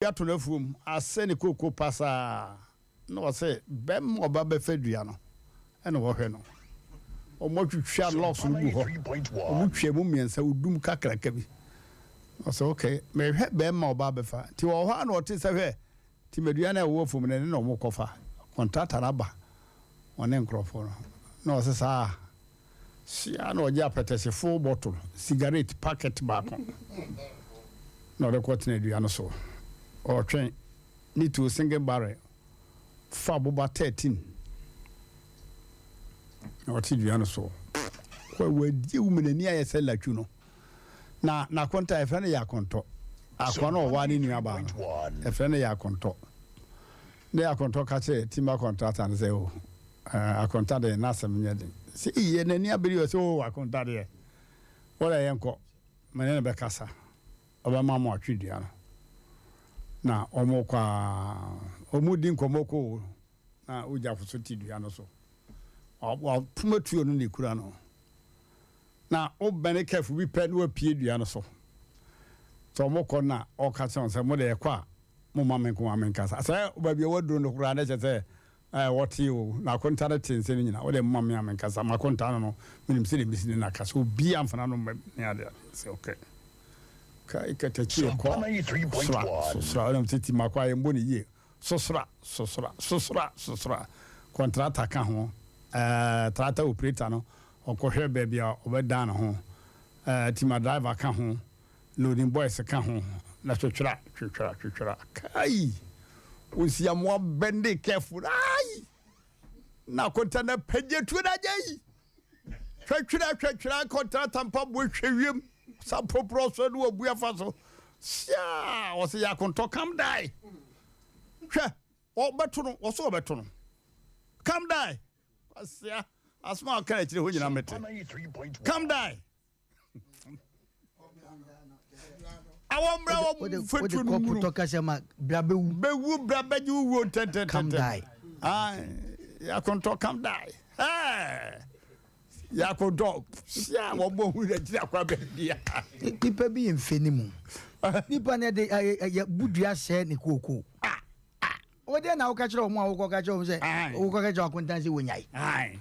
Ato n'afuom asɛ ne kooko pasaa na ɔsɛ bɛma ɔba bɛfa dua no ɛna wɔhwɛ no. Wɔn atwitwa locks no gu hɔ, wɔn twia mu mmiɛnsa odum kakraka bi. Ɔsɛ okay, mehwɛ bɛma ɔba bɛfa. Nti wɔ hɔ a na ɔte sɛ hwɛ timadua no a ɛwɔ afuom no ɛne na wɔn kɔfa. Kɔntrata no aba wɔne nkorɔfoɔ no na ɔsɛ saa. Hyia na ɔgye apɛtɛhye full bottle sigaret packet baako na ɔde kɔtena dua no so. Ɔretwɛn ne tuo single barrel fa boba 13 na ɔte dua no so. Kɔ wadi ewu mu n'ani ayɛ sɛ latwu no. Na n'akonta yɛfrɛ no yɛ akontɔ. Akoa no ɔwaa ne nuabaa no yɛfrɛ no yɛ akontɔ. Ne yɛ akontɔ ka kyerɛ timber contractor no sɛ o oh, Akonta deɛ n'asɛm nyɛ den. Sɛ iye n'ani abere ɔsɛ oo Akonta deɛ wo deɛ yɛnkɔ me ne no bɛkasa ɔbɛma mo atwe dua no. Na wɔn kɔ a wɔn di nkɔmmɔ kɔ o na ogyafo so te dua no so. Wapoma tuo no na ekura no. Na wobɛne kɛfo bi pɛ na wapue dua no so. Sɛ wɔn kɔ na ɔka kyerɛ wɔn sɛ mo deɛ ɛkɔ a mo ma me nko a menkasa. Sɛ baabi a waduro no koraa na kyerɛ sɛ Ɛɛ, wɔte o, na akonta no te nsɛm no nyinaa. Wo deɛ mma me a menkasa, m'akonta no no, menim sɛdeɛ mɛsi ne no akasa. Obiara mfa n'ano mma me ne adeade. Sɛ okay. Kai katakyi kɔ sora, sosora. Ɔnam sɛ ti mako a yɛmbɔ ne yie. Sosora, sosora, sosora, sosora. Kɔntrata ka ho. Ɛɛ, trata operator no, ɔkɔhwɛ baabi a ɔbɛdan ne ho. Ɛɛ, tima driver ka ho. Loading boys ka ho na twetwera twetwera twetwera kai onsiamoa bɛnde careful ai na akonta na pagya tuo na agya yi twetwera twetwera akɔntara tampa bo hwɛ wiem sa poporɔ so ne wabu afa so sia ɔsɛ yɛ akontɔ kam die hwɛ ɔbɛto no ɔsɛ ɔbɛto no kam die kwasia asoma ɔka akyire hɔ nyina mete kam die Awɔ mmra wɔ mfatuo no mu. Wode kasa ma bra bɛwu. Bɛwu bra bɛgye wo wuo ntɛntɛntɛntɛm. Come die. Yakontɔ come die. Yakontɔ hyia wɔbɔ hu na kyiri akwa baabi a. Nipa bi yɛ mfe ne mu. Nipa no de yɛ budua sɛ ne kooko. Ah. Wo deɛ na woka kyerɛ wɔn a wokɔka kyerɛ wɔn sɛ wokɔka kyerɛ akontan sɛ wɔnyae.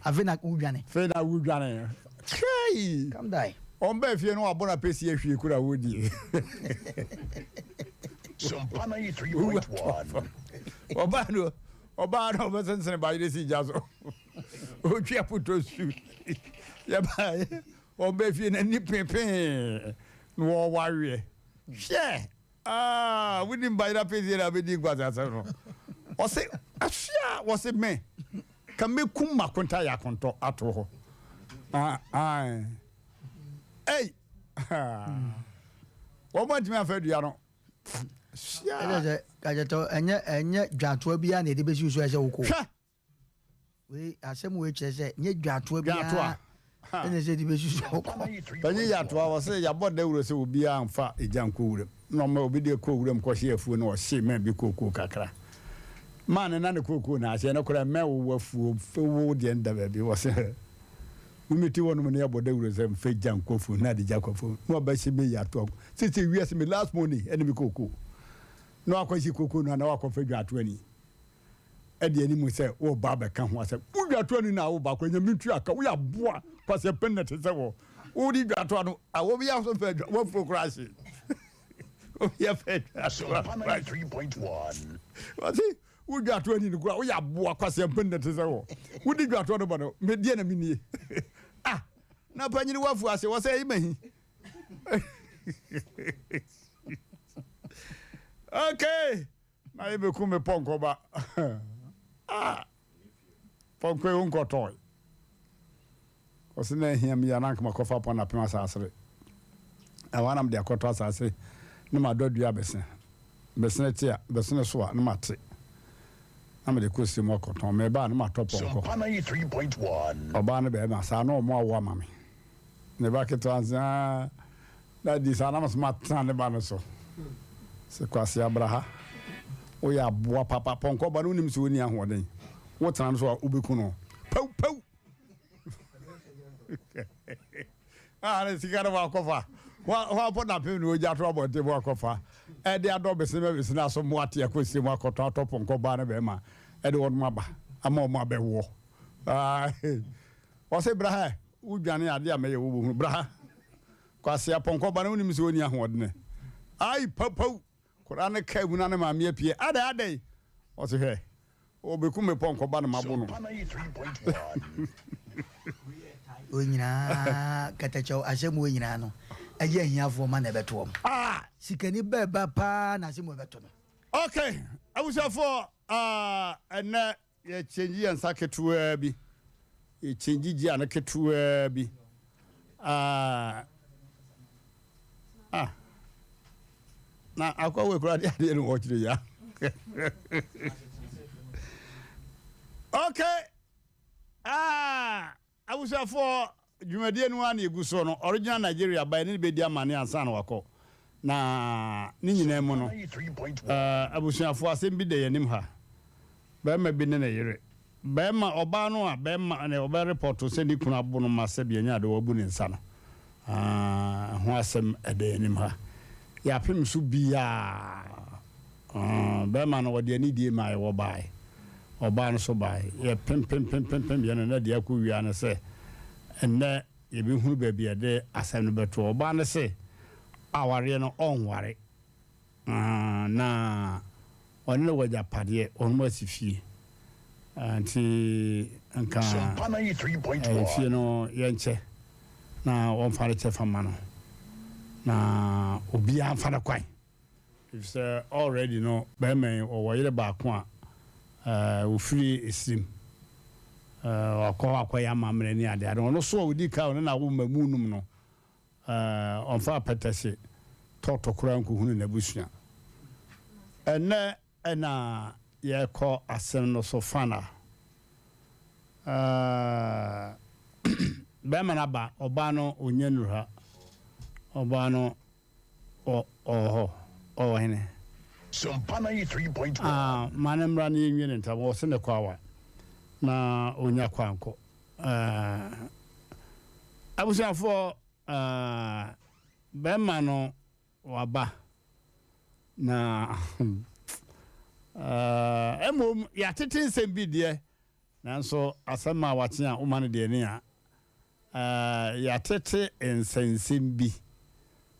Afei na wodwane. Afei na wodwane. Kai! Come die. Wɔn bɛɛ fie no wabɔ na pɛsi ahwie kura wodie. Sompa 93.1. Ɔbaa no ɔbaa no ɔbɛsensene bayerɛ si gya so. Otwi apotɔ su. Yɛbaa wɔn bɛɛ fie no ani pepee na wɔwareɛ. Hwɛ! Ah, wonim bayera pɛsie na bɛdi nkwaseasɛm no. Ɔse, ahwea, wɔse me, ka mɛkum makonta yɛ akontɔ ato hɔ. Ah, ah. Ei, wɔn antumi amfa dua no. Hyia. Ɛsɛ sɛ kakyɛtɔ ɛnyɛ ɛnyɛ dwatoa biara na yɛde bɛsi so ɛsɛ wokɔ. Hwɛ. Wei asɛm wei kyerɛ sɛ nyɛ dwatoa biara ɛna sɛ de bɛsusu ɔkɔ. Panyin yɛ atoa wɔ sɛ yɛabɔ dawuro sɛ obiara mfa egya nkɔ wuram na ɔma obi deɛ kɔ wuram kɔhye afuo na ɔhye mɛ bi kookoo kakra maa ne na ne kookoo na ahyɛ no koraa mɛ wowɔ afuo wo deɛ nda baabi wɔ sɛ mimiti hɔ nom ne yɛbɔ dawuro sɛ mfa gya nkɔ afuo na de gya kɔ afuo na ɔbɛhye mɛ yɛ atoa sɛ wiase me last money ɛne me kookoo na wakɔhye kookoo no na wakɔfa dwa atoa ni ɛde anim sɛ wɔba abɛka ho asɛm. Wo dwatoa ni na wo ba kora nyame ntua ka woyɛ aboa kwasɛ pɛn na te sɛ wɔ wode dwatoa no awɔ bi aso fɛ dwa wafuo kora ahye obi afɛ dwatoa wɔse wo dwatoa ni no kora woyɛ aboa kwasɛ pɛn na te sɛ wɔ wode dwatoa no ba no medeɛ na menie ah na panyini wafuo ase wɔ sɛ ɛyi mahi okay Na yɛbɛku me pɔnkɔ ba. Ah! Pɔnkɔ yi wonkɔtɔe. Ɔse na ahia me yi a na anka makɔfa pɔn apem asasere. Ɛhɔ a na mede akɔtɔ asase na madɔ dua bɛsene. Bɛsene te a, bɛsene so a na mate. Na mede kɔ sire mu akɔtɔn. Meba a na matɔ pɔnkɔ. Ɔbaa ne bɛrima saa na wɔn awo ama me. Ne ba ketewa nso aa. Daddy saa na mesoma tena ne ba no so sɛ Kwasea bra ha woyɛ aboa papa pɔnkɔ ba no wonim sɛ ɔnni ahoɔden wotena no so a wobɛku no pɛw pɛw ah ne sika no wakɔfa hɔ apɔ napem na ɔgya to abɔnten mu akɔfa. Ɛde adɔ bese ma bese no aso mmoa ate akɔsie mu akɔtɔ atɔ pɔnkɔ baa ne bɛrima ɛde wɔnom aba ama wɔn abɛwoɔ. Ɔse bra ha wodwane adeɛ a mɛyɛ wo bɛhunu bra ha. Kwasea pɔnkɔ ba no wonim sɛ ɔnni ahoɔdene. Ai papaw koraa ne kaa mu na ne maame apue adɛn adɛn ɔse hwɛ Ɔbɛku me pɔnkɔ ba na mabo no. Wei nyinaa katakyɛw asɛm wei nyinaa no ɛyɛ ahiafoɔ ma na ɛbɛto wɔn. Ah! Sikani bɛɛba paa na asɛm wei bɛto no. Okay, abusuafoɔ, ah, ɛnɛ yɛ change yɛn nsa ketewaa bi. Yɛ change gear no ketewaa bi. Ah, ah. Na akwa wei koraa de adeɛ no wɔkyerɛ ya. Okay. Ah, abusuafoɔ dwumadie no ara na egu soɔ no. Original Nigeria ba yɛne no bɛdi amane ansa na wakɔ. Na ne nyinaa mu no, eh, abusuafoɔ asɛm bi da yɛn anim ha. Barima bi ne ne yere. Barima, ɔbaa no a barima ne ɔbɛ repɔto sɛ ne kunu abo no ma sɛbi ɛnyɛ ade wabu ne nsa no, ah, ho asɛm ɛda yɛn anim ha. Yɛapem so biaa, ah, barima no ɔde anidie maa yɛ wɔbae. Ɔbaa no so bae. Yɛpempempempempem yɛ no na deɛ akɔ wie ara ne sɛ ɛnnɛ yɛbɛhunu baabi a yɛde asɛm no bɛto. Ɔbaa no se awareɛ no ɔnware. Na ɔne no wɔ agyapadeɛ, wɔnom asi fie. Nti nka fie no yɛnkyɛ na wɔmfa no kyɛfa ma no na obiara mfa no kwan. Efisɛ already no barima yi ɔwɔ yere baako a ɔfiri Esirim. Wakɔ hɔ akɔyɛ amammerɛ ne adeade. Ɔno so a ɔdi kan a ɔne no awo mmamu num no, Ɔmfa apɛtɛhye tɔtɔ koraa nkohunu n'abusua. Ɛnnɛ na yɛrekɔ asɛm no so fana. Bɛrima no aba, ɔbaa no ɔnnya nnuru ha. Ɔbaa no ɔwɔ hɔ, ɔwɔ hene? Ah, ma no mmra na yɛnwie no ntɛm. Ɔse ne kɔ awa na ɔnya kwan kɔ. Eh, abusuafoɔ, eh, bɛrima no waba na eh, mmom yɛatete nsɛm bi deɛ, nanso asɛm a wakye a woma no deɛ ne a eh, yɛatete nsɛnsɛm bi.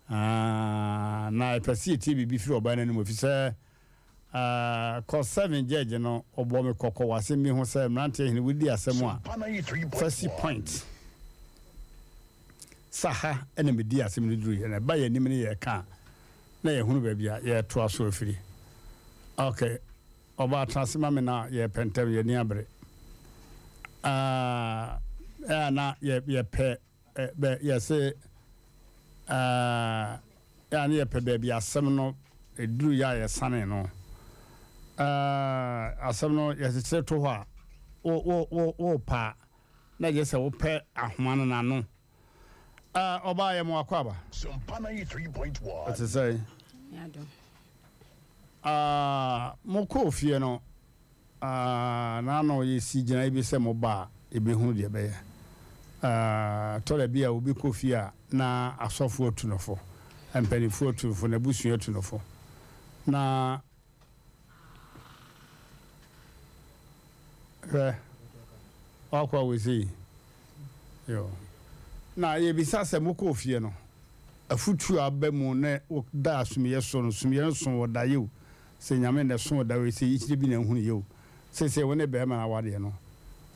Ah, na yɛpɛ sɛ yɛtie biribi firi ɔbaa no anom, ɛfiri sɛ ah, Kɔ 7 judge no, ɔbɔɔ me kɔkɔ wɔ asɛm bi ho sɛ, mmeranteɛ hene, wodi asɛm a, fa si point. Sa ha na medi asɛm no duruiɛ, na ɛba yɛn anim ne yɛreka a, na yɛhunu baabi a yɛretoa so afiri. Okay, ɔbaa tena ase ma me na yɛrepɛ ntɛm, yɛn ani abere. Ah, ɛa na yɛpɛ Bɛ yɛse ɛɛ yɛ a ne yɛpɛ baabi asɛm no duru yɛ a yɛsane no. Ɛɛ asɛm no yɛkyekyere to hɔ a, wo wo wo wopɛ a na gye sɛ wopɛ ahoma no n'ano. Ɛɛ ɔbaa yɛ mo akwaaba. Ɛte sɛn? Ɛɛ mokɔɔ fie no Ah, na ano yɛsi gyinaeɛ bi sɛ moba a, yɛbɛhunu deɛ ɛbɛyɛ. Ah, ɛtɔ da bi a obi kɔ fie a, na asɔfoɔ atu no fo, mpanimfoɔ atu no fo, n'abusua atu no fo. Na hwɛ, wakɔ a wɔsei. Yo. Na yɛbisa sɛ mokɔɔ fie no, afutuo a aba mu ne woda asomyɛ so no, somyɛ no so wɔ daeɛ o, Sɛ Nyame na ɛsoo da wei sɛ yikyerɛ bi na nhunu yɛ o Seesei wo ne bɛɛma no awadeɛ no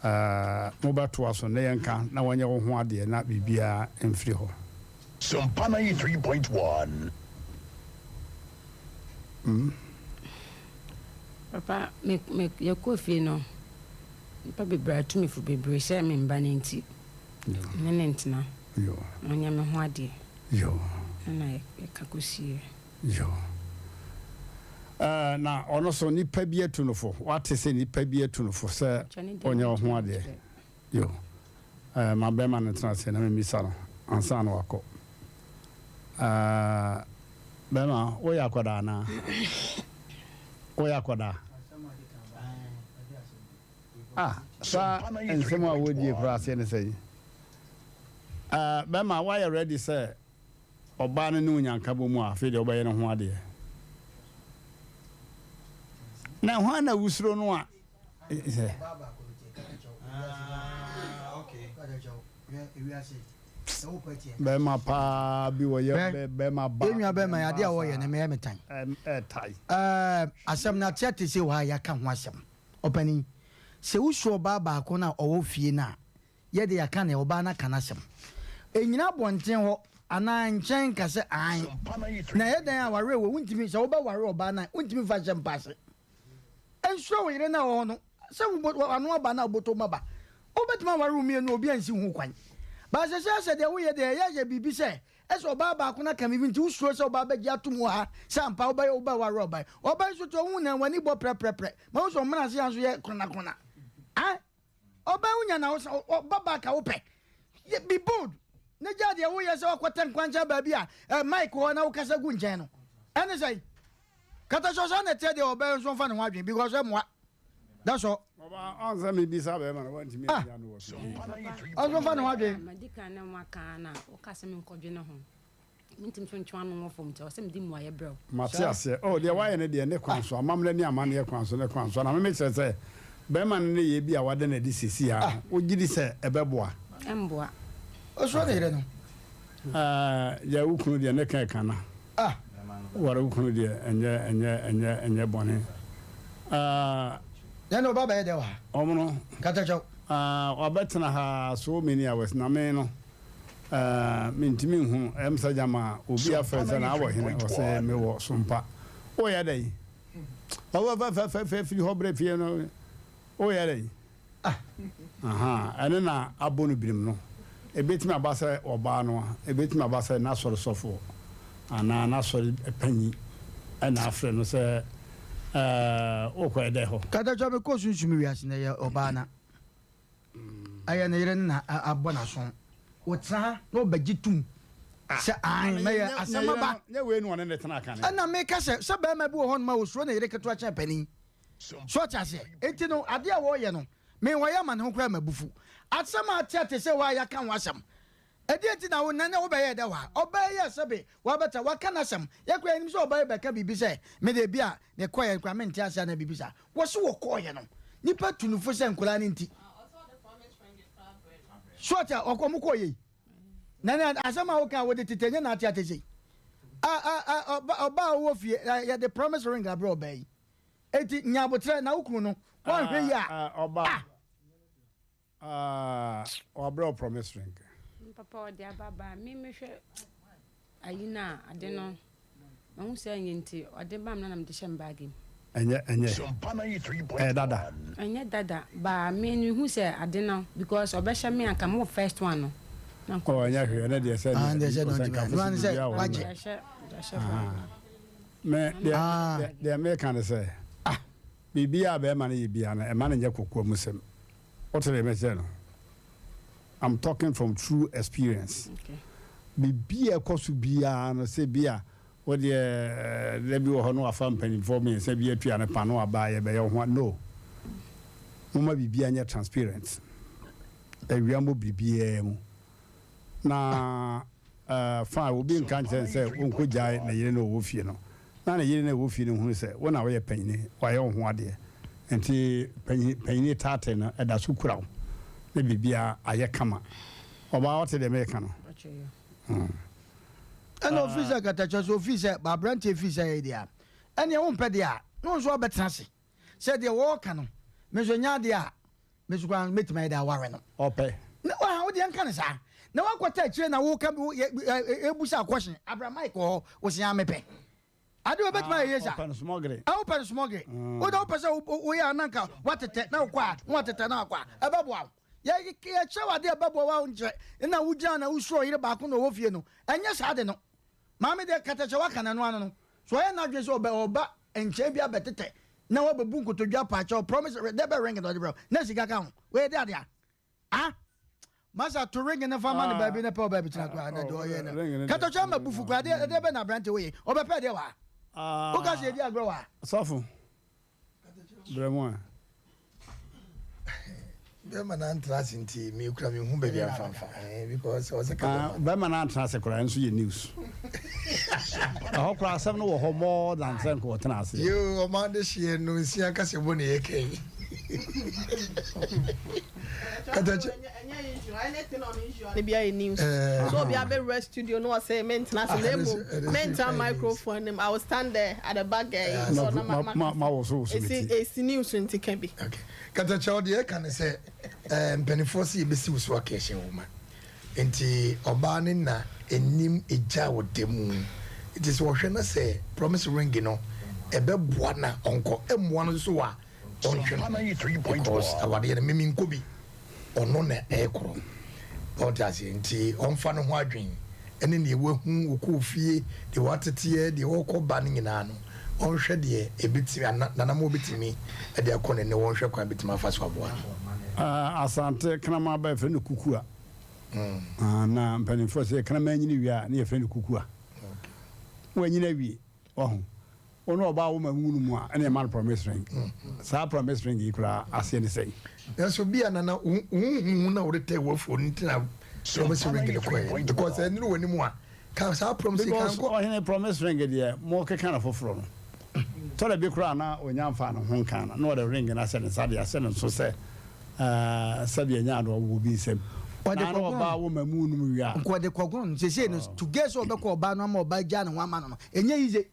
eh mo bɛ toa so na yɛnka na wɔnyɛ wo ho adeɛ na biribiara mfiri hɔ. Sompa 93.1. Mm. Papa, me, me, yɛkɔɔ fie no, nnipa bebree atu me fo bebree sɛ me mba no nti, me ne no ntena, na ɔnyɛ me ho adeɛ. Ɛna yɛka kɔsiiɛ. Yo. Eh, na ɔno so nipa bi atu no fo. Wate sɛ nipa bi atu no fo sɛ ɔnyɛ wo ho adeɛ. Yo. Eh, ma bɛrima no ntena ase na memmisa no ansa na wakɔ. Eh, bɛrima, woyɛ akwadaa anaa? Woyɛ akwadaa? Ah, saa nsɛm a wɔdie koraa aseɛ ne sɛn? Eh, bɛrima, woayɛ ready sɛ Ɔbaa no ne wo nya nkabom a, afei deɛ wobɛyɛ ne ho adeɛ. Na hwan na wosuro no a sɛ. Bɛrima paa bi wɔyɛ bɛrima ba. Yɛn nua bɛrima yɛ adeɛ a wɔyɛ no meyɛ me tan. Ɛtae. Asɛm no ate ate sɛ wɔ ha yɛaka ho asɛm. Ɔpanin, sɛ wosuro ɔbaa baako no a ɔwɔ fie no a, Yɛ de yɛaka nea ɔbaa no aka no asɛm. Nnyina abɔnten hɔ anaa nkyɛn nka sɛ aane. Na ɛyɛ dɛn a wareɛ wɔ wontumi sɛ wobɛware ɔbaa no a wontumi mfa nhyɛ mpa ase. Nsuro wo yere no a ɔwɔ hɔ no sɛ wobɔ ano aba no a wobɔtɔ mu aba. Wobɛtumi aware wo mmienu a obi ansi ho kwan. But sɛ sɛ sɛ deɛ woyɛ deɛ ɛyɛ yɛ biribi sɛ ɛsɛ ɔbaa baako no aka biribi nti wosuro sɛ ɔbaa bɛgye atom wɔ ha sɛ ampa wobɛyɛ wobɛware ɔbaa yi. Ɔbaa yi nso te ɔho na w'ani bɔ prɛprɛprɛ. Mahu sɛ ɔmena ase a nso yɛ kronakron. Ah! Ɔbaa wo nya na wo sa ɔba back a wo pɛ. Be bold. Ne gya deɛ woyɛ sɛ wakɔtɛ nkwankyɛn baabi a eh, mic wɔ na wokasa gu nkyɛn no. Ɛne sɛn? Katahyɛ saa na ɛteɛ deɛ ɔbaa nso mfa ne ho adwene because ɛmmoa. That's all. Ɔbaa ɔn sɛ mebisa bɛrima no wantumi ah. anya no wɔ so. Ɔnso mfa ne ho adwene. Madi kan ne ho aka na woka sɛ menkɔdwene ho. Mentumi nso ntwe w'ano wɔ fam nti, ɛwɔ sɛ mede mmuaeɛ brɛ wo. Mate aseɛ. Oh, deɛ wayɛ no deɛ, ne kwan so, amammerɛ ne amanneɛ kwan so, ne kwan so. Na me mekyerɛ sɛ, barima no nneyɛɛ bi a wada no adi seesei ara no, wogye di sɛ ɛbɛboa? Ɛmmoa. Osuro ne yere no. Ɛɛ, gyae wo kunu deɛ, ne ka ɛka na. Ah. Ware wo kunu deɛ, ɛnyɛ, ɛnyɛ, ɛnyɛ, ɛnyɛ bɔne. Ɛɛ. Yɛn de, ɔba bɛyɛ dɛ wɔ ha? Wɔn no. Katakyɛw. Ɛɛ, wabɛtena ha so many hours, na me no. Ɛɛ, mentumi nhu. Ɛyɛ me sɛ gyama obi afrɛ sɛ na awɔ hene. Ɔse mewɔ sompa. Woyɛ dɛn? Ɔfɛfɛfɛfɛ firi hɔ brɛ fie no. Woyɛ dɛn? Aha, ɛno na abɔ no birim no. Ebetumi aba sɛ ɔbaa no a, ebetumi aba sɛ n'asɔre sɔfoɔ anaa n'asɔre panyin ɛna afrɛ no sɛ ɛɛ wokɔyɛ dɛn hɔ? Katakyɛ mekɔ sunsum wiase na ɛyɛ ɔbaa na. Ɛyɛ ne yere no na abɔ n'aso. Ɔtena ha na ɔbɛgye tom sɛ ae mɛyɛ asɛm aba. Nyɛ wei na ɔne ne tena kane. Ɛna meka sɛ sɛ barima bi wɔ hɔnom a ɔsuro ne yere ketewa kyɛn panin. So ɔte aseɛ? Enti no adeɛ a wɔreyɛ no me wɔyɛ ama ne ho koraa m'abufu. Asɛm a ate ate sɛ wɔ a yɛaka ho asɛm. Ɛdeɛn nti na wo na ne wo bɛyɛɛ dɛ wɔ ha? Ɔbaa yi a sɛbe wabɛtra, waka n'asɛm. Yɛn koraa yɛnim sɛ ɔbaa yi bɛka biribi sɛ, me deɛ ebia mekɔeɛ koraa mente aseɛ anaa biribi saa. Wɔse wɔkɔeɛ no, nnipa tu no fo sɛ nkwadaa no nti. So ɔte a, ɔkɔ, wɔkɔeɛ yi. Na ne asɛm a woka a wode tete ɛnyɛ na ate ate sei. A, a, a, ɔba, ɔbaa a ɔwɔ fie, yɛde promise ring abrɛ ɔbaa yi. Enti nya aboterɛ na wo kunu no, woanhwɛ yie a, Ɔbaa. ah! Ah wabrɛ wo promise ring. Me papa ɔde aba ba me mehwɛ ayi no a ade no mahu sɛ ɛnyɛ nti ɔde ba me na na mede hyɛ me baage mu. Ɛnyɛ ɛnyɛ ɛyɛ dada. Ɛnyɛ dada ba me mehu sɛ ade no because ɔbɛhyɛ me anka mo first one no. Na nka Oh ɛnyɛ hwee ɛnɛ deɛ sɛ Ah, deɛ deɛ sɛ ɔsɛ deɛ nka ɔntumi. fosi Sɛ biribiara wɔ wagye. no. Ɛhyɛ ɛhyɛ fam. Me deɛ Ah. deɛ deɛ meka ne sɛ ah biribiara a bɛrima no yɛ biara no ɛma no nyɛ kokoa mu sɛm. Wote deɛ mekyerɛ no? I'm talking from true experience. Biribi a ɛkɔ so biara no sɛ bi a wo deɛ da bi wɔ hɔ no wafa mpanimfoɔ mmiɛnsa bi atua no pa no aba yɛbɛyɛ wo ho a no. Momma biribiara nyɛ transparent. Awia mmɔ biribiara mu. Na eh, fine, obi nka nkyerɛ no sɛ ɔnkɔgyae ne yere no a ɔwɔ fie no, na ne yere no a ɛwɔ fie no hunu sɛ wo na woyɛ panyini, wayɛ wo ho adeɛ, nti panyin, panyini title no ɛda so kura wo, na biribiara ayɛ kama. Ɔbaa wote deɛ mereka no? Hmm. Ɛna ofii sɛ katakyɛ so ofii sɛ aberanteɛ fii sɛ yɛi deɛ a ɛneɛ wompɛ deɛ a na wo nso wabɛtena ase sɛ deɛ wɔɔka no me nso nyɛ adeɛ a Me nso koraa mɛtumi ayɛ dɛ aware no. Ɔpɛ. Na wa wo deɛ nka no saa. Na wakɔtɔ akyire na woka ebusa question. Abra mic wɔ hɔ wosi a mepɛ. Ade wɔ bɛtumi ayɛ yie saa. Ɔpɛ no smɔgere. Ɛ wopɛ no smɔgere. Wo deɛ wopɛ sɛ woyɛ a na nka watetɛ na wokɔ a na watetɛ na wakɔ a ɛbɛboa wo. Yɛ yɛkyerɛ wo adeɛ ɛbɛboa wo a wonkyerɛ na wogyina na wosuro ɔyere baako na ɔwɔ fie no. Ɛnyɛ saa de no. Maame deɛ katakyɛ waka n'ano ano no. So ɔyɛ n'adwene sɛ ɔbɛ ɔba nkyɛn bi abɛtetɛ na wabebu nkotodwe apaakyɛw promise dɛ bɛ ring na ɔde brɛ wo na sika ka ho wei de ade a ah masa to ring ne fa ma ne baabi na pɛ ɔbaabi tena koraa na deɛ ɔyɛ no katɔkyɛ ama bufu koraa deɛ deɛ bɛ na aberante woyɛ ɔbɛpɛ deɛ wɔ ha woka sɛ yɛdi agorɔ wɔ ha. Sɔfo brɛ mu a. Bɛrima no antena ase nti me kura me hu baabi amfanfa eh, because ɔsɛ ka ah, bɛrima. Bɛrima no antena ase koraa nso yɛ news. Ɛhɔ koraa asɛm no wɔ hɔ more than sɛ nka ɔtena ase. Yoo, ɔman de hyeɛ no nsia kasa bɔ ne yɛ kɛn. Katakyɛ. Anything on issue ne bia yɛ news. So obi abɛwura studio no ɔsɛ mentena ase na mmom mentena microphone nim I will stand there at the back there. So na ma ma ma wo so wo so esi esi news nti ka bi. Okay. Katakyɛ deɛ ɛka ne sɛ eh, mpanimfoɔ sɛ yɛbɛsi wo so aka ɛhyɛ wo ma nti ɔbaa ne na ɛnim ɛgya wɔ da mu nti sɛ ɔhwɛ no sɛ promise ring no ɛbɛboa na ɔnkɔ ɛmmoa no nso a ɔnhwɛ no because awadeɛ no mimi nkɔ bi ɔno na ɛkorɔ ɔte aseɛ nti ɔmfa no ho adwen ɛne deɛ wahu ɔkɔɔ fie deɛ wateteɛ deɛ ɔkɔ ba no nyinaa no ɔnhwɛ deɛ ɛbɛtumi nanam ɔbɛtumi ɛde akɔ ne ne wɔnhwɛ kwan bɛtumi afa so aboa no. Asante kraman ba yɛfrɛ no kukua. Na mpanimfoɔ sɛ kraman nyini wie a ne yɛfrɛ no kukua. Wanyini awie ɔho. Wo ne ɔbaa wo ma mu no mu a ɛna ɛma no promise ring. Saa promise ring yi koraa aseɛ ne sɛn? Nanso bi a nana wohu na wode tɛ wafuo no nti na promise ring no kɔɛ because ɛnuru w'anim a ka saa promise ka Because nkɔ. ɔhene promise ring deɛ mo keka no foforɔ no tɔda bi koraa na ɔnya mfa ne ho nka no na ɔde ring no ahyɛ ne nsa de ahyɛ ne nso sɛ sɛdeɛ ɛnya no ɔwɔ bi nsam Ɔde na na kɔgoro ɔbaa wo ma mu nom wie a nka ɔde kɔgoro no sese no to get sɛ ɔbɛkɔ ɔbaa no ama ɔbaa gya ne ho ama no no ɛnyɛ yize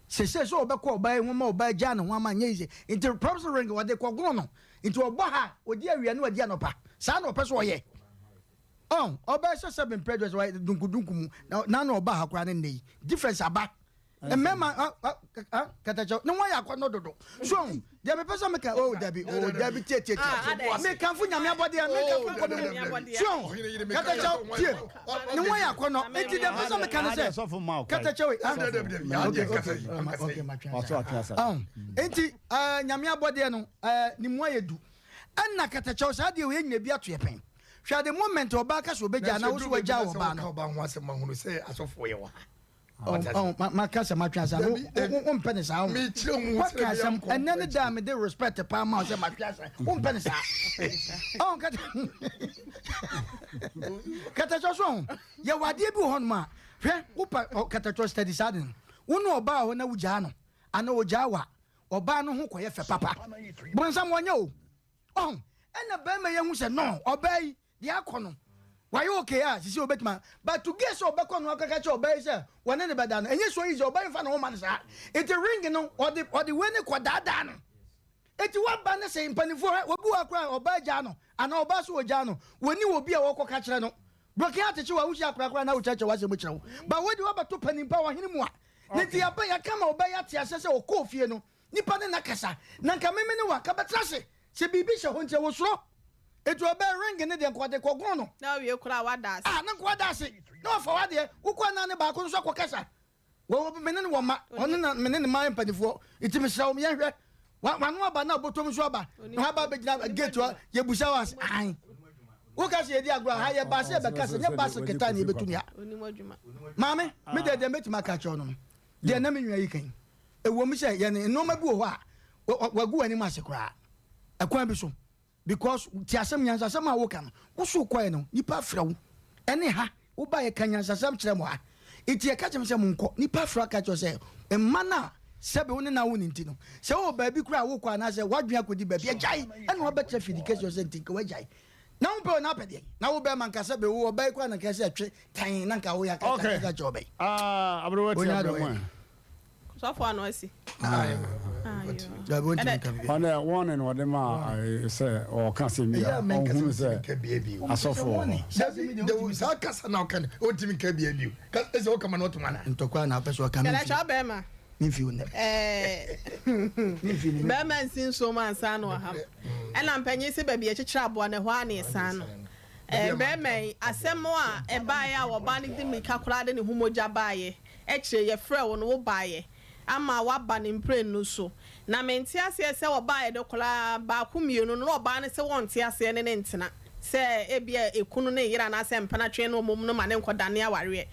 sese sɛ ɔbɛkɔ ɔbaa yi ho ma ɔbaa gya ne ho ama nyɛ yize nti promise ring ɔde kɔgoro no nti ɔbɔ ha ɔdi awia ne ɔdi anɔpa saa na ɔpɛ so ɔyɛ ɔn ɔbaa sɛ sɛ bɛmpɛ dɔ sɛ dunkudunku mu na na ɔbaa ha koraa ne nne yi difference aba mmarima katakyɛw ne ho ayɛ akɔnnɔ dodo so deɛ mepɛ sɛ meka o dabi o dabi tie tie tie mekamfo nyame abɔdeɛ mekamfo nkɔmɛ mu so katakyɛw tie ne ho ayɛ akɔnnɔ enti deɛ mepɛ sɛ meka ne sɛ katakyɛw enti nyame abɔdeɛ no ne mu ayɛ du ɛnna katakyɛw saa deɛ wɔyɛ nyina bi ato yɛ pɛn hwɛ ade moment ɔbaa ka sɛ ɔbɛgya na wo so wagya wɔ baa no maka sɛ matwe asa wompɛ ne saa waka asɛm ɛnɛ ne da a mede respect paa ma wo sɛ matwe asa wompɛ ne saa katakyɛ so ho yɛwɔ adeɛ bi wɔ hɔnom a hwɛ wopa katakyɛ study saa de no wo ne ɔbaa hɔ na wogyaa no ana ɔgyaa wa ɔbaa no ho kɔyɛ fɛ papa bonsam wɔnyɛ o ɔho ɛna bɛrima yɛhu sɛ no ɔbaa yi deɛ akɔ no wayɛ okay a sisi obetuma but to get sɛ ɔbɛkɔ no akaka kyɛ ɔbaa yi sɛ wɔne ne bɛda no ɛnyɛ so easy ɔbaa yi nfa ne ho ma no saa eti ring no ɔde ɔde wei ne kɔ daadaa no eti waba ne sɛ mpanimfoɔ obi wɔ akora ɔbaa gyaa no anaa ɔbaa so ɔgyaa no wɔni wɔ bi a wɔkɔ ka kyerɛ no broken heart kye wa wohyia akorakora na wokyerɛkyerɛ w'asɛm kyerɛ wo ba wodi wabɛto panimpa ɔhene mu a ne nti yɛba yɛka ma ɔbaa yi ate aseɛ sɛ ɔkɔɔ fie no nipa ne na kasa na nka meme ne wa ka bɛtena ase sɛ biribi hyɛ hɔ nti ɛwɔ soro etu ɔbɛ ring ne deɛ nkɔde kɔgɔn no. Na owie koraa wada ase. Ah, na nkɔ wada ase na wafa wadeɛ wokɔ anan ne baako nso akɔ kasa wɔ mene ne wɔ ma ɔne na mene ne ma mpanimfoɔ nti mesrɛ wɔn yɛnhwɛ wano aba na abotom nso aba na waba abɛgyina gate hɔ yɛbusa wɔ ase ahan woka sɛ yɛdi agorɔ ha yɛ baase yɛbɛka sɛ nyɛ baase keta ne yɛbɛtu nea maame me deɛ deɛ mɛtumi aka kyerɛ no no deɛ na me nua yi kan ɛwɔ mu sɛ yɛne nneɛma bi wɔ hɔ a wagu w'anim ase koraa ɛkwan bi so because ti asɛm nyansasɛm a woka no woso kɔɛ no nipa frɛ wo ɛne ha woba yɛka nyansasɛm kyerɛ mo ha nti yɛka kyerɛ m sɛ monkɔ nipa frɛ ka kyerɛ sɛ mma no a sɛbe wo ne na wo ne nti no sɛ wowɔ baabi koraa a wokɔ anaasɛ woadwene akɔdi baabi agyae ɛna wabɛkyerɛ fidi kɛsɛ sɛ nti nka woagyae na wompɛ wo na apɛ deɛ na wo bɛrima nka sɛ be wo ɔbɛyi koraa na nka sɛ ɛtwe tan na nka woyɛ aka kyerɛ ɔbɛyi aberewa ti abrɛ mu a Sɔfo ano asi. Ɔne wɔn na ɔde ma sɛ ɔka asɛm bi a ɔhunu sɛ asɔfo wɔ hɔ. Saa kasa na ɔka no ɔntumi nka bia bio ɛsɛ ɔka ma no ɔtoma na. Ntɔkwa na apɛ so ɔka memfi. Bɛrima. Memfi wo nnɛ. Bɛrima nsi nsuo mu ansa na ɔham. Ɛna mpanyin sɛ baabi yɛkyekyere aboa no ɛhɔ a na ɛsan no. Bɛrima yi asɛm a ɛbaeɛ a ɔbaa no de mmirika koraa de ne ho mogya baeɛ akyire yɛfrɛ wo no wo baeɛ ama waba ne mprenu so na mente aseɛ sɛ ɔbaeɛ no koraa baako mmienu no na ɔbaa no sɛ wɔnte aseɛ ne ne ntena sɛ ebia ekunu ne yere anaasɛ mpena twe no ɔmom no ma ne nkɔdane awareɛ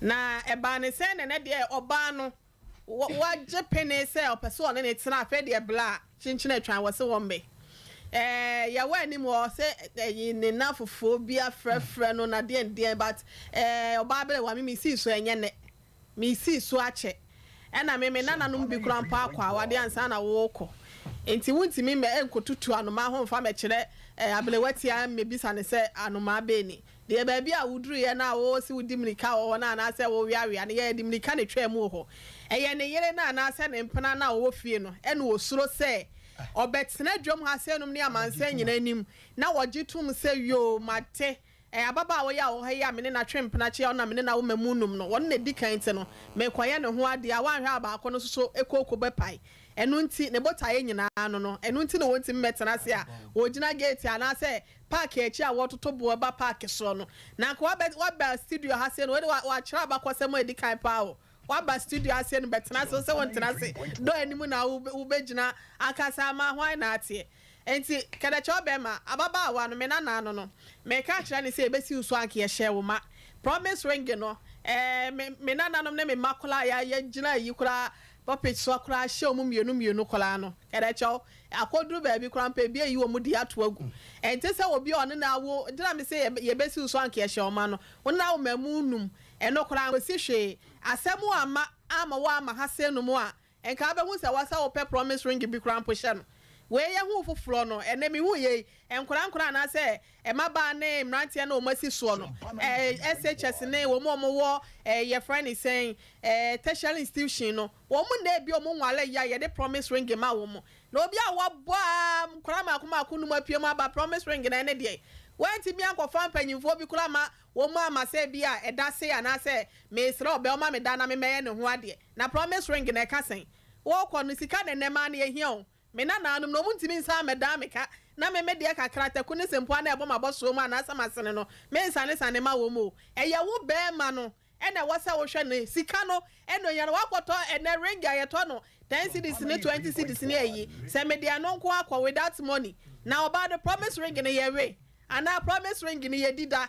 na ɛbaa ne sɛ nɛnɛ deɛ ɔbaa no wagye pene sɛ ɔpɛ sɛ ɔne ne tena afei deɛ bla kyenkyene atwan wɔ se wɔn bɛ. Ɛɛ yɛwɔ anim hɔ sɛ ɛyi ne nnamfofoɔ bi afrɛfrɛ no na deɛn deɛn but ɛɛ ɔbaa bere wa me mesii so ɛnyɛ nnɛ. Mesii so akyɛ. Ɛna me me nananom bi koraa mpo akɔ awadeɛ ansa na worekɔ. Nti wontumi mmɛ nkɔtutu anomaa ho mfa mmɛkyerɛ ɛɛ abelewa tia mmɛbisa no sɛ anomaa bɛn ni. Deɛ baabi a woduruiɛ no a wose wodi mmirika wɔ hɔ no anaasɛ woweawea no, yɛde mmirika na ɛtwaa mu wɔ hɔ. Ɛyɛ ne yere no anaasɛ ne mpena no a ɔwɔ fie no na ɔsuro sɛ ɔbɛtena dwam ha sɛnom ne amansan nyinaa anim na wɔgye tom sɛ, Yoo, mate, ɛyɛ ababaawa yi a ɔwɔ ha yi a me ne no atwe mpena kyɛ a ɔno na me ne no awo mmamu num no, ɔno na ɛdi kan nti no, merekɔyɛ ne ho adeɛ a wanhwɛ a baako no nso so kooko bɛpae. Ɛno nti, ne botaeɛ nyinaa no no, ɛno nti na wɔntumi mmɛtena ase a wɔgyina geeti anaasɛ Park akyi a wɔtoto boɔ ba park soɔ no. Na anka wabɛ waba studio ha sei no, wei de wa wakyerɛ abakɔsɛm a ɛdi kan paa o. Waba studio ha sei no bɛtena ase, wo sɛ wontena ase, dɔ anim na wo wobɛgyina akasa ama hwan na ateɛ. Enti kɛdɛkyɛw bɛrima, ababaawa no, me nana no no, meka akyerɛ no sɛ yɛbɛsi wo so anka yɛhyɛɛ wo ma. Promise ring no, ɛɛ me me nananom ne me mma koraa yɛ yɛgyina ayi koraa pulpit so koraa hyɛ wɔn mmienu mmienu koraa no, kɛdɛkyɛw, Akɔduru baabi koraa mpo, ebi ayi wɔn di ato agu. Ɛnte sɛ obi a ɔne no awo, nti na mese yɛbɛsi wo so anka yɛhyɛ wo ma no. Wo ne no awo mmamu nnum, ɛno koraa ankɔsi hwee. Asɛm amma amma woamma ha sei nom a, nka wobɛhu sɛ ɛwɔ sɛ wopɛ promise ring bi koraa mpo hyɛ no. Wei yɛ ho foforɔ no, ɛnnɛ mehu yei, nkwadaa nkwadaa anaasɛ mmabaa ne mmeranteɛ no a wɔasi soɔ no, SHS ne wɔn a wɔwɔ yɛfrɛ no sɛn, tertiary institution no, Wɔn na ebi wɔn nware yɛ a yɛde promise ring ma wɔn. Na obi a wabɔ a nkwadaa mmaako mmaako num apue mu aba promise ring na ɛne deɛ wantumi ankɔfa mpanyinfoɔ bi koraa ma wɔn amma sɛ ebi a ɛda sei anaasɛ mesrɛ ɔbɛ ɔma me da na memmɛyɛ ne ho adeɛ. Na promise ring na ɛka sɛn? Wɔrekɔ no sika na ɛnɛ maa no yɛhia o. Me nanaanom no wɔntumi nsan mmɛdaa me ka na me me deɛ kakra taku ne sempoa na ɛbɔ m'abɔsoɔ mu anaasɛ m'asene no mensanesane ma wɔn o. Ɛyɛ wo barima no Ɛna ɛwɔ sɛ wohwɛ no sika no ɛna ohia no wakɔtɔ ɛnɛ ring a yɛtɔ no ten cedis ne 20 cedis ne ayi sɛ mede ɛno nko akɔ without money na ɔbaa no promise ring no yɛwe anaa promise ring no yɛdi da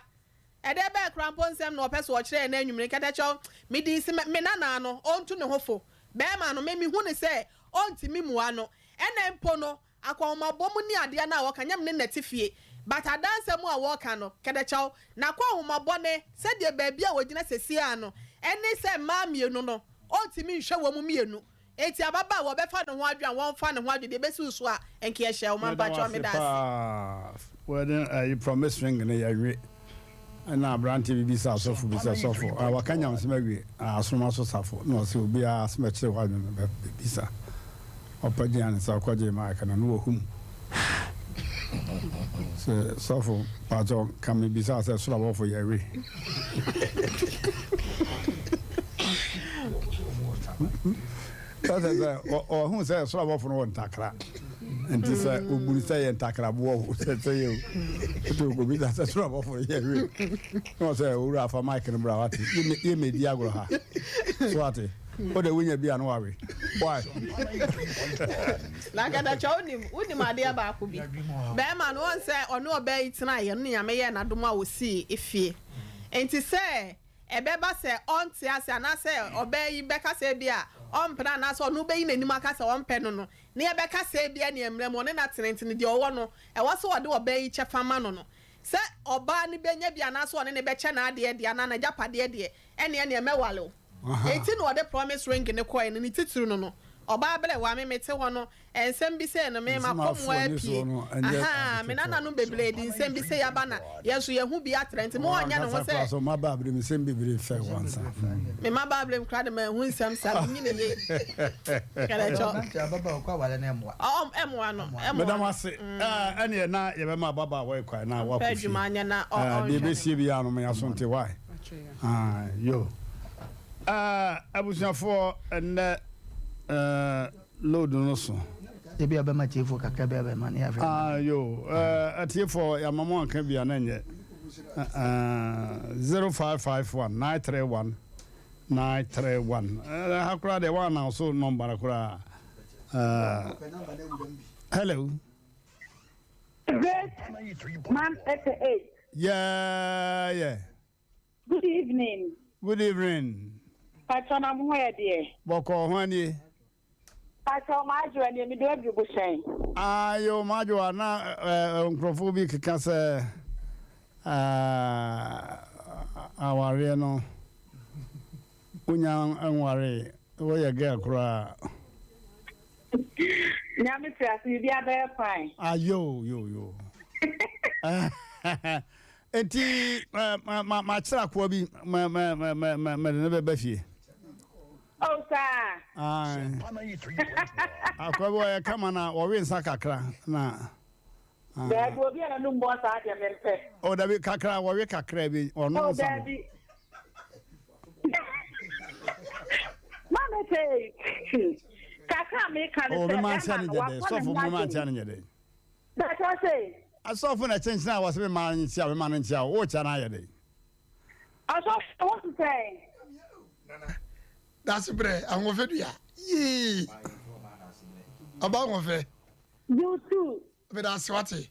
ɛdɛ bɛɛ koraa mpo nsɛm na ɔpɛ so ɔkyerɛ ɛnɛ anwummere nkɛtɛkyɛw mede si me nanaa no ɔntu ne ho fo bɛɛma no me mehu no sɛ ɔntumi mua no ɛna mpo no Akɔnhomabɔ mu ne adeɛ no a wɔka, nyɛ me ne na ɛte fie, but adansa mu a wɔka no, kɛdɛkyɛw, n'akɔnhomabɔ ne sɛdeɛ baabi a ɔgyina sesie ara no, ɛne sɛ mmaa mmienu no, ɔntumi nhwɛ wɔn mmienu, enti ababaawa ɔbɛfa ne ho adwene a wɔmfa ne ho adwene, deɛ ɛbɛsi wo so a, nka yɛhyɛ wo ma, Meda wo mpakyɛw ase meda ase. paa. Wedding ayi promise ring no yɛnwe. Ɛna aberanteɛ bi bisa asɔfo bi sɛ sɔfo ah, waka nyamesɛm awie ah, asoroma so safo na ɔsɛ obiara asɛm ɛkyerɛ hɔ adwene no bɛbisa ɔpɛ gyina ne nsa ɔkɔgye mic no na wahum sɛ sɔfo pakyɛ ka mebisa sɛ soro abɔfo yɛwe. Sɛ sɛ ɔhu sɛ soro abɔfo no wɔ ntakra nti sɛ obunu sɛ yɛ ntakraboɔ o sɛ sɛ yɛ o nti okobisa sɛ soro abɔfo no yɛ hwee na ɔsɛ owura afa mic no bra wate yɛ medi agorɔ ha so wate o de wonya bi a no wawe why. Na kadakyɛ wonim wonim adeɛ baako bi bɛrima no wɔn sɛ ɔne ɔbaa yi tenaeɛ no nyame yɛɛ n'adom a wɔsii efie nti sɛ Ɛbɛba sɛ ɔnte ase anaasɛ ɔbaa yi bɛka sɛ ebia ɔmpene anaasɛ ɔno bɛyi n'anim aka sɛ ɔmpɛ no no, na yɛbɛka sɛ ebia nea mmerɛ mu ɔne no atena nti no, deɛ ɔwɔ no, ɛwɔ sɛ ɔde ɔbaa yi kyɛfa ma no no. Sɛ ɔbaa no bɛnya bi anaasɛ ɔne no bɛkyɛ n'adeɛ deɛ anaa n'agyapadeɛ deɛ, ɛnneɛ neɛ mɛwale wo. Enti na ɔde promise ring no kɔeɛ no, ne titiri no no, ɔbaa berɛwa, me mete hɔ no, nsɛm bi sei no, me makɔ mu ara pie, ahaa, me nananom bebree de nsɛm bi sei aba na yɛn nso yɛahu bi atrɛ, nti mo ɔnyɛ ne ho sɛ. Me mmabaa berɛ mu koraa de manhu nsɛm saa, menyini yie. Kɛlɛkyɔ. Ɛmmoa no, ɛmmoa no. Meda mo ase. Ɛneɛ na yɛbɛma ababaawa yi kwan na wakɔ Ɔmpɛ fie. adwuma nyɛ na Deɛ ɔnhwɛ ne ɛbɛsie biara no mo yɛaso nte why. Ah, yo. Ah, abusuafoɔ, ɛnnɛ eh, load no so. Ebi a bɛma atiefoɔ kakra bi abɛma ne yɛahwɛ. Ah, yo. Eh, atiefoɔ, yɛama mo anka bi a na nyɛ. Eh, 0551 931 931. Eh, ha koraa deɛ wɔn announce number no koraa. Eh, hello. Great man 88. Yeah, yeah. Good evening. Good evening. Pacho na mo ho yɛ deɛ. Bɔkɔɔ ho anie. Pakyɛw m'adwoa nie mede aduru bohyɛn. Ah yoo m'adwoa na eh, nkurɔfoɔ bi keka sɛ eh, awareɛ no wonya nwaree woyɛ girl koraa. Nyame te ase biribiara bɛyɛ fine. Ah yoo yoo yoo Enti makyerɛ akoa bi mede no bɛba fie. Oh, saa. Ae. Akoa bi ɔyɛ kama na wɔwe nsa kakra na. Daabi, obi a n'anum bɔn saa deɛ mempɛ. Oh, dabi, kakra, wɔwe kakra bi, ɔnom oh, nsa no. Daabi. Maame sɛ, kakra a meka ne oh, sɛ, bɛrima no wakɔ ne ho adwene. Bɛtɔ se. Asɔfo na kyenkyen a wɔse me mma no nkyia me mma no nkyia wo, worekyia no ayɛ dɛn? Ɔsɔfo, wo te sɛn? Nana, dase brɛ, ahoɔfɛ dua, yee, ɔba ahoɔfɛ. You too. Meda ase wate.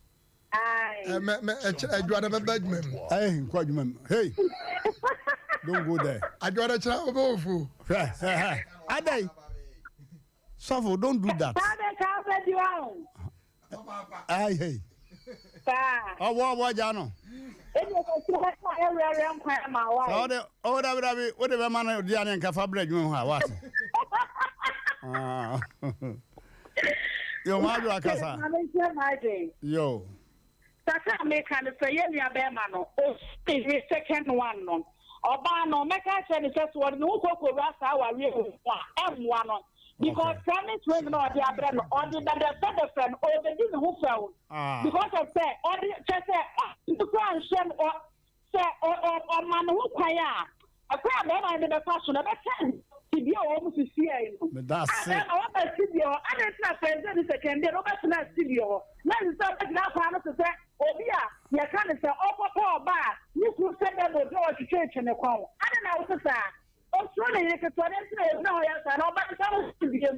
Aye. Eh, mɛ, mɛ, ɛkyɛ, adwuma dɛ bɛba adwuma mu. Ɛy, nkɔ adwuma mu. Hey, don't go there. Adwuma dɛ kyerɛ wobɛwɔ fuo. Hwɛ, hwɛ, hwɛ. Adɛn? Sɔfo, don't do that. Saa bɛ saa bɛ di wa o. Ayi hey. Saa. Ɔwɔ ɔwɔ gya no. Ebi o kò tí a ɛwɛ ɛwɛ nkwan ama wa. Sɛ ɔde ɔwɔ dabi dabi o de bɛ ma no di ani nka fa brɛ adwuma mu ha wa se. Yo maa do akasa. Maame nkyɛn maa dwen. Yo. Kakra a meka ne sɛ yɛn nua bɛɛma no ɔsii ne second one no ɔbaa no mɛka akyerɛ no sɛ sɛ ɔde ne ho kɔ kɔwura saa awareɛ wei mu a ɛmmoa no because promise ring no a ɔde abrɛ no ɔde bɛdɛfɛdɛfɛ no ɔbɛdi ne ho fɛw because of sɛ ɔde kyɛ sɛ ɔde koraa nhyɛ no ɔ Sɛ ɔma ne ho kwan a, ɛkwan a barima no de bɛfa so no, ɛbɛkyɛn tebea a ɔwɔ mu sisiei no. Meda A ase. Barima, woaba studio hɔ, adɛn nti na first day ne second day no wobɛtenaa studio hɔ? Na ɛsɛ sɛ wobɛgyina kwan no te sɛ obi a yɛka no sɛ ɔrekɔpɛ ɔbaa a ne kunu sɛ dɛm na ogyina hɔ twetwetwe ne kɔn. Adɛn na wote saa? Osuro ne yere ketewa no nti na ogyina hɔ yɛ saa, na ɔba nsa no so bio.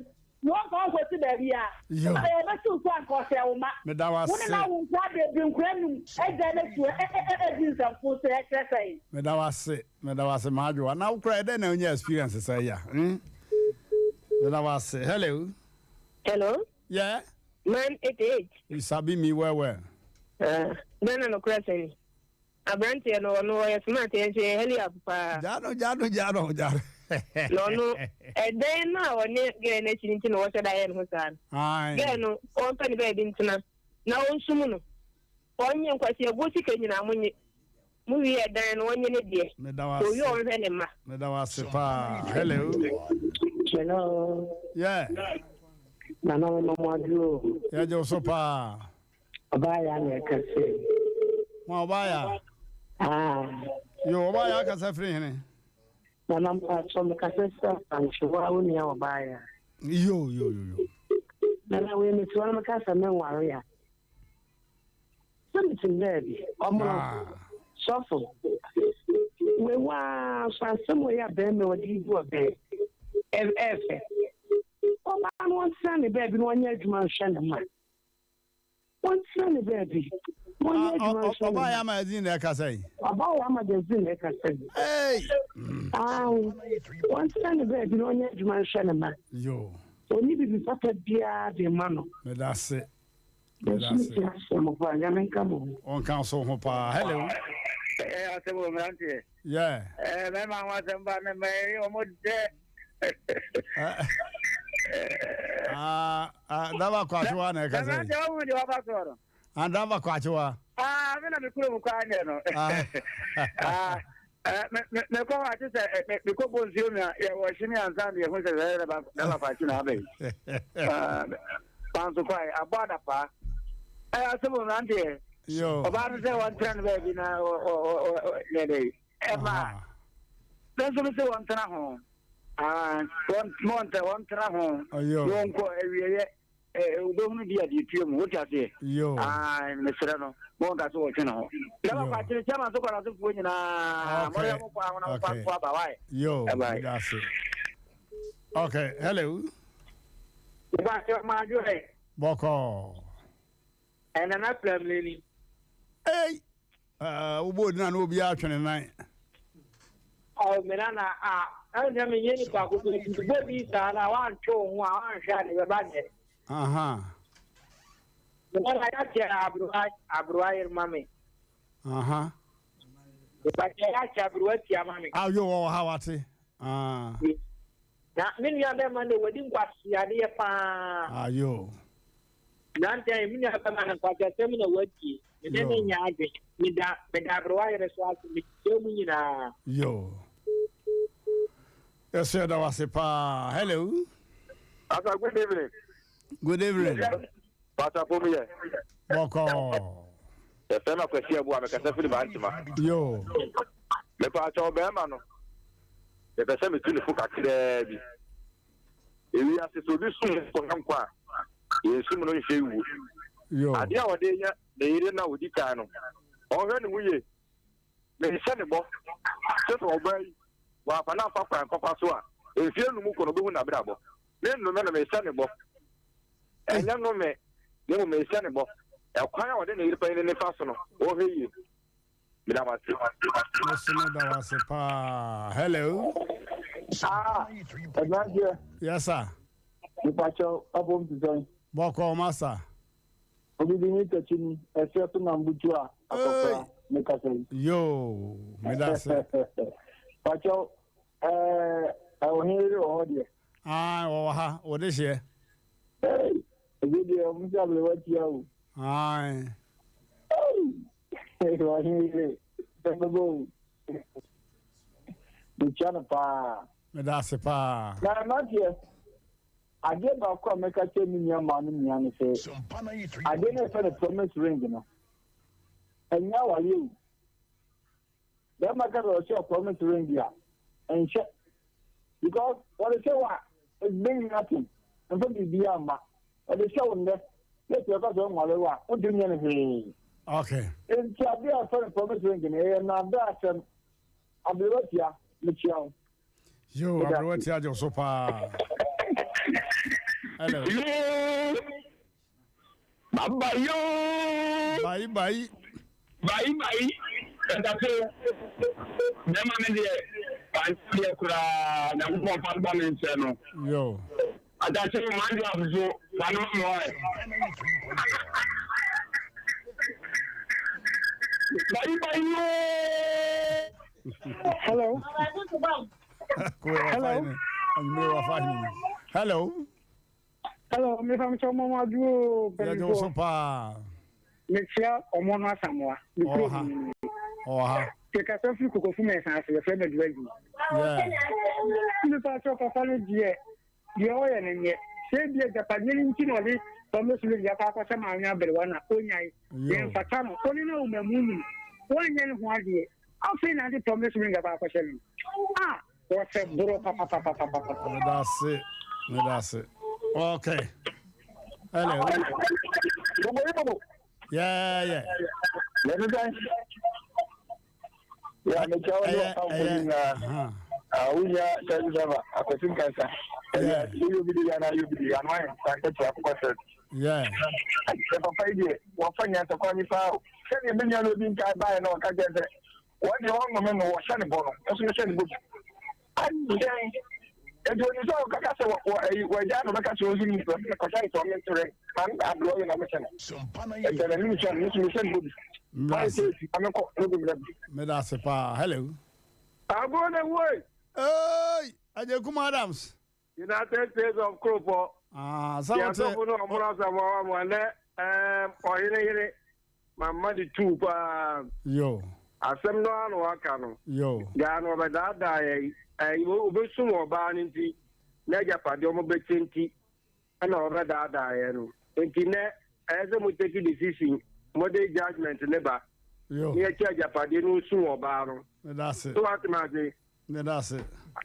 Na ɔmfa wo nkɔsi baabiara. Yo. Afei ɔbɛsi wo so anka ɔsɛe wo mma. Meda wo Wo ne ase. no awo nkoa bebree, nkora num, agyae no asi hɔ, ɛ, ɛ, ɛ, adi nsɛmfoo sɛ, ɛkyerɛ sɛn? Meda wo ase. Meda wo ase Madwoa. Na wo koraa ɛdɛn na wonya experience saa yi a? Hmm? Meda wo ase. Hello. Hello. Yeah. Man 88. You sabi me well well. Ah, Ghana nokorɛ sɛn? Abranteɛ no ɔno ɔyɛ smart yɛn nso yɛ hurry up paa. Gyaa no gyaa no gyaa no gyaa no. Na ɔno ɛdɛn no a ɔne girl no akyi no nti na ɔhyɛ da yɛ ne ho saa no. Ae. Girl no ɔmpɛ ne baabi ntena na ɔnsum no. Ɔnye nkwasiabuo sika nyinaa monye. Mo wie ɛdan no ɔnye ne deɛ. Meda wo Owie ase. ɔnhwɛ ne mma. Meda wo ase paa. Hello. Hello. Yeah. Nana mema mo adwo o. Yɛgye wo so paa. Ɔbaa yaa na ɛkasa yi. Hwan ɔbaa yaa? Ah. Yo, ɔbaa yaa kasa firi hene? Nana mpatsɔ me kasa firi Asankye wo a wo nua ɔbaa yaa. Yo yo yo yo. Nana wei me te hɔ na me kasa me nware a. Sɛ me te baabi ɔmono. Ah. Sɔfo. Wei waa so asɛm wei a bɛrima ɔde gu ɔbɛn. Ɛɛfɛ. Ɔbaa no ɔntena ne baabi na ɔnyɛ adwuma nhwɛ ne ma. Wɔntena ne baabi. Wɔnyɛ adwuma nhyɛ ne Ɔbaa yɛ ama ɛdin na ɛkasa yi. Ɔbaa yɛ ama ɛdin na ɛkasa yi. Hey. Ayi. Wɔntena ne baabi na ɔnyɛ adwuma nhyɛ ne ma. Yo. Oni bibi papa biara de ma no. Meda ase. Meda ase. Nso asɛm pa nyame nka mo ho. Ɔnka so ho paa. Hello. Eh, asɛm wɔ mmeranteɛ. Yeah. Eh, mɛma ho asɛm ba ne mɛ ɔmo dɛ. Ah, ah, daba kwakyewa na ɛka sɛ. Mmeranteɛ wɔn mu deɛ wɔba soɔ no. Ah, daba kwakyewa. Ah, me na me kurom kɔ anyɛ no. Ah, eh, me me me kɔ hɔ ate sɛ eh, me me kɔ bɔ nsuo mi a yɛ wɔ hyɛ mi ansa na yɛ ho sɛ sɛ daba daba kwakye na abɛn. Ah, panso kɔ ayɛ abɔ adapaa. Eh, asɛm wɔ mmeranteɛ. Yo. Ɔbaa no sɛ wɔntena no baabi na ɔ ɔ ɔ ɔ yɛ dɛ. Ɛma. Me nso me sɛ wɔntena ho. Ah, wɔn wɔntɛ wɔntena ho. Ayo. Na wɔnkɔ awieɛ. Ɛ wobɛhunu bi adeɛ tua mu. Wote aseɛ? Yo. Ah, mesrɛ no. Ma wɔnka sɛ wɔtwe ne ho. Na Yo. wɔkɔ akyere kyɛma so kɔnasofoɔ nyinaa. Okay. Mɔyɛ mo kɔ ahona mo Okay. kɔ aba wae. Yo. Bye-bye. Meda ase. Okay, hello. Mepakyɛ madwo ɛ. Bɔkɔɔ. Ɛnana Pramleni. Ei! Uh, wobɔ odin a na obiara atwe ne nan. Awo me nana a ɛnsɛ menyɛ nipa koko nti bɔ bi saa na wantwe wo ho a wanhwɛ a ne bɛba nyɛ. Aha. Me nana yɛakyɛ aberewa aberewa yere ma me. Aha. Mepakyɛ yɛakyɛ aberewa tia ma me. Ayo wɔ ha wate. Ah. Na me nua bɛma no wadi nkwaseadeɛ paa. Ayo. Mmeranteɛ yi, me nua bɛma no nkwaseasɛm na wadie. Me ne no nyɛ adwene. Meda meda aberewa yere so ase. Mekyia mu nyinaa. Yo. Yɛsɛ yɛda wo ase paa. Hello. Pastor, good evening. Good evening. Pastor Pomu yɛ. Bɔkɔɔ. Yɛfrɛ me Akwasi Abu a mekasa firi Bantama. Yo. Mepaakyɛw bɛrima no, mepɛ sɛ metu ne fo kakraa bi. Ewiase sɛ obi sum kɔhwɛ nkwa a, yɛn sum no nhwɛ wuo. Adeɛ a ɔde yɛ ne yere no a ɔdi kan no, ɔnhwɛ ne ho yie. Mehyɛ ne bɔ sɛ sɛ ɔbaa yi wamfa no amfa kwan papa so a, mfeɛ num kɔ no ɔbɛhu n'abrabɔ. Me nnome no, mehyɛ ne bɔ. Ɛnyɛ nnome, na mmom mehyɛ ne bɔ. Ɛkwan a ɔde ne yere panyin no fa so no, ɔnhwɛ yie. Meda mo ase. Me nso meda wo ase paa. Hello. Ah, ɛdwanteɛ. Yes sir. Mepakyɛw, abom te sɛn? Bɔkɔɔ masa. Obi di ne takyi ni, ɛsɛ so na mbutu a akɔkora ne kasa yi. Yoo, meda ase. Pakyɛw, ɛɛ, ɔhen yere wɔ hɔ deɛ? Ah, wɔwɔ ha, wɔde hyeɛ. Hey, ebi deɛ ɔmo sɛ abelewa tia o. Aye. Hey, ɔhen yere, sɛ bɛbɔ o. Mekyia no paa. Meda ase paa. Na mmeranteɛ, adeɛ baako a mɛka kyerɛ me nua maa no nyinaa ne sɛ, adeɛ no a yɛfrɛ no promise ring no, ɛnyɛ awareɛ o. Bɛrima ka sɛ ɔhyɛ promise ring a, ɛnhyɛ. Because wɔde hyɛ wo a, it means nothing. Ɛmfa biribiara mma. Wɔde hyɛ wo nnɛ, na akyire ɔka sɛ ɔnware wo a, wontumi nyɛ no hwee. Okay. Nti adeɛ a yɛfrɛ no promise ring no, ɛyɛ nnaadaa asɛm. Aberewa tia, mekyia wo. Yo, aberewa tia gye so paa. Hello. Yoo. Baba yoo. Bayi bayi. Bayi bayi. Ɛdase. Bɛma me deɛ, banteɛ koraa, Nyankopɔn fa ba me nkyɛn no. Yo. Adase, man draft so, fa no ma me wae. Bayi bayi yoo. Hello. Hello. Hello. Hello, mefa mekyɛ ɔmo ɔmo adwo Yɛgye wo so paa. Mekyia ɔmo no Asamoah. Me kuro mu. Ɔwɔ ha. Yɛkasa firi Kokofu Mɛnsa ase, yɛfrɛ me Aduayi. Mepa kyɛw papa no deɛ, deɛ ɔyɛ no nyɛ. Sɛ ebi agyapadeɛ no nti na ɔde promise ring akɔ akɔhyɛ maame aberewa na onyae. Yɛmfata no, ɔne no awomamu nim. Wanyɛ ne ho adeɛ. Afei na ade promise ring akɔ akɔhyɛ no. Ah, wɔsɛ boro papapapapapa. Meda ase, meda ase. Okay. Hello. Bobo yi bobo. Yeah, yeah. Yɛte sɛn? Yeah, mekyia wo ne w'atamfo nyinaa. Ah, wonya taxi driver akwasi nkansa. Ɛyɛ yɛ obi de yɛ anaa yɛ obi de yɛ ano ayɛ nsa nkɛkyɛ akokɔ sɛ. Yeah. Sɛ papa yi deɛ wɔfa nyansa kwan bi paa o. Sɛdeɛ me nua no obi nkae baeɛ na ɔka kyerɛ sɛ wɔn deɛ wɔnnome no wɔhyɛ ne bɔ no nso mehyɛ ne bɔ bi. Adɛn? Enti onim sɛ ɔkaka sɛ wɔ wɔ ɛyi wɔagyaa no bɛka sɛ ɔnso nim sɛ ɔhyɛ no sɛ ɔmente ma no aberɛ ɔyɛ na ɔmehyɛ no. Ɛsɛ n'anim sɛ no nso mehyɛ no bɔ bi. Ayɛ sɛ esi ma menkɔ no gu mmerɛ bi. Meda ase paa. Hello. Agoo ne woe! Hey! Agyekum Adams. United States of Kuropɔ. Ah, sɛ wote. Yɛasɔfo no ɔmono asamoah wa mo ɛnɛ ɛɛm ɔhene yere mamma de tuu paa. Yo. Asɛm no ara na waka no. Yo. Gaa no ɔbɛdaadaa yɛ ɛyi obesum ɔbaa no nti n'agyapadeɛ ɔmo bɛkyɛ nti ɛna ɔbɛdaadaa yɛ no nti nɛ ɛyɛ sɛ mo take decision mo de judgement ne ba. Yo. Ne yɛkyɛ agyapadeɛ no osum ɔbaa no. Meda ase. So wate ma ase. Meda ase.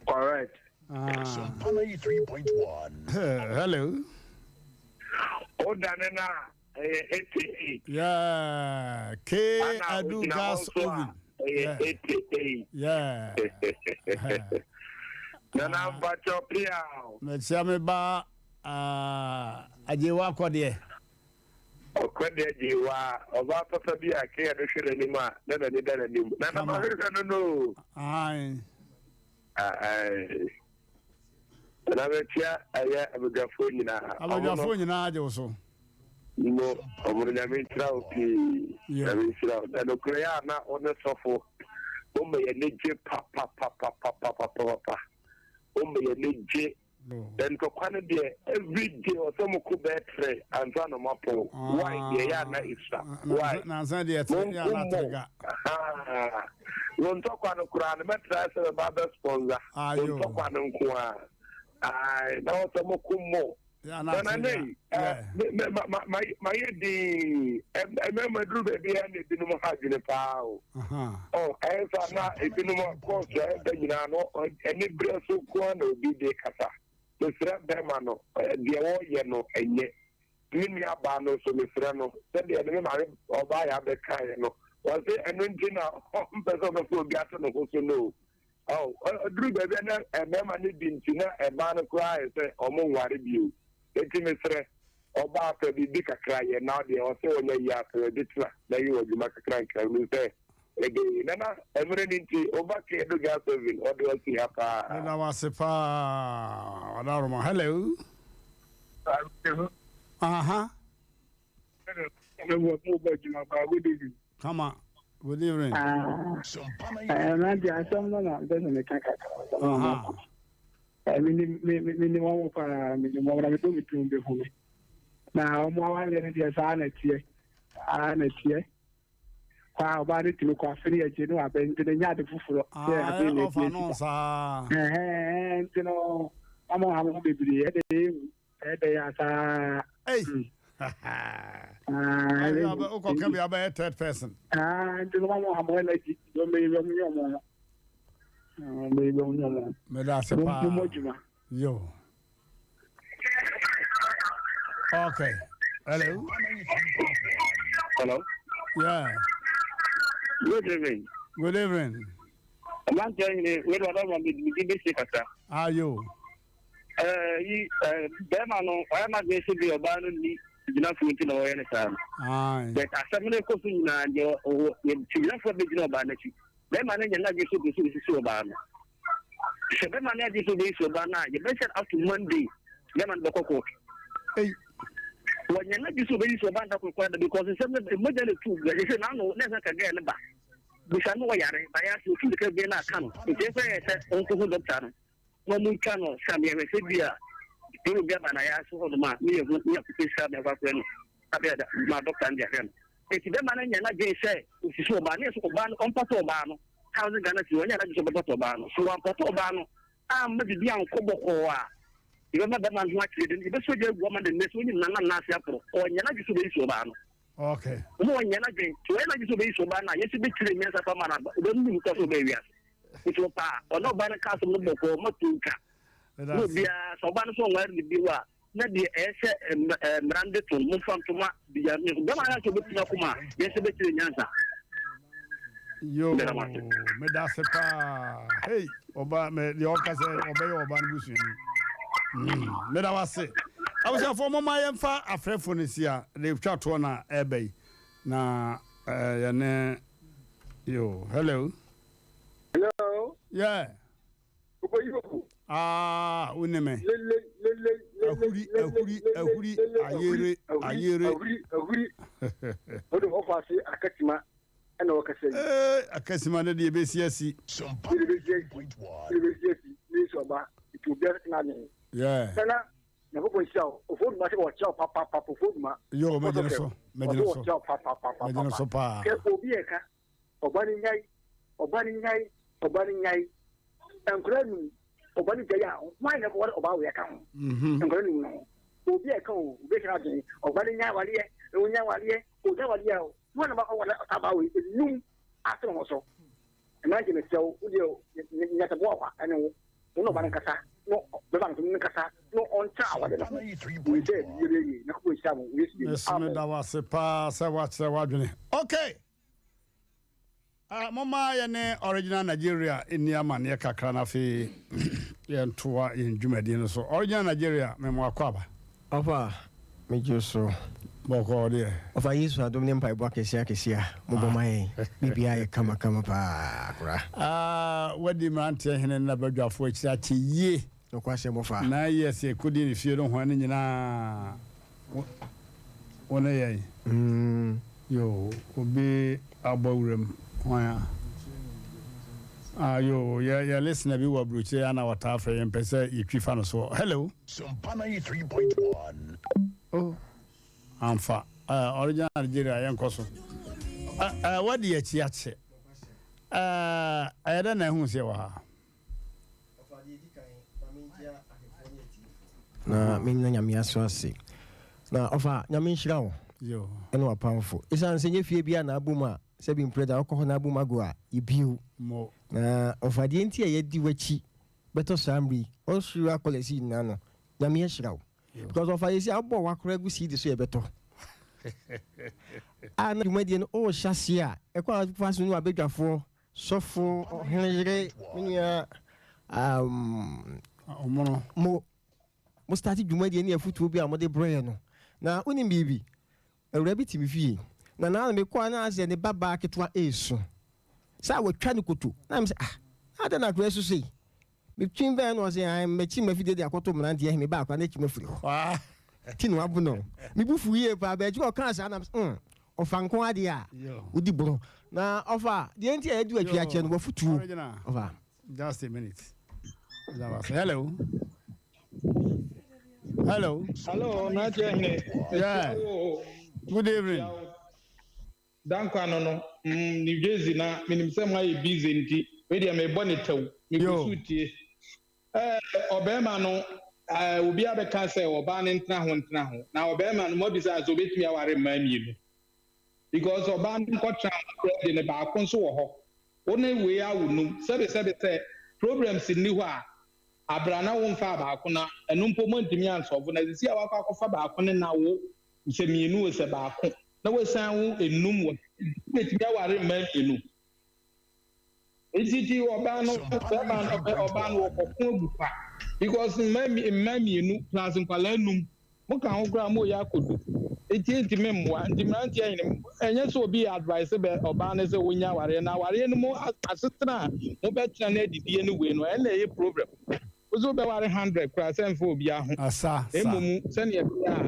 Correct. Ah. Sompa 93.1. Hello. O dane no a ɛyɛ 88. Yeah. K Adu gas oven. Ɛyɛ 88. Yeah. Nana mpakyɛ pia. Mekyia me ba Agyewa Kɔdeɛ. Ɔkɔdeɛ Gyewa, ɔbaa papa bi a K Adu hwɛ n'anim a na n'ani da n'anim. Nana mahwehwɛ no no. Aye. Ae. Na mekyia ɛyɛ abadwafoɔ nyinaa. Abadwafoɔ nyinaa gye wo so. Mo, ɔmo no Nyame nhyira wo pii. Nyame nhyira wo. Na nokorɛ yɛ a na wo ne sɔfo mo ma yɛn ani gye papapapapapapapa. Mo ma yɛn ani gye. Na ntɔkwa no deɛ every day ɔsɛ mo ko bɛɛ tere ansa na mo apɔn. Why deɛ yɛ a na esua. Why? Nansa deɛ tere yɛ a na tere ga. Ahaa. Wo ntɔkwa no koraa no mɛtra sɛ mɛba abɛ sponsor. Wo ntɔkwa no nko ara. Ae na ɔsɛ mo ko mo. Nana Ney, mayɛ dinn. Mmarima duru baabi a na ebinom ha adwene paa o. Ɛyɛ saa na ebinom kɔɔso a ɛba nyinaa no, ɛne berɛ so nko ara na obi de kasa. Mesrɛ bɛrima no, deɛ wɔreyɛ no ɛnyɛ. Me nuabaa no nso, mesrɛ no, sɛdeɛ ne me maame ɔbaa yɛ abɛkaeɛ no, ɔse ɛno nti na ɔmpɛ sɛ ɔbɛfa obi ato ne ho so no o. Oh, ɛduru baabi a na mmarima no di nti na mmaa no koraa ayɛ sɛ wɔn nware bio. Enti mesrɛ, ɔbaa pɛ biribi kakra yɛ na deɛ ɔsɛ ɔnya yie a pɛ baabi tena na yɛ w'adwuma kakra nkra hunu sɛ ɛbɛyɛ yie. Nana, mmerɛ no nti, wo ba Kay Edo Gas Oven, ɔde asi ha paa. Meda wo ase paa Ɔdaroma. Hello. Aha. Good evening. Kama. Good evening. Ah, mmerante asɛm no na mpɛ sɛ meka kakra. Menim wɔn paa, menim wɔn na mebɔ me tirim bɛhu me. Na wɔn awareɛ no deɛ saa na ɛteɛ. Saa na ɛteɛ. Kɔ a ɔbaa no tumi kɔ afe ne akyi no abɛ nti no nyɛ ade foforɔ sɛ afe na ɛdi akyi. Nti no wɔn ha ho bebree ɛdɛ ɛhu. Ɛdɛ yɛ asaa. Ei. Wokɔka bi abɛyɛ third person. Ah, nti no wɔn ha mo energy. Wɔn bɛyi wɔn nyɛ wɔn ho. Wɔn bɛyi wɔn nyɛ wɔn ho. Meda ase paa. Mo mo adwuma. Yo. Okay. Hello. Hello. Yeah. Good evening. Good evening. Aberanteɛ nyini wei de ɔdɔ ma mi di bɛsi kakra. Ayo. Ɛɛ yi ɛɛ bɛrima no ɔyɛ n'adwene sɛ bi ɔbaa no nni gyinafoɔ nti na ɔyɛ ne saa no. But asɛm no kɔ so nyinaa deɛ ɔwɔ gyinafoɔ bɛgyina ɔbaa no akyi. Bɛrima no nyɛ n'adwene sɛ ɔpɛ sɛ ɔsisi ɔbaa no. Sɛ bɛrima no adwene sɛ ɔbɛsisi ɔbaa no a yɛbɛhyɛ up to Monday bɛrima no bɛkɔ court. Wɔnyɛ n'adwene sɛ ɔbɛsisi ɔbaa no da koro koraa da because nsɛm no mogya na ɛtu ɛsɛ sɛ n'ano na ɛsɛ ka gɛɛ no ba. Bisa no ɔyare bayɛ ase ɔtu ne ka bie no aka no nti ɛsɛ yɛ sɛ ɔnkɔhu dɔkta no. na ɔmo ntwa no sɛ meɛhwɛ sɛ bi a duro bi aba n'ayaase hɔ nom a ne yɛhu ne yɛakɔpɛ sika de akɔ akɔyɛ no abɛ da ma dɔkta no de ahwɛ no. Enti bɛma no anya n'adwene sɛ osisi ɔbaa no, ne yɛ sɛ ɔbaa no ɔmpata ɔbaa no thousand Ghana cedi, wanya n'adwene sɛ ɔbɛpata ɔbaa no. So wampata ɔbaa no amma biribi ankɔ bɔkɔɔ a, yɛbɛma bɛma no ho akyerɛ de, yɛbɛsɔ gya agu ama no nnɛ sɛ onyim na na n'ase aporɔ. Ɔnya n'adwene sɛ ɔbɛyi si ɔbaa no. Okay. Ɔmo ɔnya n'adwene, sɛ ɔyɛ n'adwene sɛ ɔbɛyi si ɔbaa no a, yɛn nso bɛkyerɛ nyansa fa ma no aba, ɔbɛnum kɔ sɛ ɔbɛyɛ wiase. Nti ɔpɛ a, ɔne ɔbaa no ka asɛm no bɔkɔɔ ma to ntwa. Na obiara, sɛ ɔbaa no sɛ ɔnware no bio a, na deɛ ɛyɛ sɛ mmara no de to no, momfa nto ma bia no. Bɛma no sɛ ɔbɛtumi akoma a, yɛn nso bɛkyerɛ nyansa. Yoo, meda ase paa. Hey, ɔba, me deɛ ɔka sɛ ɔbɛyɛ ɔba no busuani. Meda wo ase. Abusuafoɔ, momma yɛmfa afrɛfoɔ no si a, de twa toɔ na ɛreba yi. Na yɛne, yo, hello. Hello. Yeah. Oboyoko. Ah, wo ne me. Lele lele lele. Ahuri ahuri ahuri ayere ayere. Ahuri ahuri. Wode hɔ ase akasima ɛna wɔkasa yi. Ee akasima ne deɛ ebesi asi. Deɛ ebesi asi. Deɛ ebesi asi. Ne nsu ɔba. Nti obiara tena ne. Yeah. Nana Nyankopɔn nhyira wo. Ofoduma sɛ wɔkyerɛ wo papapapa Ofoduma. Yo, mɛgyina so. Mɛgyina so. Wɔkyerɛ wo papapapa. Mɛgyina so paa. Sɛ obi ɛka Ɔba no nyae, ɔba no nyae, ɔba no nyae. Nkwadaa num, ɔba no gyae a, hwan na ɛkɔware ɔbaa wei aka ho? Mhm. Nkwadaa num no ho. Obi a ɛka o, obi ɛka adwene, ɔba no nyae awareɛ, ɔnya awareɛ, ɔnya awareɛ a, hwan na ɔbɛkɔware ɔbaa wei enum ase ne ho so? Mmerante mesrɛ wo, wo deɛ nyasaboa kwa ɛne wo. Wo ne ɔba no nkasa, na bɛma no so no nkasa, na ɔntra aware no ho. Nim sɛ biribi bɛyɛ yie. Nyankopɔn nhyira mo wɔ Yesu din mu. Mese Amen. meda wo ase paa sɛ woakyerɛ w'adwene. Okay! Ah, momma yɛne Original Nigeria nni amanneɛ kakra na afei yɛntoa yɛn dwumadie no so. Original Nigeria, me mo akwaaba. Ɔfa, megye wo so. Bɔkɔɔ deɛ. Ɔfa Yesu adom ne mpaebɔ akɛseɛ akɛseɛ a mobɔ ma yɛn. Biribiara yɛ kama kama paa koraa. Ah, wadi mmeranteɛ hene ne n'abadwafoɔ akyiri akyɛ yie. Nokwasɛm ɔfa. 9 years yɛkɔdii ne fie nohoa no nyinaa wo wo ne yɛn. Yoo, obi abɔ wuram, hwan a? Ah yoo, yɛ yɛ listener bi wɔ aburokyire a na ɔtaa frɛ yɛn pɛ sɛ yɛtwi fa no soɔ. Hello. Sompa 93.1. Oh, amfa. Eh, original Nigeria, yɛnkɔ so. Eh, eh, wadi akyi akyɛ. Eh, ɛyɛ dɛ na ɛhu sɛ wɔ ha. Na menna Nyame aso ase. Na ɔfa Nyame nhyira wo ɛne w'apamfo. Esiane sɛ nyɛ fie biara na abom a sɛbi mprɛ da wokɔ hɔ na abom ago a yɛbiew. Na ɔfa deɛ nti a yɛadi w'akyi bɛtɔ saa mmerɛ yi ɔsoro akɔlɛsi nyinaa no Nyame ahyira wo. Because ɔfa yɛsi a wobɔ wakora agu CD so yɛbɛtɔ. A na dwumadie no ɔrehyɛ aseɛ a ɛkɔ a fa so ne wabadwafoɔ Sɔfo ɔhene yere me nua um, Ɔmono. mo mo start dwumadie ne afutuo bi a mode brɛɛ no na wonim biribi awura bi te me fie na naa na mekɔ a na asɛ ne ba baa ketewa ɛresu sɛ a wɔatwa ne koto na mesɛ ah na adɛn na akora su sei Metwi bɛn no ɔse ae mɛkyi mafidie de akɔto mmeranteɛ he me ba akora no akyi mafiri hɔ ti na wabo no me bo fu yie paa bɛakyi ɔkaa saa na mm ɔfa nko adeɛ a wodi borɔ na ɔfa deɛ nti a yɛdu atwi akyɛ no wafutuo ɔfa. Just a minute. Hello. Hello. Hello, Mmeranteɛ hene. Yeah. Good evening. Dankwa no no mm New Jersey na menim sɛ moayɛ busy nti wei deɛ mebɔ ne tɛw megu so tie eh ɔbarima no eh obiara bɛka sɛ ɔbaa no ntena ho ntena ho na ɔbarima no moabisa no sɛ obɛtumi aware mmaa mmienu because ɔbaa no nkɔtena ho koraa de ne baako nso wɔ hɔ wo ne wei awo num sɛbe sɛbe sɛ problems nni hɔ a abra na womfaa baako na ɛno mpo moantumi ansɔlvo na sisi a wakɔ akɔfa baako ne na wo sɛ mmienu o sɛ baako na wasan wo enum wɔ wobɛtumi aware mmaa mmienu nti ti ɔbaa no bɛrima no ɔbaa no wɔkɔko agu kwa because mmaa mmaa mmienu plus nkwadaa enum mo ka ho koraa mo yɛ akɔdu nti ntumi mmoa nti mmeranteɛ nyina ɛnyɛ sɛ obi advice bɛ ɔbaa no sɛ wonya awareɛ na awareɛ no mu asetena a mobɛtena no adidie no wei no ɛnna ɛyɛ problem. Wo nso wobɛware hundred koraa sɛ ɛmfa obiara ho, na mmom sɛnea ɛbɛyɛ a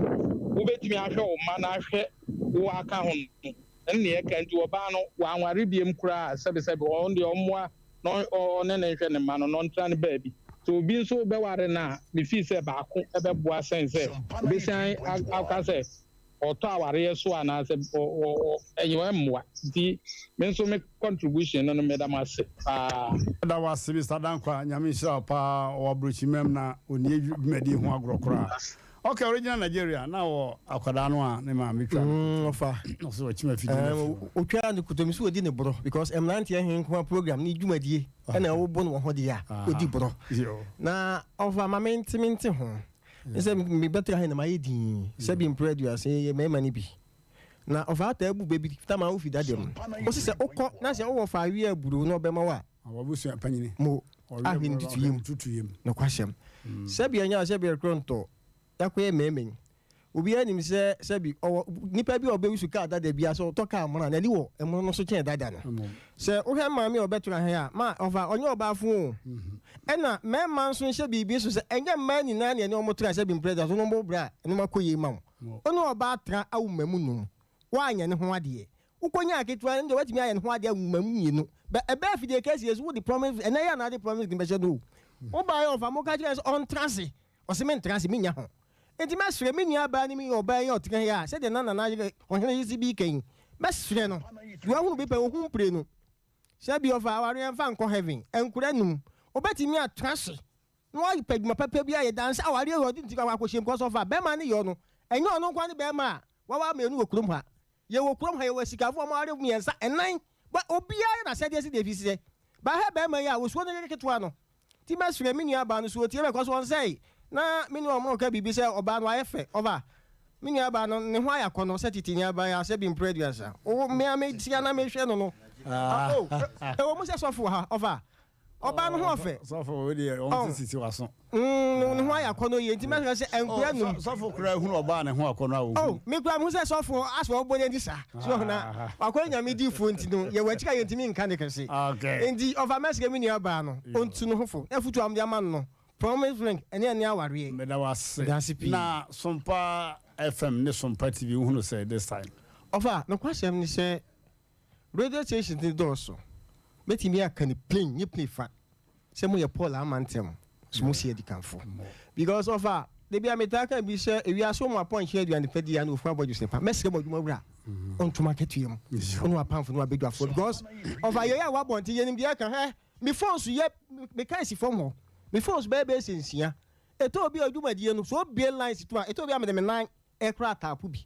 wobɛtumi ahwɛ wo mma na ahwɛ wo aka ho no, ɛno na yɛka. Nti ɔbaa no, wanware biom koraa a, sɛbesɛbe, ɔno deɛ ɔmmoa na ɔne no nhwɛ ne mma no na ɔntra ne baabi. Sɛ obi nso bɛware no a, me feel sɛ baako bɛboa sɛn sɛ ɔbɛsian aka sɛ ɔtɔ awareɛ so anaasɛ ɛnyɛ ɛmmoa nti me nso me contribution no no meda mo ase paa. Yɛda wo ase Mister Dankwa, Nyame nhyira wo paa, ɔwɔ aburokyimam na ɔnni dwumadie ho agorɔ koraa. Ok, original Nigeria, na ɔwɔ akwadaa no a ne maame twa no kutu. Ɔfa. Ɔsɛ wakyim afidie no afiri hɔ. Ɔtwa no kutu, me sɛ ɔdi ne borɔ because mmeranteɛ he nkoa program ne dwumadie ɛna ɔbɔ no wɔ ho deɛ a, ɔdi borɔ. Na ɔfa ma mente mente ho. Ne sɛ mebɛtra he na mayɛ dinn sɛ bi mprɛ aduasa yɛ mmarima no bi. Na ɔfaa taa bu bɛ bi tama wofi dada mu. Ose sɛ wokɔ na sɛ wowɔ fa awe aburoo na ɔbɛma wo a, W'abusua panyini. Mo ahwe no tutu yam. Nokwasɛm. Sɛbi anya sɛbi ɛkorɔ ntɔ yɛakɔyɛ mmarima yi. Obiara nim sɛ sɛbi ɔwɔ nipa bi a ɔbɛwusu kaa dada biara sɛ ɔtɔ kaa mono a n'ani wɔ ɛmono no so kyɛn dada no. Sɛ wohwɛ maame a ɔbɛtra he a, ma ɔfa ɔnyɛ ɔbaafo o. Ɛna mmarima nso nhyɛ biribi so sɛ ɛnyɛ mmaa nyinaa na ɛne wɔn tra sɛbi mprɛ da so no bɔ bra a nneɛma kɔ yie ma wo. Wo ne ɔbaa tra awo mmamu num, woanyɛ ne ho adeɛ. Wokɔnya aketewa no deɛ woatumi ayɛ ne ho adeɛ awo mmamu mmienu. Bɛ ɛbɛɛ afidie kɛseɛ so wode promise ɛnɛ yi a na ade promise bɛhyɛ no o. Wobaeɛ ɔfa moka kyerɛ no sɛ ɔntra ase. Ɔse mentra ase, mennya ho. Enti mɛsrɛ me nuabaa ne me ɔbaa yi a ɔte ha yi a, sɛdeɛ na Nana yere, ɔhene yere bi reka yi, mɛsrɛ no, deɛ wahunu bi pɛn, ɔhu mprenu, sɛ bi ɔfa awareɛ mfa nkɔ heaven, nkora num, ɔbɛtumi atra ase na wapɛ adwuma papa bi ayɛ than sɛ awareɛ wei ɔde ne ti akɔ akɔhyɛ mu, because ɔfa bɛrima no yɔ no, ɛnyɛ ɔno nko ara ne bɛrima a waware mmienu wɔ kurom ha. Yɛwɔ kurom ha, yɛwɔ asikafoɔ a wɔaware mmiɛnsa, nnan, but obiara yɛ n'asɛdeɛ sɛdeɛ ɛfiri sɛ, but hwɛ bɛrima yi a, ɔsuo ne yere ketewa no, Nti mɛsrɛ me nua baa no so otie me kɔso ɔnsɛe na me nua ɔmo ka biribi sɛ ɔbaa no wayɛ fɛ ɔba me nua baa no ne ho ayɛ akɔnɔ sɛ tete nua baa yi a sɛ bi mpere aduasa wo me a me tia na me hwɛ no no ah oh ɛwɔ mu sɛ sɔfo wɔ ha ɔfa. Ɔbaa no ho ɔfɛ. Sɔfo wo deɛ wɔn ti sisi w'aso. Mm, ne ho ayɛ akɔnɔ yie nti mɛsrɛ sɛ nkura num. Sɔfo kura ehunu ɔbaa ne ho akɔnɔ a ohu. Oh, me kura mehu sɛ sɔfo asɔ ɔbɔ n'ani saa. So na wakɔyɛ nyame diifoɔ nti no yɛwɔ akyiri a yɛntumi nka ne kɛse. Nti ɔfa mɛsrɛ me nua baa no ɔntu ne ho fo na afutuo a wɔde ama no no promise ring ɛne ɛne awareɛ. Meda wo ase. Meda ase pii. Na Sompa FM ne Sompa TV wohunu sɛ this time. Ɔfa, nokwasɛm ne sɛ Radio stations no dɔɔso. Mɛtumi aka no plain, nyɛ plain fa, sɛ moyɛ Paul ama ntɛm, so mo si adikanfo. Because ɔfa, da bi a metaa ka bi sɛ, ewiase wɔn apɔnkye aduane pa di a na ofunu abɔ dwesɛ pa. Mɛsrɛ mo adwuma wura, ɔnto mo akatua mu, ɔne w'apamfo ne w'abadwafoɔ. Because ɔfa, yɛyɛ a w'abɔnten, yɛnim deɛ ɛka, hɛ, me phone so yɛ, meka asi fam hɔ, me phone so bɛyɛ bɛyɛ sɛ nsia. Ɛtɔ obi a adwumadie no, sɛ obue lines to a, ɛtɔ obi a mede me nan Ɛkora ataapo bi.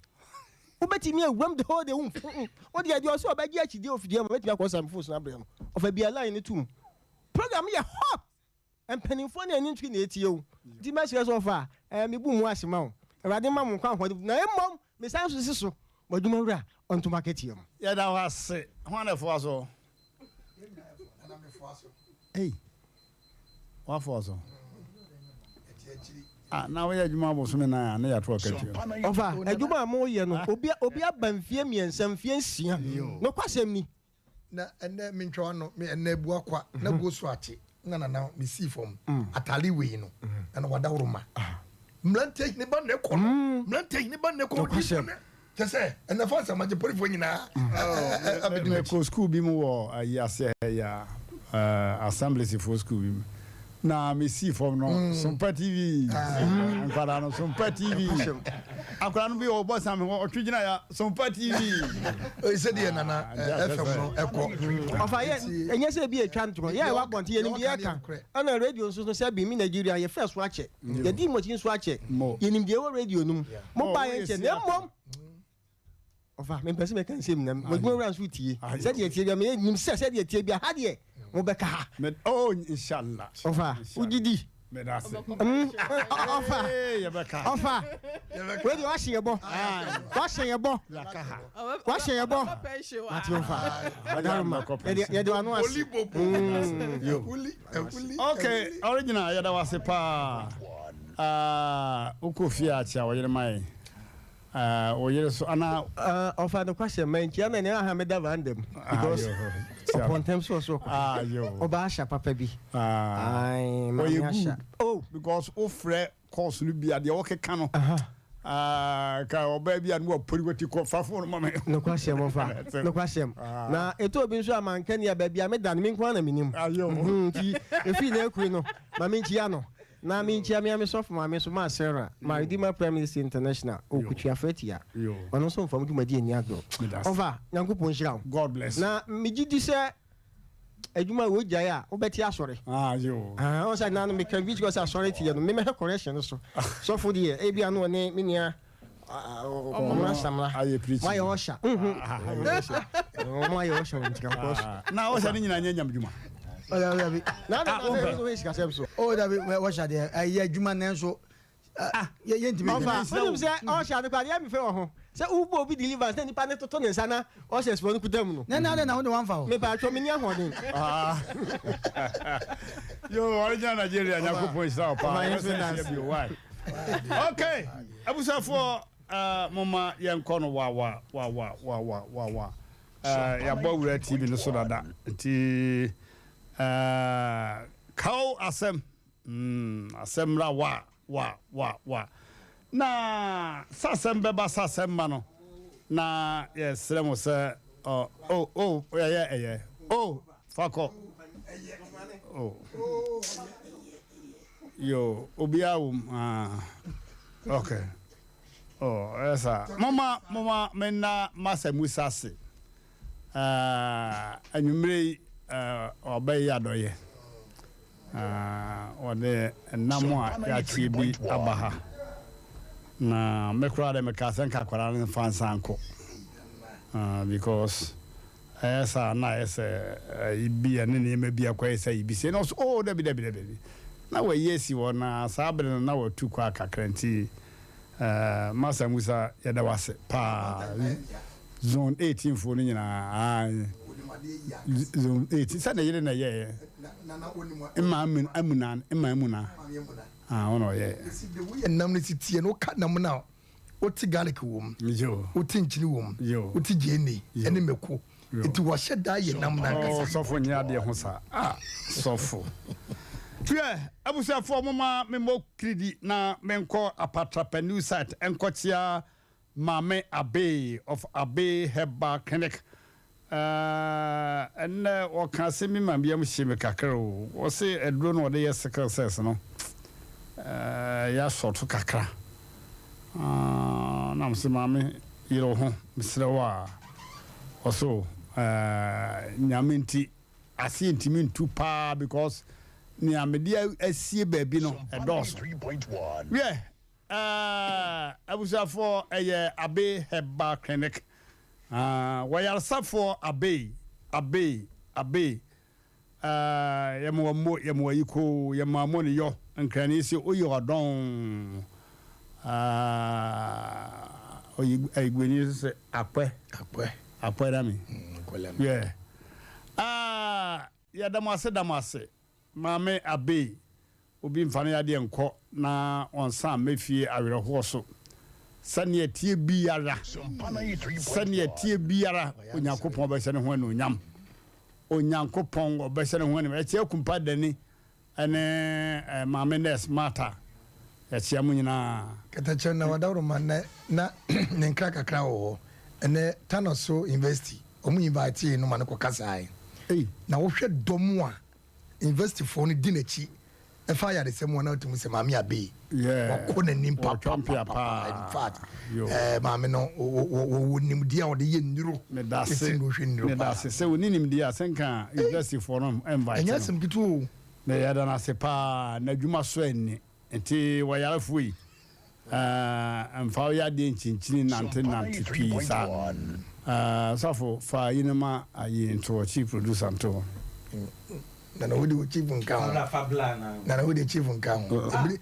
Wobɛtumi awuram the whole day wo wo deɛ deɛ ɔsɛ ɔbɛgye akyidie wɔ fidie mu bɛtumi akɔ sam fo so abrɛ no ɔfa bia line no tum program yɛ hot mpanimfoɔ ne ani ntwi na ɛtie wo nti mɛsrɛ sɛ ɔfa ɛɛ mebu mu ase ma wo awurade ma mo nkwa ahoɔden na mmom mesan so si so mo adwuma wura ɔnto mo akatua mu. Yɛda wo ase. Hwan na ɛfoa so? Ei, woafoa so. Ah, na woyɛ adwuma abosome nan a na yɛato akatua. Ɔfa, adwuma a moyɛ no, obi obi aba mfie mmiɛnsa, mfie nsia. Nokwasɛm ni. Na ɛnɛ mentwa w'ano, me ɛnɛ abua kwa, na guo so ate, na nana mesii fam, atale wei no, nana wadaworo ma. Mmeranteɛ hene ba na ɛkɔ no, mmeranteɛ hene ba na ɛkɔ, odiyifoɔ no. Kyɛ sɛ, ɛnɛ fa nsɛm agye porifoɔ nyinaa abɛdi m'akyi. Mekɔ sukuu bi mu wɔ ayi aseɛ ha yi a, Assemblies foɔ sukuu bi mu. Na mesii fam no, Sompa TV, nkwadaa no, Sompa TV. Akwadaa no bi ɔbɔ sam hɔ, ɔtwe gyina ya, Sompa TV. Sɛdeɛ nana FM no ɛkɔ. Ɔfa yɛ, ɛnyɛ sɛ ebi etwa ntorɔ, yɛ a ɛwɔ abɔnten yɛnim deɛ ɛka. Ɛna radio nso no sɛ bi me Nigeria yɛfrɛ so akyɛ, yɛdi mmɔkyi nso akyɛ, yɛnim deɛ ɛwɔ radio no mu. Mo ba yɛn nkyɛn na mmom ɔfa mempɛ sɛ mɛka nsɛm nam madwuma wura nso tie sɛdeɛ tie bia meyɛ nim sɛ sɛdeɛ tie bia ha deɛ mobɛka ha. Oh inshallah. Ɔfa wogye di. Ɔfa ɔfa wei deɛ wahyɛ yɛ bɔ wahyɛ yɛ bɔ wahyɛ yɛ bɔ mate ɔfa ɔdaroma yɛde wano ase. Okay original yɛda wase paa. Ah wokɔ fie a kyea wo yere ma yɛn. Ah wo yere so ana. Ah ɔfa no kwahyɛ mankyia na nea aha meda veranda mu because ɔpɔ ntɛm so ɔso ɔkɔ ɔba asha papa bi. Ah ɔyɛ good oh because wofrɛ course no bi a deɛ wɔkeka no ah ka ɔbaa bi a no wapori wati kɔ fa phone ma me. Nokwasɛm ɔfa nokwasɛm na ɛtɔ obi nso a manka ni a baabi a meda no me nko ara na menim nti ɛfiri na akuri no ma menkyia no. Na menkyia me ara me sɔfo maame nso, Maa Sarah, ma Redeemer Prayer Ministry International, Okutu Afratia. Ɔno nso mfa mo dwumadi nni agorɔ. Ɔfa, Nyankopɔn nhyira wo. God bless. Na megye di sɛ adwuma a wogyae a wobɛte asɔre. Ah, yo. Ah, ɔn sɛ na no meka bi kyerɛ sɛ asɔre teɛ no, memɛhwɛ correction no so. Sɔfo deɛ, ebi ano ɔne me nua ɔmo asamla. Ayɛ preaching. Wayɛ ɔsha. Ɔmo ayɛ ɔsha wɔ nkyerɛ nkɔs. Na ɔsha ne nyinaa nyɛ nyam dwuma. Ɔdabi dabi. Na na na sɛ ɛyɛ sikasɛm so. Oh dabi ɔsha deɛ ɛyɛ adwuma nanso yɛ yɛ ntumi. Ɔfa wonim sɛ ɔsha no kora deɛ mefɛ wɔ ho sɛ wobɔ obi deliverance na nipa ne toto ne nsa na ɔsha sfoɔ no kuta mu no. Na na adɛn na wode wamfa hɔ. Mepa atwɔ menni ahoɔden. Yo original Nigeria Nyankopɔn nhyira wo paa. Yɛbɛsan ahyia bio why. Okay abusuafoɔ uh, moma yɛnkɔ no wawa wawa wawa wawa uh, yɛabɔ awura TV no so dada nti uh, kaw asɛm mm, asɛm mmra wa wa wa wa na sɛ asɛm bɛba sɛ asɛm ma no na yɛsrɛ mo sɛ oh, oh, oh, ɛyɛ ɛyɛ oh, fa kɔ oh. Yoo obiara wom aa ok oh ɛyɛ saa moma moma menna Masa Musa ase ɛɛ anwummere yi ɛɛ ɔbɛyɛ adɔyɛ ɛɛ ɔde nam a yɛakyeɛ bi aba ha na me koraa deɛ mekaa sɛ nka akwadaa no mfa nsan nkɔ ɛɛ because Ɛyɛ saa a na ayɛ sɛ ayi bi ɛne nneɛma bi akɔyɛ sɛ ayi bi sei na ɔso oh dabi dabi dabi dabi na wayi asi hɔ na saa bere no na watu kɔ akakra nti eh, Masa Musa yɛda wase paa zone 18 foɔ no nyinaa ae. Zone 8 sɛ ne yere na ɛyɛɛ. Mma amuna mma amuna. Ah, ɔna ɔyɛɛ. Esi de woyɛ nam no si tie no woka nam no a wote garlic wɔ mu. Wote nkyene wɔ mu. Wote gyeene ɛne mako. Eti wɔhyɛ da yɛ nam no ankasa. Oh, sɔfo nyɛ adeɛ ho saa. Ah, sɔfo. Hwɛ, abusuafoɔ moma memmɔ kiridi na menkɔ Apatrapa new site nkɔkyea Maame Abey of Abey Herbal Clinic. Eh, ɛnnɛ wɔka asɛm bi ma me yam hye me kakra o. Wɔse aduro no wɔde yɛ sickle cells no, eh, yɛasɔto kakra. Ah, na mese maame yere wo ho, mesrɛ wo a. Ɔse o, eh, Nyame nti aseɛ ntumi ntu paa because nea mede asie baabi no ɛdɔɔso. Wiɛ, eh, abusuafoɔ ɛyɛ Abbey Herbal Clinic. Ah, wɔyaresafoɔ Abbey, Abbey, Abbey. Ah, yɛ mo mo yɛ mo ayi ko yɛ mo amo ne yɔ nkrani se oyi ɔdɔn ah oyi ayigbeni se akpɛ akpɛ akpɛ na mi yeah ah yɛ da mo ase da mo ase maame Abbey Obi mfa ne yadeɛ nkɔ na ɔnsan mmɛ fie awerɛhoɔ so. Sɛdeɛ ɛteɛ biara, sɛdeɛ ɛteɛ biara, Onyankopɔn bɛhyɛ ne ho anuonyam. Onyankopɔn ɔbɛhyɛ ne ho anuonyam. Ɛkyɛ Kumpa Dani ne eh, Maame Nurse Martha, yɛkyea mo nyinaa. Kɛtɛkyɛ na wadaworo ma nnɛ na ne nkra kakra wɔ hɔ. Ɛnɛ Tanoso University, wɔn invitee no ma no kɔ kasae. Na wohwɛ dɔm a University foɔ no di n'akyi ɛfa ayaresa mu a na wotumi sɛ maame Abbey wakɔ n'anim papapapa in fact ɛɛ maame no wɔwɔ nimdeɛ a wɔde yɛ nnuro ɛsi nnuro hwɛ nnuro paa. Medase sɛ wɔni nimdeɛ a sɛ nka university foɔ no invite no. Ɛnyɛ asɛm ketewa o. Na yɛda no ase paa n'adwuma so ani. Nti wɔyarefoɔ yi, eh, mfa wo yadeɛ nkyinkyini nante nante pii saa. Eh, sɔfo, fa yi no ma ayi nto hɔ, chief producer nto hɔ. Nana wo de wo chief nka ho. Nana wo de chief nka ho. Ebiri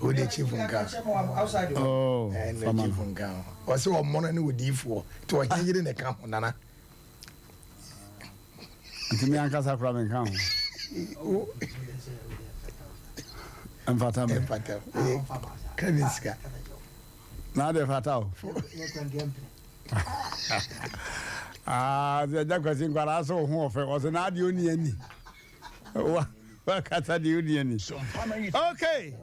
wo de chief nka ho. Oh, fama chief nka ho. Ɔsɛ ɔmɔno ne odiifoɔ. Nti ɔhene yere na ɛka ho nana. Nti me ankasa koraa menka ho. Mfata me. Mfata. Kevin sika. Na de fata o. Ah, sɛ ɛgya kwasi nkwadaa sɛ ɔho ɔfɛ ɔsɛ na adeɛ ɔni ani. Wakasa deɛ ɔni ani. Okay.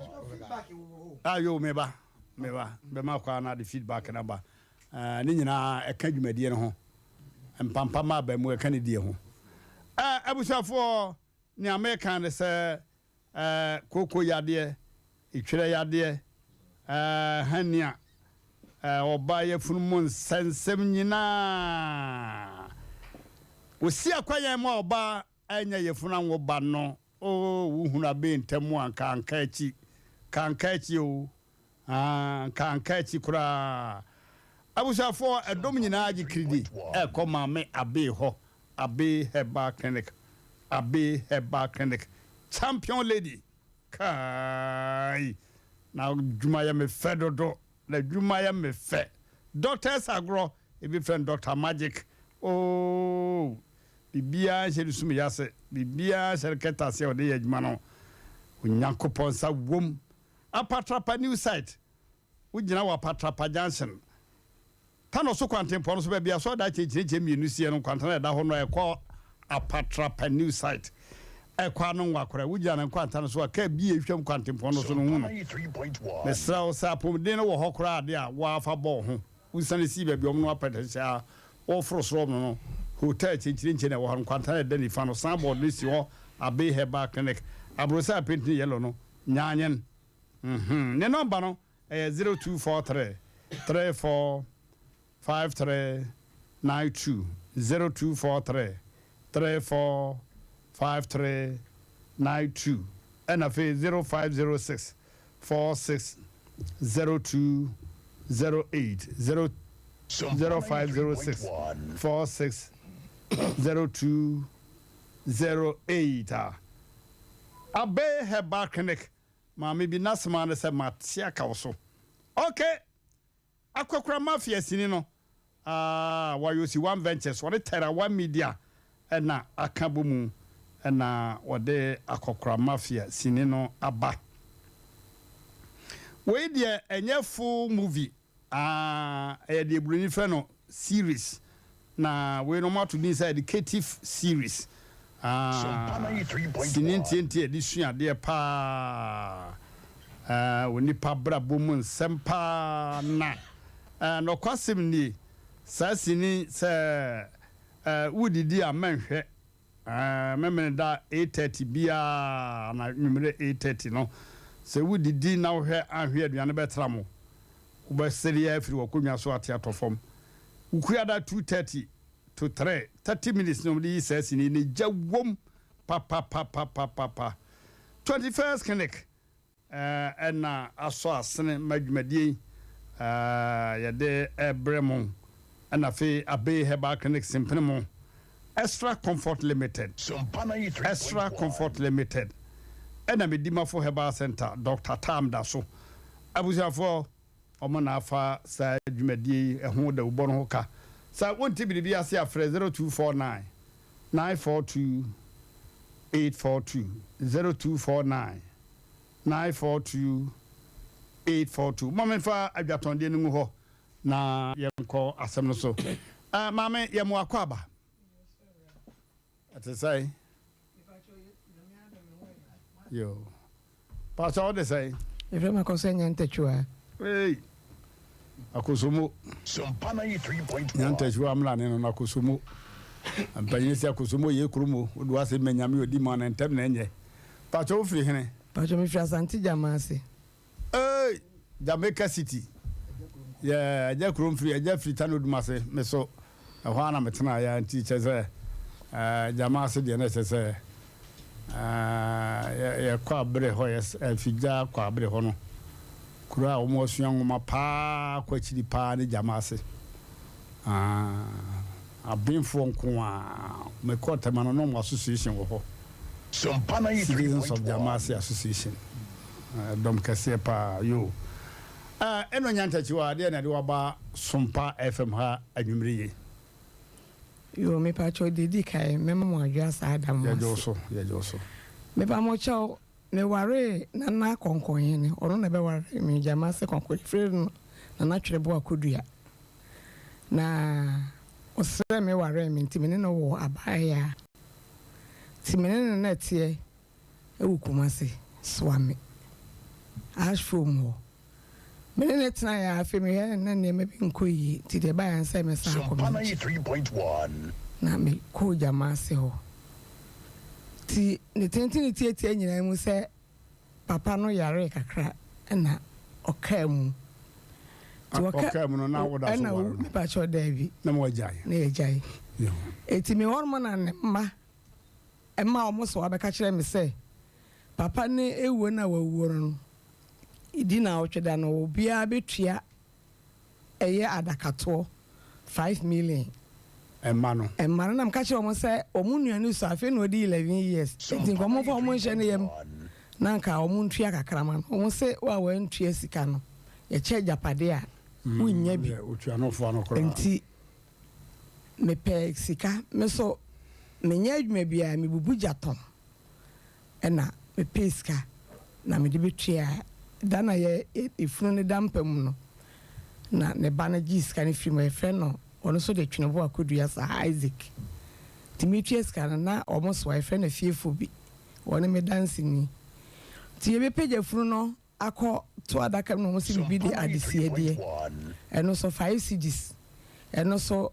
Ayo meba meba bɛma kwa na de feedback na ba. Ne nyinaa ɛka dwumadie no ho. Mpampa ma aba mu ɛka ne die ho. Abusuafoɔ, nea meka ne sɛ kooko yadeɛ, etwerɛ yadeɛ, hernia, ɔbaa yafunu mu nsɛnsɛm nyinaa. Wɔsi akwan ma ɔbaa anya yafunu anwo ba no, oo, wohunu abee ntɛm a, nka anka akyi, nka anka akyi o. Aah nka anka akyi koraa. Abusuafoɔ ɛdɔm nyinaa gye kiridi ɛkɔ Maame Abee hɔ, Abee Herbal Clinic, Abee Herbal Clinic, Champion Lady, kaai, n'adwuma yɛ me fɛ dodo, n'adwuma yɛ me fɛ, Doctors agorɔ, ebi frɛ no Doctor Magic, ooh, biribiara nhyɛ ne sum yase, biribiara nhyɛ ne kɛtɛ ase a ɔde yɛ adwuma no, Onyankopɔn nsa wom. Apatrapa New Site, Wogyina wɔ Apatrapa Junction, Tano so kwantempɔn no so, baabi a asɔredan kyenkyerenkyerɛ mmienu sie no, nkwanta no a ɛda hɔ no a ɛkɔ Apatrapa New Site, ɛkɔ ano Nwakorɛ. Wogyina ne nkwanta no so a, kaa bi a ɛretwam kwantempɔn no so no hu no. Mesrɛ wo, sɛ apɔmuden no wɔ hɔ koraa de a, wo ara fa bɔ wo ho. Wosiane sii baabi a wɔnoa apɛtɛhyɛ a wɔreforo soro no no, hotel kyenkyerenkye na ɛwɔ hɔ no, nkwanta no a ɛda nifa no, signboard no si hɔ, Abbey Herbal Clinic, abrosɛ a paint no yellow no, Nyanyen. Mhm. Ne nɔmba no ɛyɛ 0243 34 53 92, 0243 34 53 92, ɛna afei 0506 46 02 08, 0 0506 46 02 08 a. Abbey Herbal Clinic maame bi n'asɛm ara ne sɛ mate aka wo so. Ok! Akwakoraa Mafia sini no, ah, wayɛ osi One Ventures, ɔne Terra One Media. na aka bɔ mu na wɔde Akɔkora Mafia sini no aba. Wei deɛ ɛnyɛ full movie Aah ɛyɛ deɛ buroni frɛ no series na wei no wɔato din sɛ educative series aah sini ntiantia yɛde sua adeɛ paa aah wɔ nipa brabɔ mu nsɛm paa na aah nɔkwasɛm nie saa sini sɛ aah wodidi a mɛnhwɛ Ɛɛ, Memeneda 8:30 biara anaa anwummere 8:30 no, sɛ wudidi na wohwɛ anhwɛ aduane bɛtra mo. Wobɛsere afiri w'akonnwa so ate atɔ fam. Wukuada 2:30 to 3, 30 minutes na wɔde yi saa sini yi na egya wom papapapapapa. 21st Clinic. Ɛna asɔ asene ma dwumadie yi yɛde rebrɛ mo. Ɛna afei Abey Herbal Clinic simpene mo. Extra Comfort Limited, Extra Comfort Limited, ɛna Medimafo Herbal Center, Doctor Tam da so. Abusuafoɔ, wɔn na afa saa dwumadie yi ɛho dawubɔ no ho ka. Sɛ wonte biribi ase a, frɛ 0249 942 842, 0249 942 842. Mma memfa adwatɔndeɛ no ngu hɔ na yɛnkɔ asɛm no so. Eh, maame, yɛ mo akwaaba. Ɛte sɛn? Yo. Pastor, wo de sɛn? Yɛfrɛ me Akɔsɔ Nyantakyiwa. Hey. Akosomo. Nyantakyiwa mmra ne no no Akosomo. Mpanyin si Akosomo yɛ kurumo. Wode w'asɛm ma Nyame odi ma no ntɛm na ɛnyɛ. Pastor, wo firi hene? Pastor, me firi Asante Gyama ase. Hey, Jamaica City. Yeah, agya kurom firi, agya firi Tano Dumase, me so. Ɛhɔ ara na metenaeɛ nti kyerɛ sɛ eh, Gyama ase deɛ na kyerɛ sɛ eh, yɛkɔ abere hɔ, yɛ afigya kɔ abere hɔ no, kuro a wɔn asua nwoma paa kɔ akyiri paa ne Gyama ase. Ah, abenfoɔ nko a mekɔɔ Tɛma no na wɔn association wɔ hɔ. Citizens of Gyama ase association. Dɔm kɛseɛ paa yoo. Ɛno nya ntakyiwa adeɛ na ɛde waba Sompa FM ha anwummere yi. Yoo mepakyɛw deɛ edi kan mɛma mo adwo asa ada mo ase. Yɛgye wo so, yɛgye wo so. Mepa mo kyɛw mewaree Nana Kɔnkɔnhene ɔno na ɛbɛwaree me Gyamase Kɔnkɔn yɛfrɛ no Nana Twereboa Kodua na ɔsrɛɛ me waree me nti me ne no woo abaayaa nti me ne no na ɛteɛ wɔ Kumasi, Suame, Ashfoam hɔ. Me ne no tenaeɛ ara, afei mehwɛɛ no na nneɛma bi nkɔ yie nti deɛ ɛbaeɛ ara ne sɛ mesan akɔ me nkyɛn. Na mekɔɔ Gyamase hɔ. Nti ne tenten ne tiatia nyinaa mu sɛ papa no yaree kakra na ɔkaa mu. Nti wɔka Ɔkaa mu no na woda so ware no? Mepakyɛw daabi. Na moagyae? Na yɛagyae. Enti mewɔ hɔnom na ne mma Ɛma wɔn so abɛka kyerɛ me sɛ, Papa no awuo no a wawuo no no, di naawɔtwe da no, obiara bɛtua ɛyɛ adakatoɔ 5 million. Mma no. Mma no. Na meka kyerɛɛ wɔn sɛ, wɔn nua no sua, afei na wadi 11 years, enti nka wɔmfa wɔn nhyɛ ne yam na nka wɔntua kakra ma no. Wɔn se, wo a woantua sika no, yɛkyɛ agyapadeɛ a, wonnya bi. Enti Mepɛ sika, me nso menyɛ adwuma biara, mebubu gya tɔn ɛna mepɛ sika na mede bɛtua. Da na yɛ efunu no da mpa mu no na ne ba no gyee sika no firi mu, yɛfrɛ no ɔno nso de Tweneboa Kodua saa Isaac. Nti metua sika no na wɔn soa, yɛfrɛ no afiefo bi, wɔne me danseni. Nti yɛbɛpagya funu no akɔ to adaka mu na wɔn si biribi de adesiedeɛ ɛno nso 5 cedis ɛno nso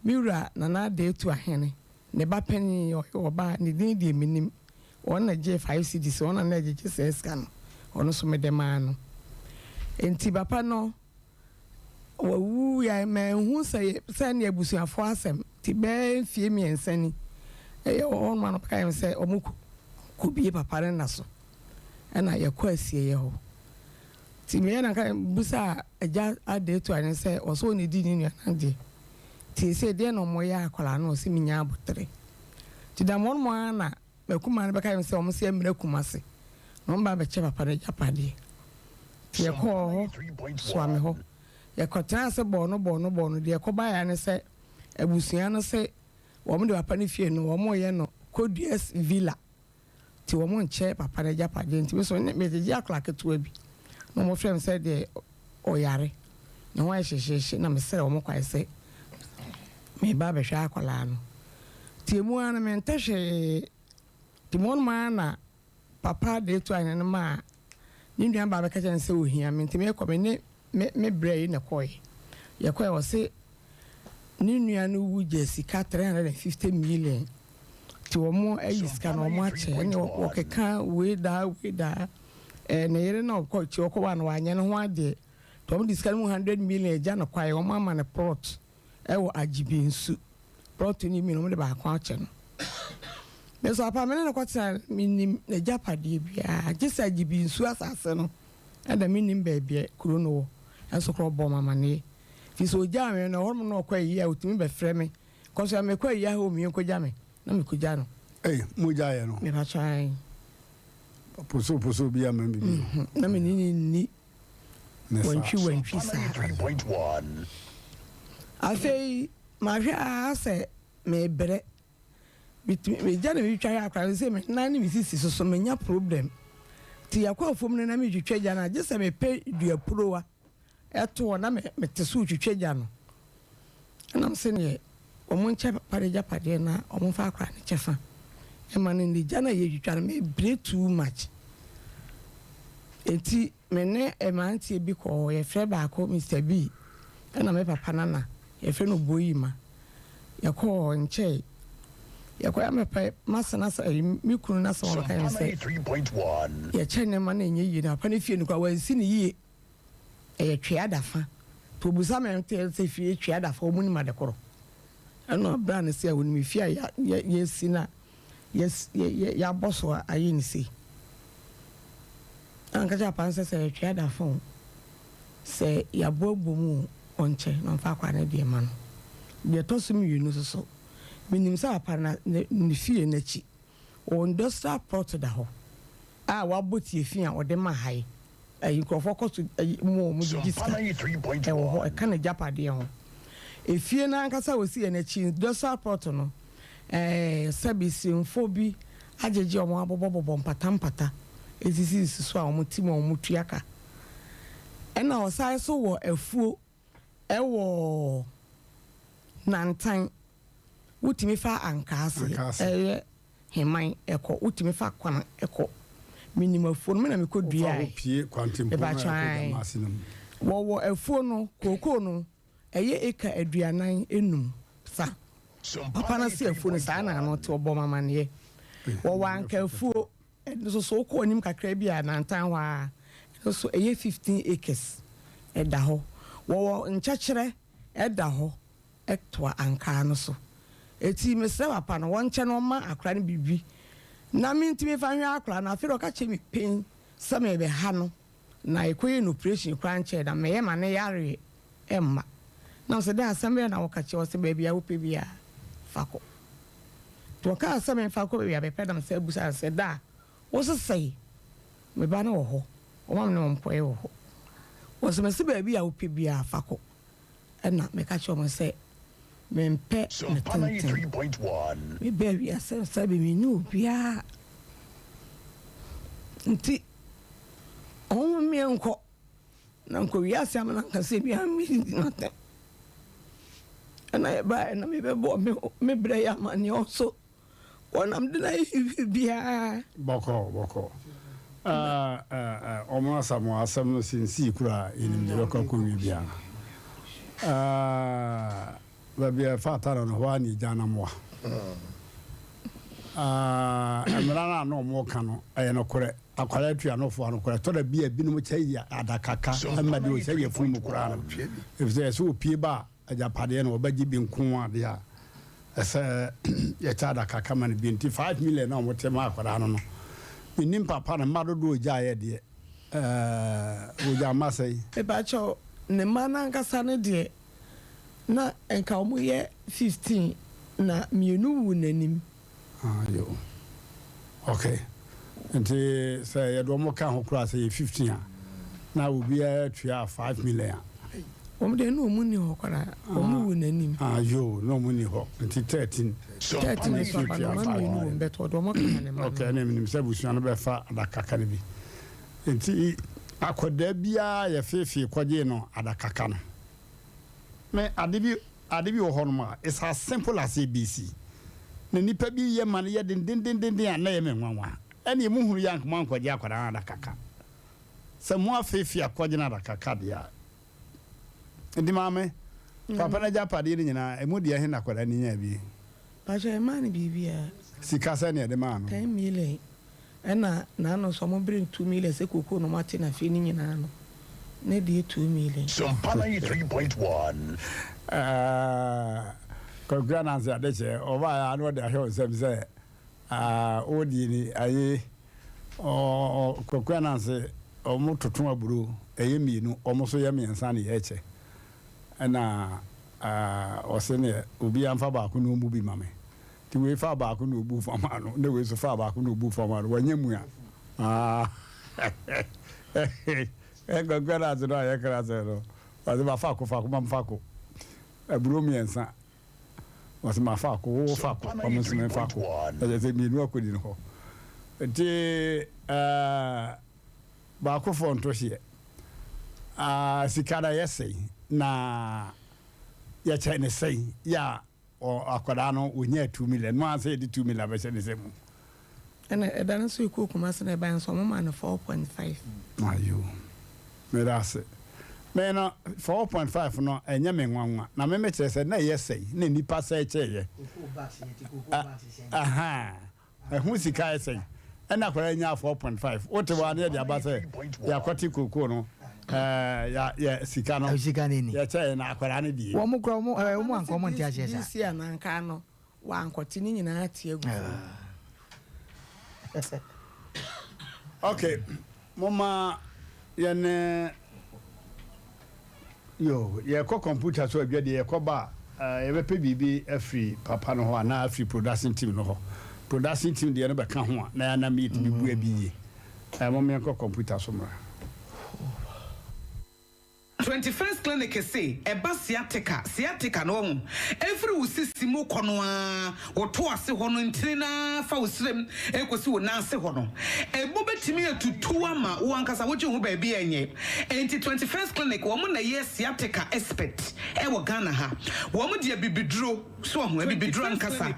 me wura Nana Adeetu Ahene ne ba panin ɔyɛ ɔbaa ne din deɛ menim wɔn na gyee 5 cedis wɔn na na ɛgyegye saa sika no ɔno nso mede maa no nti papa no wawu yɛ manhu sɛ sɛ ne abusuafoɔ asɛm nti bɛɛ mfie 3 ni ɛyɛ wɔn ma no ka yɛn sɛ wɔn kɔ kɔ bie papa no na so. Ɛna yɛkɔ asieeɛ hɔ. Nti meyɛ na nka bisa agya Adeetu ane sɛ ɔsɛ ɔnidi ne nua no adeɛ. Nti ɛsei deɛ na ɔmo yɛ akwadaa no ɔsɛ menya abotere. Nti dam hɔ nom ara na m'akumaa no bɛka kyerɛ me sɛ ɔmo sɛ yɛmmra Kumasi na ɔmo ba abɛkyɛ papa no agyapadeɛ. Nti yɛkɔɔ hɔ Suame hɔ. Yɛkɔtenaa ase bɔɔ no bɔɔ no bɔɔ no deɛ ɛkɔbaeɛ ara ne sɛ abusua no se. Wɔn de papa no fie no wɔn reyɛ no Koduas Villa nti wɔn nkyɛ papa no agyapadeɛ nti me nso me gyegye akwadaa ketewa bi na wɔn frɛ me sɛ deɛ ɔyare ne ho ayɛ hyehyeehye na me srɛ wɔn kwan sɛ me ba abɛhwɛ akwadaa no nti emu ara no me nte hwee nti mo nom ara na papa de etu ahene no maa ne nua baa bɛka kyerɛ no sɛ ohia me nti mekɔ me ne me me brɛ yi na ɛkɔe yɛkɔe ɔse ne nua no wu gya sika 350 million nti wɔn ayi sika no wɔn akyɛ ɛne wɔkeka wei daa wei daa ɛɛ ne yere na ɔkɔ akyi ɔkɔ wa no wanyɛ ne ho adeɛ nti wɔn de sika no mu 100 million agya no kwae wɔn ama no plot ɛwɔ Agyebinsu plot no mmienu wɔn de baako akyɛ no me nso apa me ne no kɔtena menim n'agyapadeɛ biara gye sɛ Agyebinsu asase no ɛna menim baabi a kuro no wɔ ɛnso korɔ ɔbɔ me amaneɛ firi sɛ ɔgyaa me no ɛhɔ nom na ɔkɔ ayie a ɔtumi bɛfrɛ me kɔ so a mekɔ ayie ahɔ mmienu kɔgya me na mekɔgya no. Ei mo gyaeɛ no. Mepakyɛ ae. Poso poso bi ama me bi. Na me ne ne nni wantwi wantwi saa. Afei mahwɛ ara sɛ mebrɛ. Metumi megya na metwitwa hwɛ akora no sɛ me nan ne me sisi so so menya problem. Nti yɛkɔ afuom no na metwitwa gya no a gye sɛ mepɛ dua purowa ɛto hɔ na mete so retwitwa gya no. Ɛna mese neɛ wɔn nkyɛ papa no agyapadeɛ na wɔn mfa akora no kyɛfa ɛma no ne gya no a yɛtwitwa no mebrɛ too much. Enti me ne mmeranteɛ bi kɔɔ hɔ, yɛfrɛ baako Mister B, ɛna me papa nana, yɛfrɛ no Boyima. Yɛkɔɔ hɔ, nkyɛe. Yɛkɔeɛ a me papa, m'ase no asɛm, ɛyi, me kunu no asɛm a ɔbɛka ne sɛ, yɛkyɛ nneɛma no ɛnyɛ yie, na papa no fie no koraa wansi no yie. Ɛyɛ twea da fa. Nti ɔbisa me sɛ fie twea da fa, wɔn nim ade korɔ. Ɛna ɔbra no sɛ ɔnim fie a yɛasi no a yɛabɔ so ayɛ no sei. Na nka kyerɛ papa no sɛ sɛ yɛtwe ada fa o, sɛ yɛaboaboa mu o, ɔnkyɛ na ɔmfa akwadaa no deɛ ma no. Deɛ ɛtɔ so mmienu nso so, menim sɛ papa no ne fie no akyi, ɔwɔ industrial plot da hɔ a wabɔ tiafi a ɔde ma ha yi. Ayi nkurɔfoɔ kɔ so ayi mu a wɔde gye sika wɔ hɔ, ɛka n'agyapadeɛ ho. Efie no ankasa a wɔsi yɛ no akyi, industrial plot no, ɛɛ sɛbi Simfoɔ bi agyegye wɔn abobɔbobɔ mpata mpata sisisisi so a wɔte mu a wɔtua ka. Ɛna ɔsan nso wɔ afuo wɔ Nantan, wotumi fa Ankaase ɛyɛ Heman kɔ, wotumi fa Kwana kɔ. Menim afuo no, me na mekɔ duae. Mepakyɛ ae. Wɔwɔ afuo no, kookoo no, ɛyɛ eka 45 sa. Papa no se afuo no saa na ano te, ɔbɔɔ me amaneɛ. Wɔwɔ anka afuo, ɛno nso so wokɔ anim kakra bi a, Nantan hɔ ara, ɛno nso ɛyɛ 15 acres, ɛda hɔ. Wɔwɔ nkyɛkyerɛ ɛda hɔ. toa ankaa no so. Enti mesrɛ papa no wɔnkyɛ na ɔmma akora no biribi na mentumi mfa nhwɛ akora no. Afei de ɔka kyerɛɛ me pen sɛ merebɛha no na yɛkɔyɛɛ no oprehyɛn koraa nkyɛe na meyɛ ma ne yareɛ mma. Na mesɛ dɛn asɛm bɛn na woka kyerɛ? Ɔse baabi a wopɛ biara fa kɔ. Nti ɔkaa sɛ memfa nkɔ baabi a mepɛ na mesan bisaa no sɛ da a wosesɛe me ba no wɔ hɔ? Ɔma me ne wɔn kɔeɛ wɔ hɔ. Ɔse mese baabi a wopɛ biara fa kɔ. Ɛnna meka kyerɛɛ wɔn sɛ, Mempɛ ne tenten. Mebaa wiase no sɛ menni obiara nti, wɔn menkɔ na nkɔ wiase ama no anka sɛ biara menni n'atɛm. Ɛnna yɛbaeɛ na mebɛbɔɔ me brɛ yɛ amanneɛ ɔso. Wɔnam de no ayɛ biribiara. Bɔkɔɔ, bɔkɔɔ. Ɛɛ, ɛɛ, wɔn Asamoah asɛm no sɛ nsii koraa a, yɛnim deɛ ɛbɛkɔ akɔwie biara. Ɛɛ, baabi a ɛfa atare no, hɔ ara na egya anamoa. Ɛɛ, mmara no a na wɔreka no, ɛyɛ nokorɛ. Akwadaa tua no fo a, nokorɛ. Ɛtɔ da bi a, ebinom kyɛ yɛ adakaka ma deɛ ɔhyɛ yafunu mu koraa no, efisɛ ɛsɛ opie ba a, Agyapadeɛ no wɔbɛgye bi nko ara deɛ a, ɛsɛ yɛkyɛ adaka kama no bi. Nti 5 million na wɔte ma akwadaa no no, mennim papa no mma dodoɔ ɔgyaeɛ deɛ, ɛɛ ɔgyaa mma sɛn? Mepakyɛw, ne mma no ankasa no deɛ, na nka wɔyɛ 15, na mmienu wuu n'anim. Ah yo ok nti sɛ yɛde wɔn ka ho koraa sɛ yɛ 15 a na obiara tua 5 million a. Wɔn deɛ na wɔn nni hɔ koraa, wɔn wuu n'anim. Ah yoo, na wɔn nni hɔ, nti 13. 13 nso aba no, mma mmienu wɔ mu, but ɔde wɔn kaa ne mma no ho. Okay, ɛnna menim sɛ abusua no bɛfa adakaka no bi. Nti akwadaa biara yɛfeefee kɔgyee no adakaka no. Me, ade bi, ade bi wɔ hɔnom a, it's as simple as ABC. Na nnipa bi yɛ ma no yɛ dendendenden a, na ɛyɛ me nwanwa. Ɛnneɛ mohunu yɛ anka moankɔgye akwadaa no adakaka. Sɛ moafeefee akɔgye no adakaka deɛ a, Nti maame, papa no agyapadeɛ no nyinaa, ɛmu deɛ he na akwadaa no nyaa bi? Pakyɛ yɛmaa no biribiara. Sika sɛn na yɛde maa no? 10 million. Ɛna n'ano nso ɔmo bere no 2 million sɛ kookoo na ɔmo ate no afei ne nyinaa no ne deɛ 2 million. Sompa 93.1. Ɛɛɛ Kwaku Ananse Adekyɛ, ɔbaeɛ a na ɔde ahwɛ wo nsam sɛ Ah wo deɛ ni aye ɔɔ Kwaku Ananse ɔmo toto aburo ɛyɛ mienu ɔmo so yɛ miɛnsa ne yɛkyɛ ɛna ah ɔse neɛ obiaa nfa baako na ɔmbu bi ma me nti wei faa baako na ɔbuu fa maa no na wei nso faa baako na ɔbuu fa maa no wanya mua ah Kwaku Ananse no a yɛkra sɛ no ɔse mafa ko fa ko ma mfa ko aburo miɛnsa Ɔse mafa ako, wo fa ako, ɔno nso memfa ako. Na kyerɛ sɛ mmienu akɔdi no hɔ. Nti eh, baakofoɔ nto hyeɛ. Ah, sika no ɛyɛ sɛn na yɛkyɛ ne sɛn yɛ a akwadaa no ɔnyaa 2 million no ara sɛ yɛde 2 million bɛhyɛ ne sɛ mu. Ɛna ɛda no nso yɛkɔɔ Kumasi na ɛbaeɛ nso wɔn maa no 4.5. Ayo, meda ase. Me no 4.5 no ɛnyɛ me nwanwa na me mekyerɛ sɛ na ɛyɛ sɛn na nnipa sɛe kyɛeɛ. Ahaa, ɛho sika yɛ sɛn ɛna akwadaa nyaa 4.5 wote hɔ a na yɛde aba sɛ yɛakɔte kookoo no ɛɛ ya yɛ sika no yɛkyɛeɛ na akwadaa no deɛ. Wɔn kura wɔn ɛɛ wɔn anka wɔn nte aseɛ saa. This year na anka no Wankɔte ne nyinaa ate agu fam. Ok, momma yɛne yo yɛkɔ kɔmputa so adwa deɛ yɛkɔ ba a yɛbɛpɛ biribi afiri papa no hɔ anaa afiri production team no hɔ. Production team deɛ no bɛka ho a na yɛanam yɛtumi bua bi yie. Momma yɛnkɔ kɔmputa so mmra. 21st Clinic se ɛba sciatica, sciatica no wahu, ɛfiri wo sisi mu kɔ no ara, wo to ase hɔ no ntini no ara fa wo srem ɛkɔsi wo nan ase hɔ no, ɛmu bɛtumi atutu ama wo ankasa wogye ho baabi a ɛnyɛ. Enti 21st Clinic wɔn na ɛyɛ sciatica expert ɛwɔ Ghana ha. Wɔn de abibiduro. So wahu? Abibiduro ankasa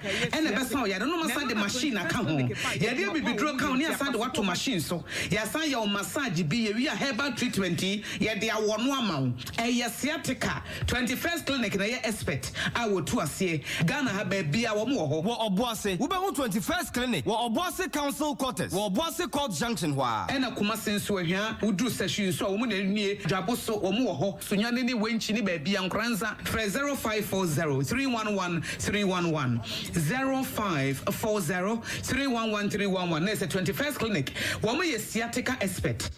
na ɛbɛsa wo yare no. Na wɔasan de machine aka ho. Yɛde abibiduro ka ho na yɛasan de wo ato machine so. Yɛasan yɛ wo massage bi. Yɛwie a herbal treatment yi, yɛde awɔ no ama wo. Ɛyɛ sciatica. 21st Clinic na ɛyɛ expert a wɔtu aseɛ. Ghana ha baabiara wɔn wɔ hɔ. Wɔ Ɔboase, wobɛhu 21st Clinic wɔ Ɔboase Council Quarters wɔ Ɔboase Court Junction hɔ ara. Ɛna Kumasi nso, Ahwia, woduru Sahwi nso a, wɔn na nie. Dwabo so, wɔn wɔ hɔ. Sunyani ne Wenchi ne baabia Nkoranza frɛ 0540 311 311 0540 311 311 na ɛsɛ 21st clinic wɔn yɛ sciatica expert.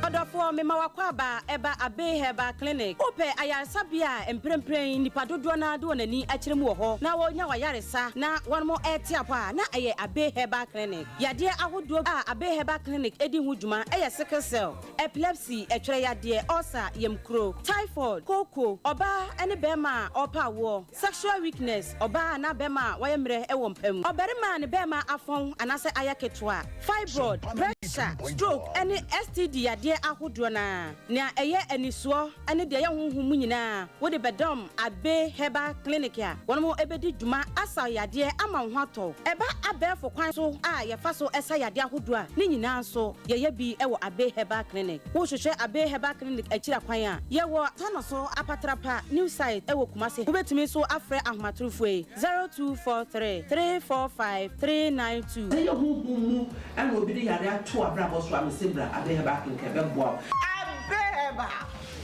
Ɔdɔfoɔ, mema w'akwaaba ɛba Abbey Herbal Clinic. Wopɛ ayaresabea a mprempren nnipa dodoɔ no ara de wɔn ani akyerɛ mu wɔ hɔ na wɔnya w'ayaresa na wɔnom rete apɔ a, na ɛyɛ Abbey Herbal Clinic. Yadeɛ ahodoɔ a Abbey Herbal Clinic di ho dwuma yɛ sickle cell, epilepsy, ɛtwerɛ yadeɛ, ulcer, yamkuro, typhoid, kooko, ɔbaa ne barima a ɔrepɛ awoɔ, sexual weakness, ɔbaa anaa barima a wayɛ mmerɛ wɔ mpa mu, ɔbarima a ne barima afɔn anaasɛ ayɛ ketewa, fibroid, pressure, stroke ne STD yadeɛ ahodoɔ no ara. Nea ɛyɛ anisoɔ ne deɛ ɛyɛ honhom mu nyinaa, wode bɛdɔm Abbey Herbal Clinic a wɔn bɛdi dwuma asa wo yadeɛ ama wo ho atɔ wo. Ɛba abɛɛfo kwan so a yɛfa so sa yadeɛ ahodoɔ a, ne nyinaa nso yɛyɛ bi wɔ Abbey Herbal Clinic. Wohwehwɛ Abbey Herbal Clinic akyiri akwan a, yɛwɔ Tanoso Apatrapa New Site wɔ Kumasi. Wobɛtumi nso afrɛ ahomatorofoɔ yi, 0243 345 392. Sɛ ɛyɛ honhom mu na obi de yare ato w'abrabɔ so a, mese bra Abbey Herbal Clinic ɛbɛboa wo. Abbey Herbal,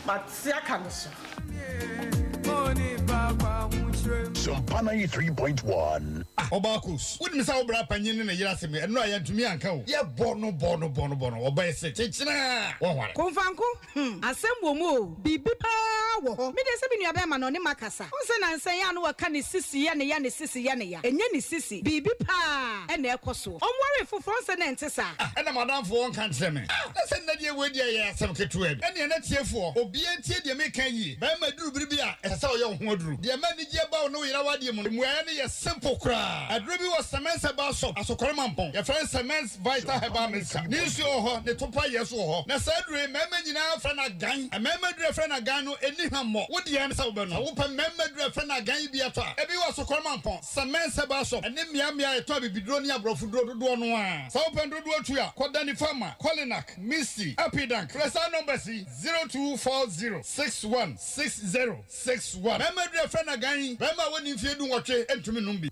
mate aka me so. Sompa 93.1. Ah Ɔbaakus, wonim sɛ wo bra panyin ne ne yere asɛm yi, ɛno a yɛantumi anka o. Yɛbɔ no bɔ no bɔ no bɔ no, ɔbɛyɛ se kyekyena a, wɔnware. Komfanko, hmm, asɛm wɔ mu o, biribi paa. wɔ hɔ. Me deɛ sɛ me nua bɛɛma no ɔne makasa. Wohu sɛ nansa yi a na wɔka ne sisi yɛ ne ya ne sisi yɛ ne ya. Ɛnyɛ ne sisi. Biribi paa na ɛkɔ soɔ. Ɔnwaree foforɔ wohu sɛ na ɛnte saa. Ah ɛna m'adamfo ɔnka nkyerɛ me. Ah na sɛ nnɛ deɛ wei deɛ ɛyɛ asɛm ketewa bi. Ɛneɛ na tiefoɔ obiara ntie deɛ meka yie. Barima duru bere bi a ɛsɛ sɛ ɔyɛ wo ho aduru. Deɛ ɛma anigyeɛ ba wo ne wo yere awadeɛ mu no mmuaeɛ no yɛ simple koraa. Aduro bi wɔ Semens Herbal Shop, Asokore Mampong. Yɛfrɛ no Semens Vital Herbal Mixture. Ne nsuo wɔ hɔ, ne topa yɛ nso wɔ hɔ. Na saa aduro yi mmarima nyinaa frɛ no agan. Mmarima aduro a yɛfrɛ no agan no ɛnni hwammɔ. Wo deɛ ne sɛ wobɛnom. Sɛ wopɛ mmarima aduro a yɛfrɛ no agan yi bi atɔ a, ebi wɔ Asokore Mampong, Semens Herbal Shop ne mmeammea a yɛtɔn abibiduro ne aborɔfoduro dodoɔ no ara. Sɛ wopɛ no dodoɔ tu a, kɔ Danny Pharma, Kolinak, Misty, Apidank. Frɛ saa numbers yi, 0240 61 60 61. Mmarima aduro a yɛfrɛ no agan yi, barima a wadi mfeɛ dunwɔtwe ntumi nnom bi.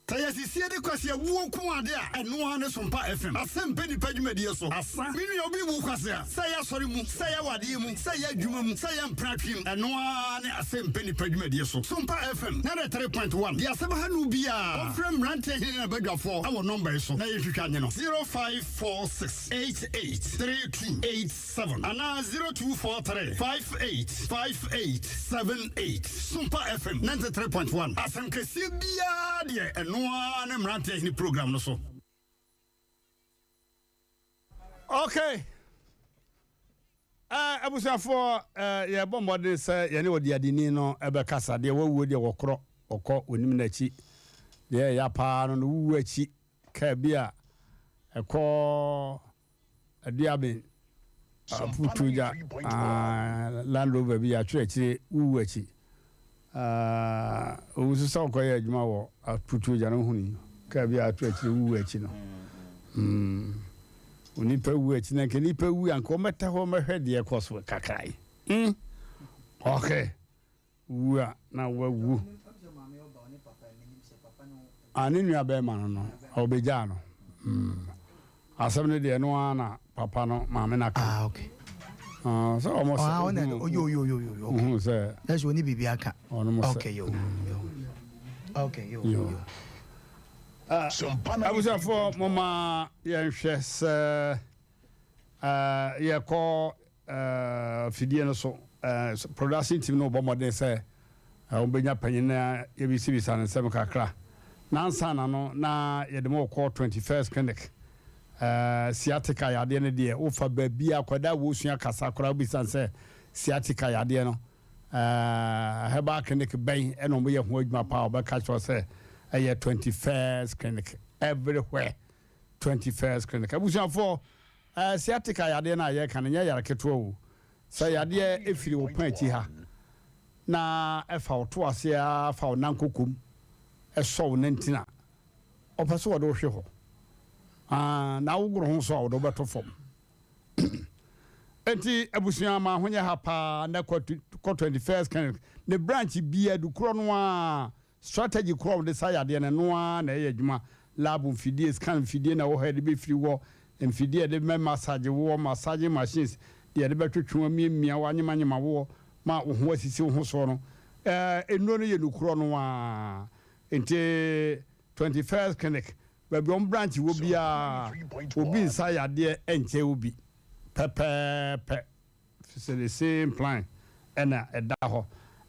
Sɛ yɛsisie de kwasea wuo nko ade a, ɛno ara ne Sompa FM. Asɛm pɛ nipa dwumadie so. Asa. Me nua obi wu kwasea, sɛ ɛyɛ asɔre mu, sɛ ɛyɛ awadeɛ mu, sɛ ɛyɛ adwuma mu, sɛ ɛyɛ mpratwe mu, ɛno ara ne Asɛm pɛ nipa dwumadie so. Sompa FM, 93.1. Deɛ asɛm ha no biara, ɔmfrɛ mmeranteɛ hene ne n'abadwafoɔ wɔ nɔmba yi so na yɛntwitwa nye no, 0546 88 32 7 anaa 0243 58 58 78. Sompa FM 93.1, asɛm kɛseɛ biara deɛ ɛno ara ne Mmeranteɛ Hene program no so. Okay. Eh, abusuafoɔ, eh, yɛbɔ mmɔden sɛ yɛne ɔdeadeni no ɛbɛkasa. Deɛ wawuo deɛ wɔkorɔ, ɔkɔ, onim n'akyi. Deɛ ɛya paa no no wuwu akyi, kaa bi a ɛkɔ Aduaben aputu gya Land Rover bi yɛatwerɛ akyire wuwu akyi. Owu nso sɛ ɔkɔyɛ adwuma wɔ aputu gya no huni kaa bi a atwerɛ akyire wuwu akyi no. Mm. Onipa wu akyi na nka nipa wu anka wɔmmɛtɛ hɔ mmɛhwɛ deɛ ɛkɔ so kakra yi. Mm. Okay. Wu a na wawu. Ah, ne nua bɛrima no no, ɔbɛgyaa no. Mm. Asɛm no deɛ ɛno ara na papa no maame no aka. Ah, okay. Ah, sɛ ɔmo sɛ. Ah, ɔna oyo oyo oyo oyo. Ohun sɛ. Ɛsɛ oni biribi aka. Ɔno mo sɛ. Okay, yo. Yo. Okay, yo. Yo. Ah, abusuafoɔ mo ma yɛnhwɛ sɛ yɛkɔ Afidie no so production team no rebɔ mmɔden sɛ wɔbɛnya panyin na yɛbisibisa no nsɛm kakra. Na ansa na no, na yɛde mo rekɔ 21st Clinic. Sciatica yadeɛ no deɛ, wofa baabi a akwadaa a wɔresua kasa koraa wobisa no sɛ sciatica yadeɛ no, herbal clinic bɛn na wɔyɛ ho adwuma paa, wɔbɛka kyerɛ wo sɛ ɛyɛ 21st Clinic everywhere. 21st Clinic. Abusuafoɔ, Eh, sciatica yadeɛ no a yɛreka no nyɛ yare ketewa o. Sɛ yadeɛ firi wo pɔn akyi ha na ɛfa wo to aseɛ ara fa wo nan kokom sɔ wo nantin a, ɔpɛ sɛ ɔde wo hwe hɔ. Ah, na wogoro ho so a ɔde wo bɛto fam. Enti abusua ma ho nyɛ ha paa na kɔ 21st clinic ne branch biara du korɔ no ara Strategy korɔ a wɔde sa yadeɛ no, ɛno ara na ɛyɛ adwuma. Lab mfidie, scan mfidie na ɛwɔ hɔ a yɛde bɛfiri wɔ, mfidie a yɛde bɛ massage woɔ, massaging machines, deɛ yɛde bɛtwetwe wo, amiamia wo, anyemanyema woɔ ma wo ho asisi wo ho soɔ no, ɛɛ nnuro no yɛ nukorɔ no ara. Nti 21st Clinic, baabi a wɔn branch wɔ biara, obi nsa yadeɛ nkyɛ obi pɛpɛɛpɛ. Efisɛ the same plan na ɛda hɔ.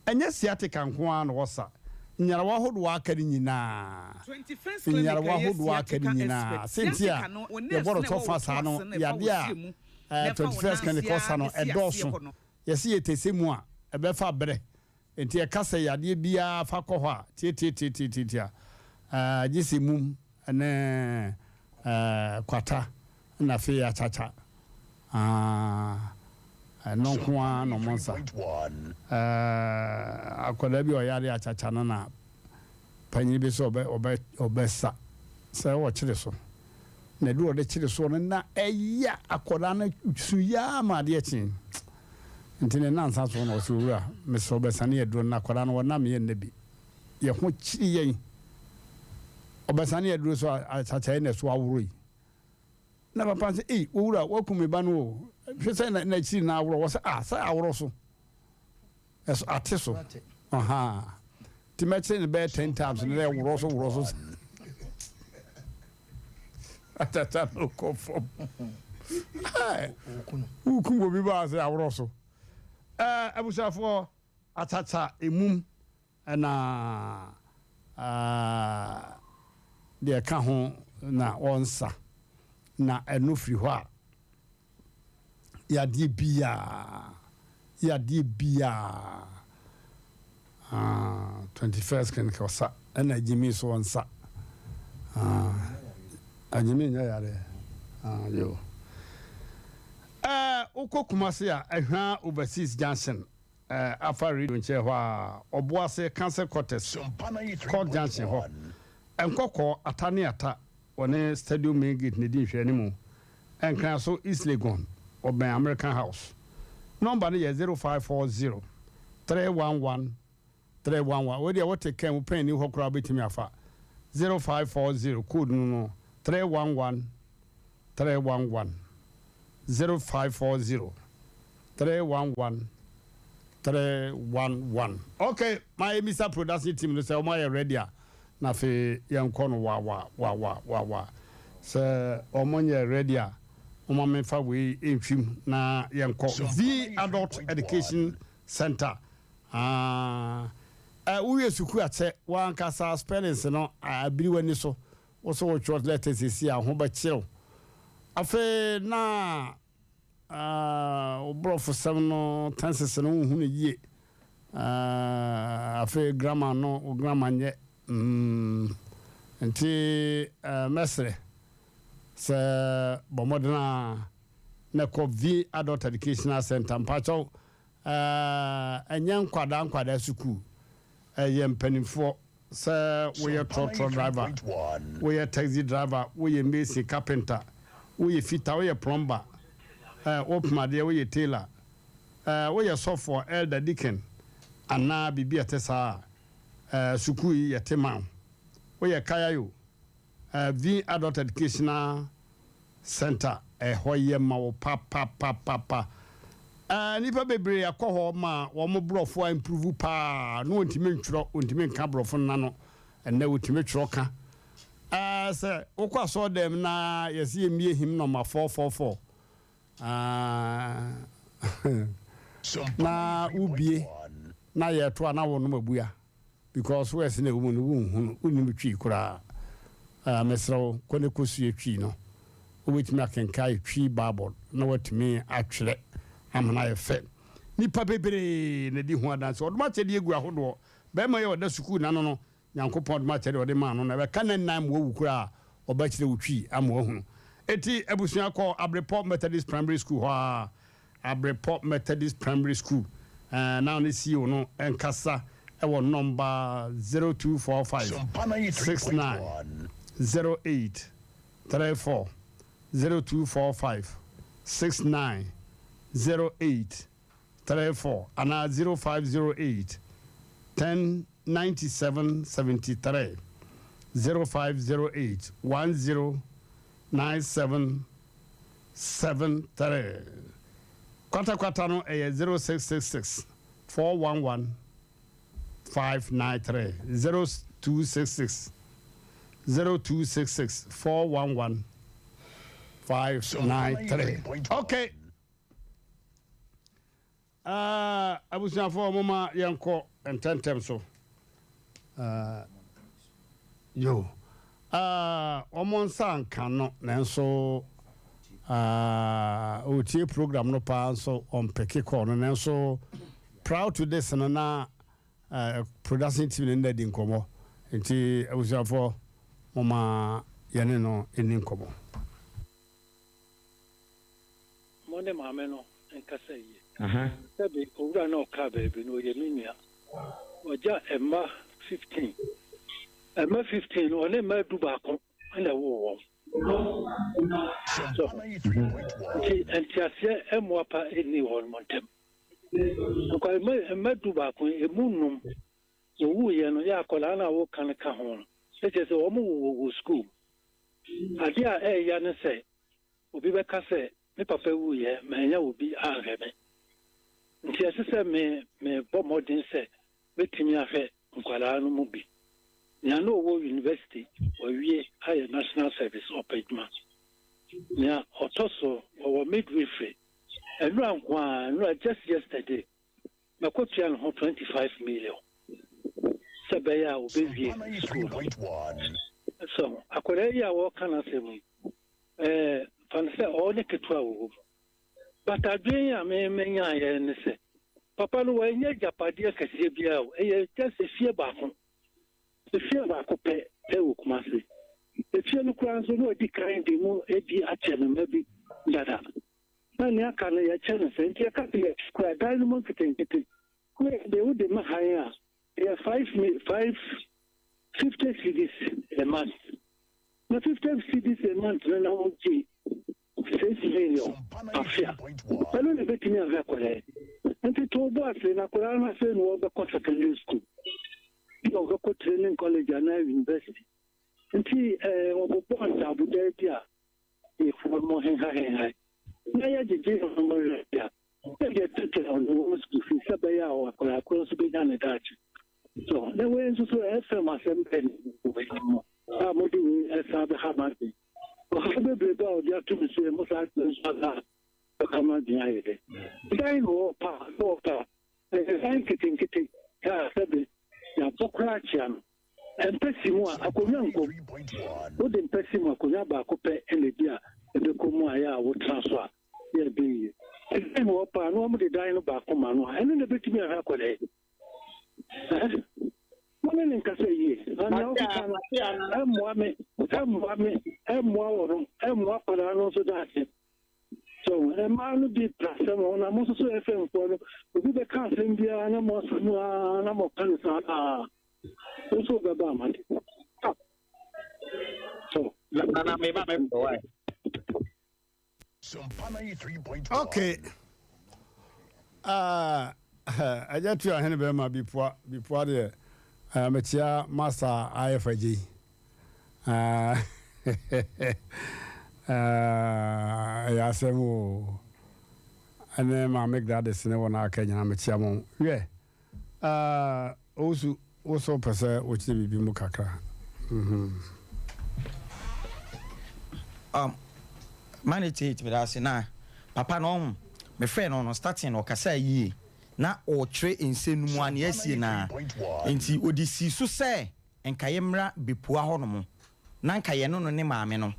Ɛnyɛ sciatica nko ara na wɔsa, nyarewa ahodoɔ a aka no nyinaa, nyarewa ahodoɔ a aka no nyinaa. Sɛ nti a yɛbɔ no tɔfa saa no, yadeɛ a 21st clinic ɔsa no ɛdɔɔso. Yɛse yɛtɛsɛ mu a, ɛbɛfa berɛ. Enti ɛka sɛ yadeɛ biara fa kɔ hɔ a, tiatiatiatiatia, ɛɛ, gye sɛ mum ne ɛɛ, kwata na afei akyakya. Aa, ɛno nko ara na wɔn nsa. Ɛɛ, akwadaa bi a ɔyare akyakya no na panyin bi sɛ ɔbɛ, ɔbɛ, ɔbɛsa sɛ ɔkyere so. Na aduru a ɔde kyere soɔ no na ɛya akwadaa no su yaa ma adeɛ kye. Nti ne nnansa so no ɔse, Owura, mesrɛ wo bɛsane aduro no na akwadaa no wɔnam yɛ nnɛ bi. Yɛ ho kyere yɛn. Ɔbɛsane aduro so a akyakyae na ɛso aworo yi. Na papa no sɛ, Ei, owura, woakum me ba no o. Hwɛ sɛ n'akyiri na aworɔ. Wɔsɛ, ah, sɛ aworɔ so. Ɛso ate so. Ɔhaa. Nti mɛkyere no bɛyɛ ten times no dɛ worɔ so worɔ so. Atata no kɔ fam. Wokum obi baa sɛ aworɔ so. Ɛɛ abusuafoɔ, akyakya emum na ɛɛ deɛ ɛka ho na wɔnsa, na ɛno firi hɔ a, yadeɛ biaa, yadeɛ biaa, ah, 21st clinic ɔsa, ɛna agyimi so ɔnsa, ah, agyimi nyɛ yareɛ, ah, yo. Eh, wokɔ Kumasi a, Ahwaa Overseas Junction, eh, afa radio nkyɛn hɔ a, Ɔboase Council Quarters, Court Junction hɔ, Nkɔkɔɔ, Ata ne Ata, wɔne Stadium Main Gate na ɛdi nhwɛanimu, Nkran so, East Legon, wɔbɛn American House. Nɔmba no yɛ 0540 311 311. Wei deɛ wote kaa mu pɛn ni hɔ koraa wobɛtumi afa. 0540 code no no 311 311 0540 311 311. Ok, ma yɛmmisa production team no sɛ wɔn ayɛ ready a, na afei yɛnkɔ no wa wa wa wa wa wa. Sɛ wɔn nyɛ ready a, momma memfa wei ntwim na yɛnkɔ V Adult Education Center. Ah, eh, wowie sukuu akyɛ, w'ankasa spellings no abiri w'ani so. Wo so wotwerɛ lɛtɛ seesei a, wo ho bɛkyere wo. Afei na wo borɔfosɛm no tenses no wonhu no yie. Afei grammar no, wo grammar nyɛ. Mm, nti mɛsrɛ sɛ bɔ mmɔden a na kɔ V Adult Educational Center. Mpakyɛw, ɛnyɛ nkwadaa nkwadaa sukuu, ɛyɛ mpanimfoɔ. Sɛ woyɛ trɔtrɔ driver, woyɛ taxi driver, woyɛ mason, carpenter, woyɛ fitter, woyɛ plumber, eh, wopem adeɛ, woyɛ tailor, eh, woyɛ sɔfoɔ, elder, deacon, anaa biribi a ɛte saa a, eh, sukuu yi yɛte ma wo. Woyɛ kayayo, eh, Vin Adult Educational Center, ɛhɔ yɛ ma wo papapapapa. Eh, nnipa bebree akɔ hɔ ma wɔn borɔfo a improve paa, na wɔntumi ntwerɛ, wɔntumi nka borɔfo nna no, ɛnnɛ wɔtumi twerɛ ka. Eh, sɛ wokɔ asɔɔdɛm na yɛsɛ yɛmmie hymn number 444, ah, na wobie na yɛto a na wɔnom abua. Because words na ɛwɔ mu no wonhu no, wonnim Twi koraa. Ah, mesrɛ wo, kɔ ne kɔsua Twi no. Wobɛtumi akenkae Twi Bible na woatumi atwerɛ ama no ayɛ fɛ. Nnipa bebree na ɛdi ho adanse. Ɔdom akyɛdeɛ gu ahodoɔ. Barima yi a ɔda sukuu no ano no, Nyankopɔn adom akyɛdeɛ a ɔde maa no no, ɛbɛka ne nnan ma wawu koraa a, ɔbɛkyerɛ wo Twi ama woahunu. Enti abusua kɔ Abrepɔ Methodist Primary School hɔ ara Abrepɔ Methodist Primary School na ɔne CEO no nkasa wɔ nɔmba 0245 69 08 34, 0245 69 08 34 anaa 0508 10 97 73, 0508 10 97 73. Kwatakwata no ɛyɛ 0666 411 593, 0266 0266 411 593. Okay. Ah abusuafoɔ momma yɛnkɔ ntɛntɛm so ah yo ah wɔn nsa nka no nanso ah ɔtie program no paa nso ɔmpeke kɔɔ no nanso proud to this no na ah production team no nna di nkɔmmɔ nti abusuafoɔ momma yɛne no nni nkɔmmɔ. Mo ne maame no nkasa yie. Sɛbe owura no a ɔkaa baabi no, ɔyɛ me nua. Wagya mma 15. Mma 15 no, ɔne mmaa dubaako na ɛwoo wɔn. So ho? Nti nteaseɛ mmoa pa nni wɔn ntam. Nokware, mma dubaako yi, emu nnum wɔwuiɛ no, yɛ akwadaa no a woka no ka ho no, na kyerɛ sɛ wɔn wowɔ wɔ sukuu mu. Adeɛ a ɛyɛ ne sɛ, Obi bɛka sɛ, 'Me papa wuiɛ, mannya obi anhwɛ me. Nti ɛsɛ sɛ me mebɔ mmɔden sɛ mɛtumi ahwɛ nkwadaa no mu bi. Nea na ɔwɔ university, wawie ayɛ national service, ɔpɛ adwuma. Nea ɔtɔ so, ɔwɔ midwifery. Nnora nko ara, nnora, just yesterday. ɔtua ne ho 25 million sɛ ɛbɛyɛ a ɔbɛwie sukuu no. So akwadaa yi a wɔreka n'asɛm yi, ɛɛ fa no sɛ ɔwɔ ne ketewa wɔ hɔ mu. But adwene a me menyaeɛ ne sɛ, papa no wannya agyapadeɛ kɛseɛ biara o, ɛyɛ just efie baako. Efie baako pɛ wɔ Kumasi. Efie no koraa nso na wadi kan de mu bi akyɛ ne mma bi dada. Na nea aka no yɛkyɛ no sɛ, nti yɛka sɛ yɛkyɛ koraa dan no mu nketenkete. Wei deɛ wode ma hann a, ɛyɛ five mi five fifty cedis a month. Na 50 cedis a month no na wogye 6 million afe a, ɛno na ɛbɛtumi ahwɛ akwadaa yi. Nti to wo bo ase na akwadaa no afei na wɔbɛkɔ secondary school, bi a wɔbɛkɔ training college anaa university. Nti eh, wɔbobɔ ntaabodan bi a yɛfoɔ mo hehaheha na yɛgyegye wɔn werɛ a, na yɛtete wɔn wɔn school fees sɛ ɛbɛyɛ a akwadaa korɔ nso bɛnya ne daakye. So na wei nso so FM asɛm bɛn wɔ mu a mode wei ɛsan bɛha m'adwene? Ɔhaw bebrebe a ɔde ato me so yi, mo saa nso asa bɛka m'adwene ayɛ dɛ. Dan na ɔɔpa a, na ɔɔpa a, ɛyɛ dan nketenkete a sɛbe yɛabɔ koraa akyea no. Mpɛ si mu a, akonnwa nkɔ mu. Wode mpɛ si mu a, akonnwa baako pɛ na ebi a ɛbɛkɔ mu a ɛyɛ a wotena so a, yɛ ɛbɛyɛ yie. Dan na ɔɔpa a, na wɔde dan no baako ma no a, ɛno na ɛbɛtumi ahwɛ akwadaa yi. Eh? Mo ne ne nkasa yie. Na nea wokeka no, ɛmmoa me, ɛmmoa me, ɛmmoa wɔ no, ɛmmoa akwadaa no nso daakye. So mmaa no bi pɛ asɛm hɔ na mo nso so FM foɔ no, obi bɛka asɛm biara na mo asɛm mu ara na mo ka no saa aa. Wo nso wobɛba amane. So. Na na meba mɛfrɛ wo ae. Okay. Ah, agya tu ahene bɛrima bipoa bipoa deɛ uh, mekyea master ayɛ fa gye yi. Ɛyɛ asɛm o. Ɛne maame Gladys ne wɔn aka nyinaa mekyea mo. Wiɛ, Ah, Owusu, wo so wopɛ sɛ wokyerɛ biribi mu kakra? Mhm. Um, mane tie meda ase na papa no ɔho mefrɛ no no starting no ɔkasaa yie na ɔkyerɛ nsɛm no mu a nea asie na nti ɔde sii so sɛ nka yɛmmra bepua hɔ nom na nka yɛne no ne maame no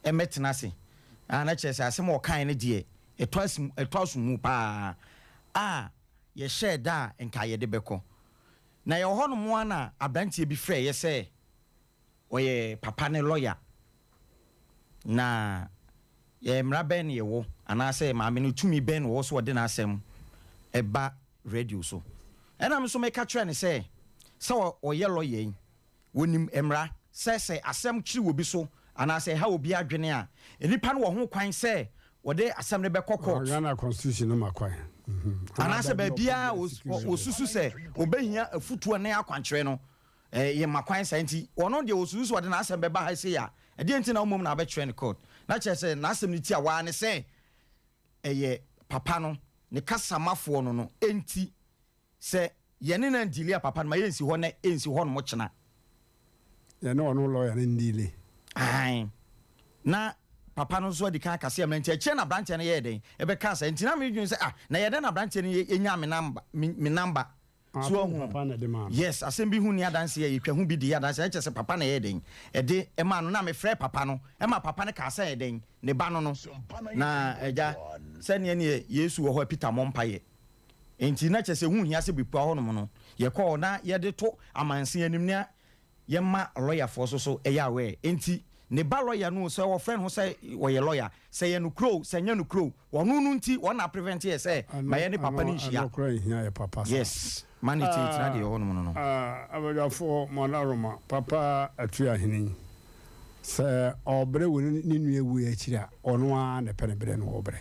mmɛtena ase a na kyerɛ sɛ asɛm a ɔkae no deɛ ɛtɔ aso mu paa a yɛhyɛɛ da a nka yɛde bɛkɔ. Na yɛwɔ hɔnom ara na aberanteɛ bi frɛeɛ sɛ ɔyɛ papa no lɔya, na yɛ mmara bɛn na yɛwɔ anaasɛ maame no tumi bɛn na ɔwɔ sɛ ɔde n'asɛm ba radio so. Ɛna me nso meka kyerɛɛ no sɛ, sɛ ɔyɛ lɔya yi, Wɔnim mmara sɛ sɛ asɛm kyere obi so anaasɛ ɛha obi adwene a, nnipa no wɔ ho kwan sɛ wɔde asɛm no bɛkɔ kɔɔt. Ghana constitution no ma kwan. Anaasɛ baabiara a wɔsusu sɛ wɔbɛhia afutuo ne akwankyerɛ no, yɛma kwan saa. Nti ɔno deɛ ɔsusu sɛ ɔde n'asɛm bɛba ha sei a, ɛdeɛn nti na wo mmom na abɛkyerɛ no kɔɔt? Na kyerɛ sɛ n'asɛm no tiawa ara ne sɛ ɛyɛ papa no ne kasamafoɔ no no nti. Sɛ yɛne no andiili a papa no ma yɛnsi hɔ nnɛ ɛnsi hɔ nom kyena. Yɛne ɔno lɔya no ndiili. Aane. Na papa no nso adi kan aka sɛ yɛmmra nti akyire na aberanteɛ no yɛɛ dɛn ɛbɛkaa saa nti na medwene sɛ ah na ɛyɛ dɛn na aberanteɛ no nyaa me number me number so Ah, wahu papa na ɛde maa no. Yes asɛm bi ho nni adanseɛ a yɛtwa ho bi di adanseɛ na kyerɛ sɛ papa na ɛyɛɛ dɛn ɛde maa no na mefrɛɛ papa no ɛma papa no kaa sɛ ɛyɛ dɛn ne ba no no na agya sɛdeɛ neɛ Yesu wɔ hɔ a Peter mmɔ mpaeɛ Enti na kyerɛ sɛ ɛho nhia sɛ bepua hɔnom no, yɛkɔ hɔ na yɛde to amansin anim na yɛma lɔyafoɔ nso so yɛ aware. Enti ne ba lɔya no o, sɛ ɔfrɛ ne ho sɛ ɔyɛ lɔya, sɛ ɛyɛ nokorɛ o, sɛ ɛnyɛ nokorɛ o, ɔno no nti wɔn na aprevent yɛ sɛ ma yɛne papa no nhyia. Ɛno koraa nhia yɛ papa saa. Yes, ma ne ti tena deɛ ɛwɔ hɔnom no no. Abadwafoɔ, mo adaworoma, papa Atuahene yi, sɛ ɔrebrɛ wɔ ne nua wuo akyiri a, ɔno ara na ɛpɛ ne brɛ no ɔrebrɛ.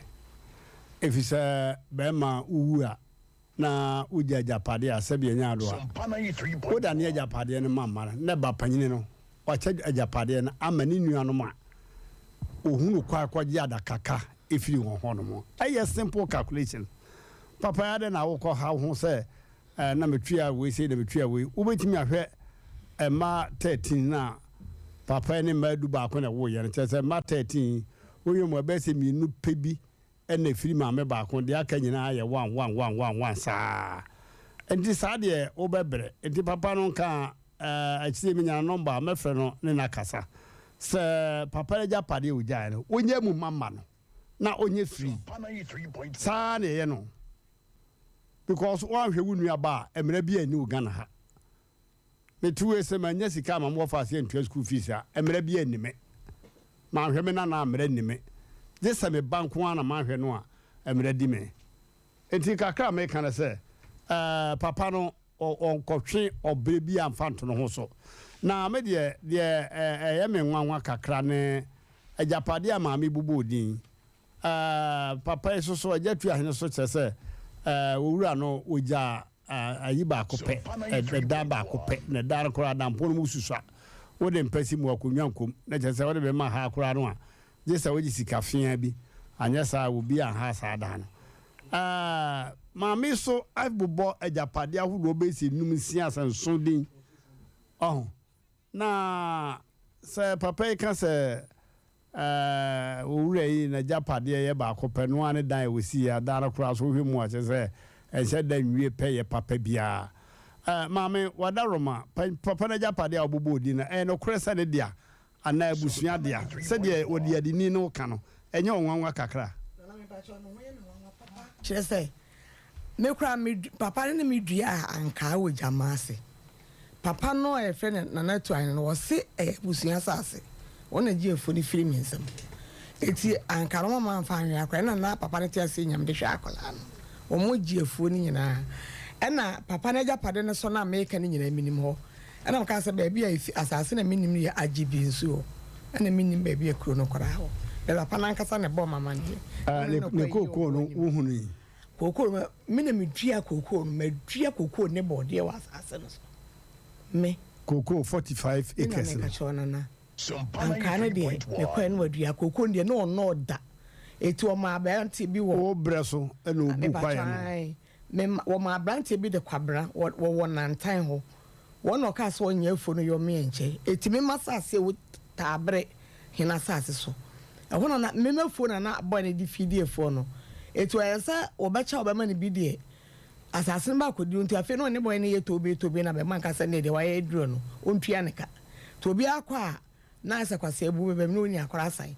Efisɛ bɛrima wuwu a, na wogya agyapadeɛ a sɛdeɛ ɛnyɛ ado a, wodane agyapadeɛ no ma mma no, na ba panyini no, wakyɛ agyapadeɛ no ama ne nuanom a wɔhunu kwan kɔgye adakaka firi wɔn hɔ nom. Ɛyɛ simple calculation. Papa yi adɛn na wokɔ haw ho sɛ na metua wei sei na metua wei. Wobɛtumi ahwɛ mma 13 no a papa yi ne mmaa du baako na ɛwoeɛ no, kyerɛ sɛ mma 13 yi, wohwɛ mu a ɛbɛyɛ sɛ mmienu pɛ bi na ɛfiri maame baako, deɛ aka nyinaa yɛ one one one one one saa. Nti saa deɛ wobɛbrɛ. Nti papa no nka eh, akyire menya ne nɔmba a mɛfrɛ no ne no akasa. Sɛ papa no agyapadeɛ a ɔgyaeɛ no, ɔnyɛ mu ma mma no na ɔnyɛ free. Saa na ɛyɛ no. Because woanhwɛ wo nua ba a, mmara biara nni wo Ghana ha. Mete wei sɛ mannya sika ama me wɔfa ase antua school fees a, mmara biara nni me. Manhwɛ me nana a, mmara nni me. Gye sɛ me ba nko ara na manhwɛ no a, mmara di me. Enti kakra a meka ne sɛ, eh, papa no ɔnkɔtwe ɔbrɛ biara mfa nto ne ho so. Na me deɛ, deɛ ɛyɛ me nwanwa kakra ne agyapadeɛ a maame bobɔɔ din. Eh, papa yi soso, agya Tuahene so kyerɛ sɛ, eh, owura no ɔgyaa ayi baako pɛ, ɛdan baako pɛ, na ɛdan no koraa dampɔn no mu susua. Wode mpa si mu akonnwa nkom, na kyerɛ sɛ wode bɛma ha koraa no a, gye sɛ wogye sika feaa bi, anyɛ saa a obi anha saa dan no. Ɛɛ, maame so abobɔ agyapadeɛ ahodoɔ bɛyɛ sɛ nnum, nsia, sɛ nson din. Ɔho. Na sɛ papa yi ka sɛ, Ɛɛ, owura yi n'agyapadeɛ yɛ baako pɛ, no ara ne dan a ɔsiiɛ, adan no koraa so wohwɛ mu a, kyerɛ sɛ ɛnhyɛ da nwie pɛyɛ papa biara. Ɛɛ, maame, w'adaworoma, papa no agyapadeɛ a wobobɔɔ din no, ɛyɛ nokorɛ sɛ ne dea anaa abusua dea? Sɛdeɛ ɔdeadeni no reka no, ɛnyɛ wo nwanwa kakra? Nana mepakyɛw me ho yɛ me nwanwa papa. Kyerɛ sɛ me koraa me papa no ne me duaa ankaa wɔ gyama ase. Papa no a yɛfrɛ no Nana Atuahene no ɔse ɛyɛ abusua asase. Wɔn na gye afuo no firi me nsam. Eti anka no wɔn amfa anhwɛ akwadaa no. Ɛna na papa no te ase nyam de hwɛ akwadaa no. Wɔn gye afuo no nyinaa. Ɛna papa no agyapade no so no a meka no nyinaa menim hɔ. Ɛna mekaa sɛ baabi a efi asase na menim no yɛ Agyebi nsuo. Ɛna mennim baabi a kuro no koraa wɔ. Bɛ papa no ankasa na ɛbɔɔ me amaneɛ. Ah, ne ne kookoo no wohunui? Kookoo no, me na medua kookoo no. Madua kookoo ne bɔɔdeɛ wɔ asase no so. Me. Kookoo 45 acres no. Me na meka kyerɛ wo nana. Ankaa no deɛ, mekɔɛ no wadua. Kookoo no deɛ, na ɔnnɔɔ da. Eti ɔmaa aberanteɛ bi wɔ. Wo berɛ so na ɔbuu kwaeɛ no. Mema wɔmaa aberanteɛ bi de kwabena, wɔ, wɔwɔ Nantan hɔ. Wɔn na ɔkaa sɛ ɔnyɛ afuo no yɔ meɛ nkyɛ. Enti mema asase a ɛwɔ Taabere hene asase so. Ɛhɔ na na, mema afuo na na boy no de fiidi afuo no. Enti ɔyɛ sɛ wɔbɛkyɛ a wɔbɛma no bi deɛ, asase no bɛakɔdi. Nti afei na ɔne boy no yɛ toobee toobee na bɛma nka sɛ neɛ deɛ wayɛ aduro no, ɔntua ne ka. Nti obiara kɔ a, Na ayɛ sɛ kwasea bu bɛbam na ɔnni akora asan.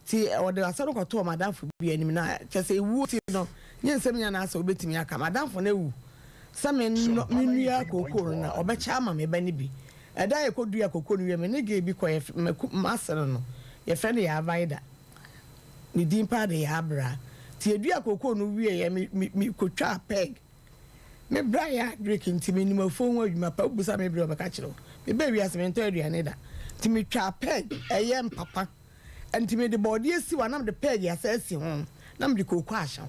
Nti ɔde asɛm no kɔtoo m'adamfo bi anim na kyerɛ sɛ ewuo ti no nyɛ nsɛm nyinaa na asɛ wobɛtumi aka. M'adamfo no awu sɛ me nnɔ mennua kookoo no na ɔbɛkyɛ ama me ba no bi. Ɛda a yɛkɔduaa kookoo no wieɛ me ne gay bi kɔ yɛf maku m'ase no no yɛfrɛ no Yaa Vida. Ne din paa de Yaa Braa. Nti yɛduaa kookoo no wieɛ me me mekɔtwaa peg. Me bra yɛ agric nti menim afuo ho adwuma pa, wobisa me bere a ɔbɛka kyerɛ wo. Mebaa wiase mentɔ aduane da nti metwaa peg ɛyɛ mpapa nti mede bɔɔdeɛ si hɔ a na mede peg asa asi ho na mede kooko ahyɛ ho.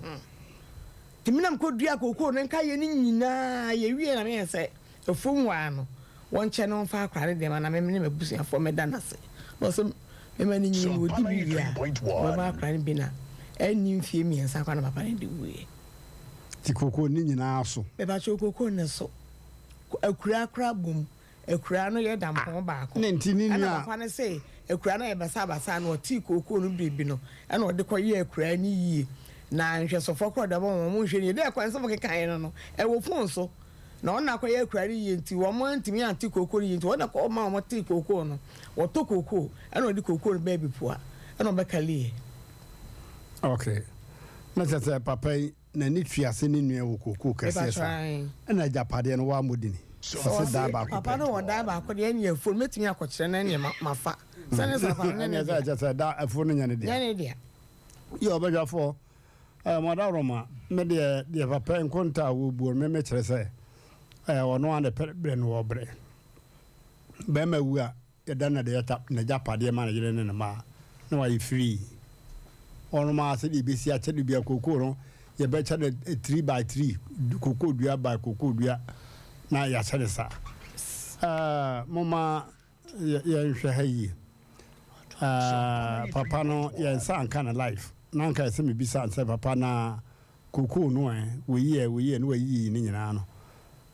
Nti me na mekɔdua kooko no nkaeɛ no nyinaa yɛwie na meyɛ sɛ afuom hɔ ara no wɔnkyɛ no mfa akora no deɛ ma na me ne m'abusuafoɔ mɛda no ase na ɔsɛ mema no nyini no ɔdi bi wie a ɔbɛma akora no bi na ɛnni mfie mmiɛnsa koraa na papa no de wuiɛ. Ti kookoo ne nyinaa so. Mepakyɛw kookoo ne so. Akuraa koraa bom. Akuraa no yɛ dampɔn baako. Ne nti ne Ɛna nua. papa no se akuraa no ayɛ basaabasaa na ɔtee kookoo no biribi no ɛna ɔde kɔ yɛɛ akuraa no yie. Na nhwɛsofoɔ koraa ɔde ama wɔn wɔn nhwɛ no yie. Dɛ ɛkwan sɛ wɔkekaeɛ no no ɛwɔ phone so. Na ɔno na akɔyɛ akuraa no yie nti wɔn antumi ante kookoo no yie nti wɔn na kɔ ma wɔn tee kookoo no. Wɔtɔ kookoo ɛna ɔde kookoo no baa Abipua ɛna ɔbɛkaliiɛ. Ok na kyerɛ sɛ papa yi n'ani tua sɛ ne nua wɔ kookoo kɛseɛ saa ɛna agyapadeɛ no wammɔ dini ɔse dan baako papa no wɔ dan baako deɛ ɛne afuo no mɛtumi akɔkyerɛ no ɛneɛ mafa sɛ ne sɛ papa no nyɛ ne dea kyerɛ sɛ da afuo no nyɛ ne dea nyɛ ne dea yɛ ɔbɛdwafoɔ ɛɛ mɔdaworoma me deɛ deɛ papa nkonta a wɔbuo no me mekyerɛ sɛ ɛɛ ɔno a ne pɛ berɛ no wɔbrɛ bɛrima wu a Yɛda no de n'agyapadeɛ ma ne yere ne ne mma na wayɛ firii. Wɔnom ara sɛdeɛ yɛbɛsi akyɛ no bia kookoo no yɛbɛkyɛ no three by three, kookoo dua by kookoo dua na yɛakyɛ no saa. Ɛɛ momma yɛnhwɛ ha yie. Ɛɛ papa no yɛn nsa anka no life na anka ɛsɛ mebisa no sɛ papa na kookoo no ɛ wei ɛ wei ɛ na wayiyi ne nyinaa no.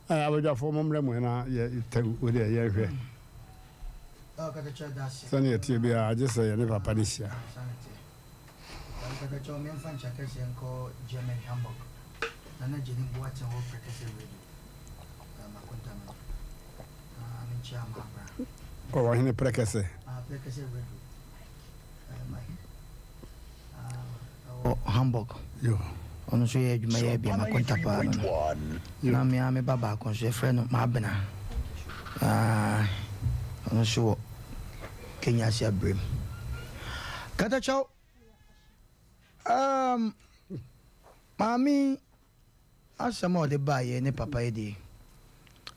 Eh abadwafoɔ mo mmrɛ mo na yɛ tɛm wo deɛ yɛn hwɛ sɛnea ɛteɛ biara gye sɛ yɛne papa no hyia. Ɔwɔ hene prɛkɛsɛ. Wɔ Hamburg. Ɔno nso yɛ adwuma yɛ bia makonta paa no no. Na me ara me ba baako nso yɛfrɛ no Mabena. Ɔno nso wɔ Kenya ase abrem. Katakyɛw. Um, maame Asɛm a ɔde baeɛ ne papa yi deɛ,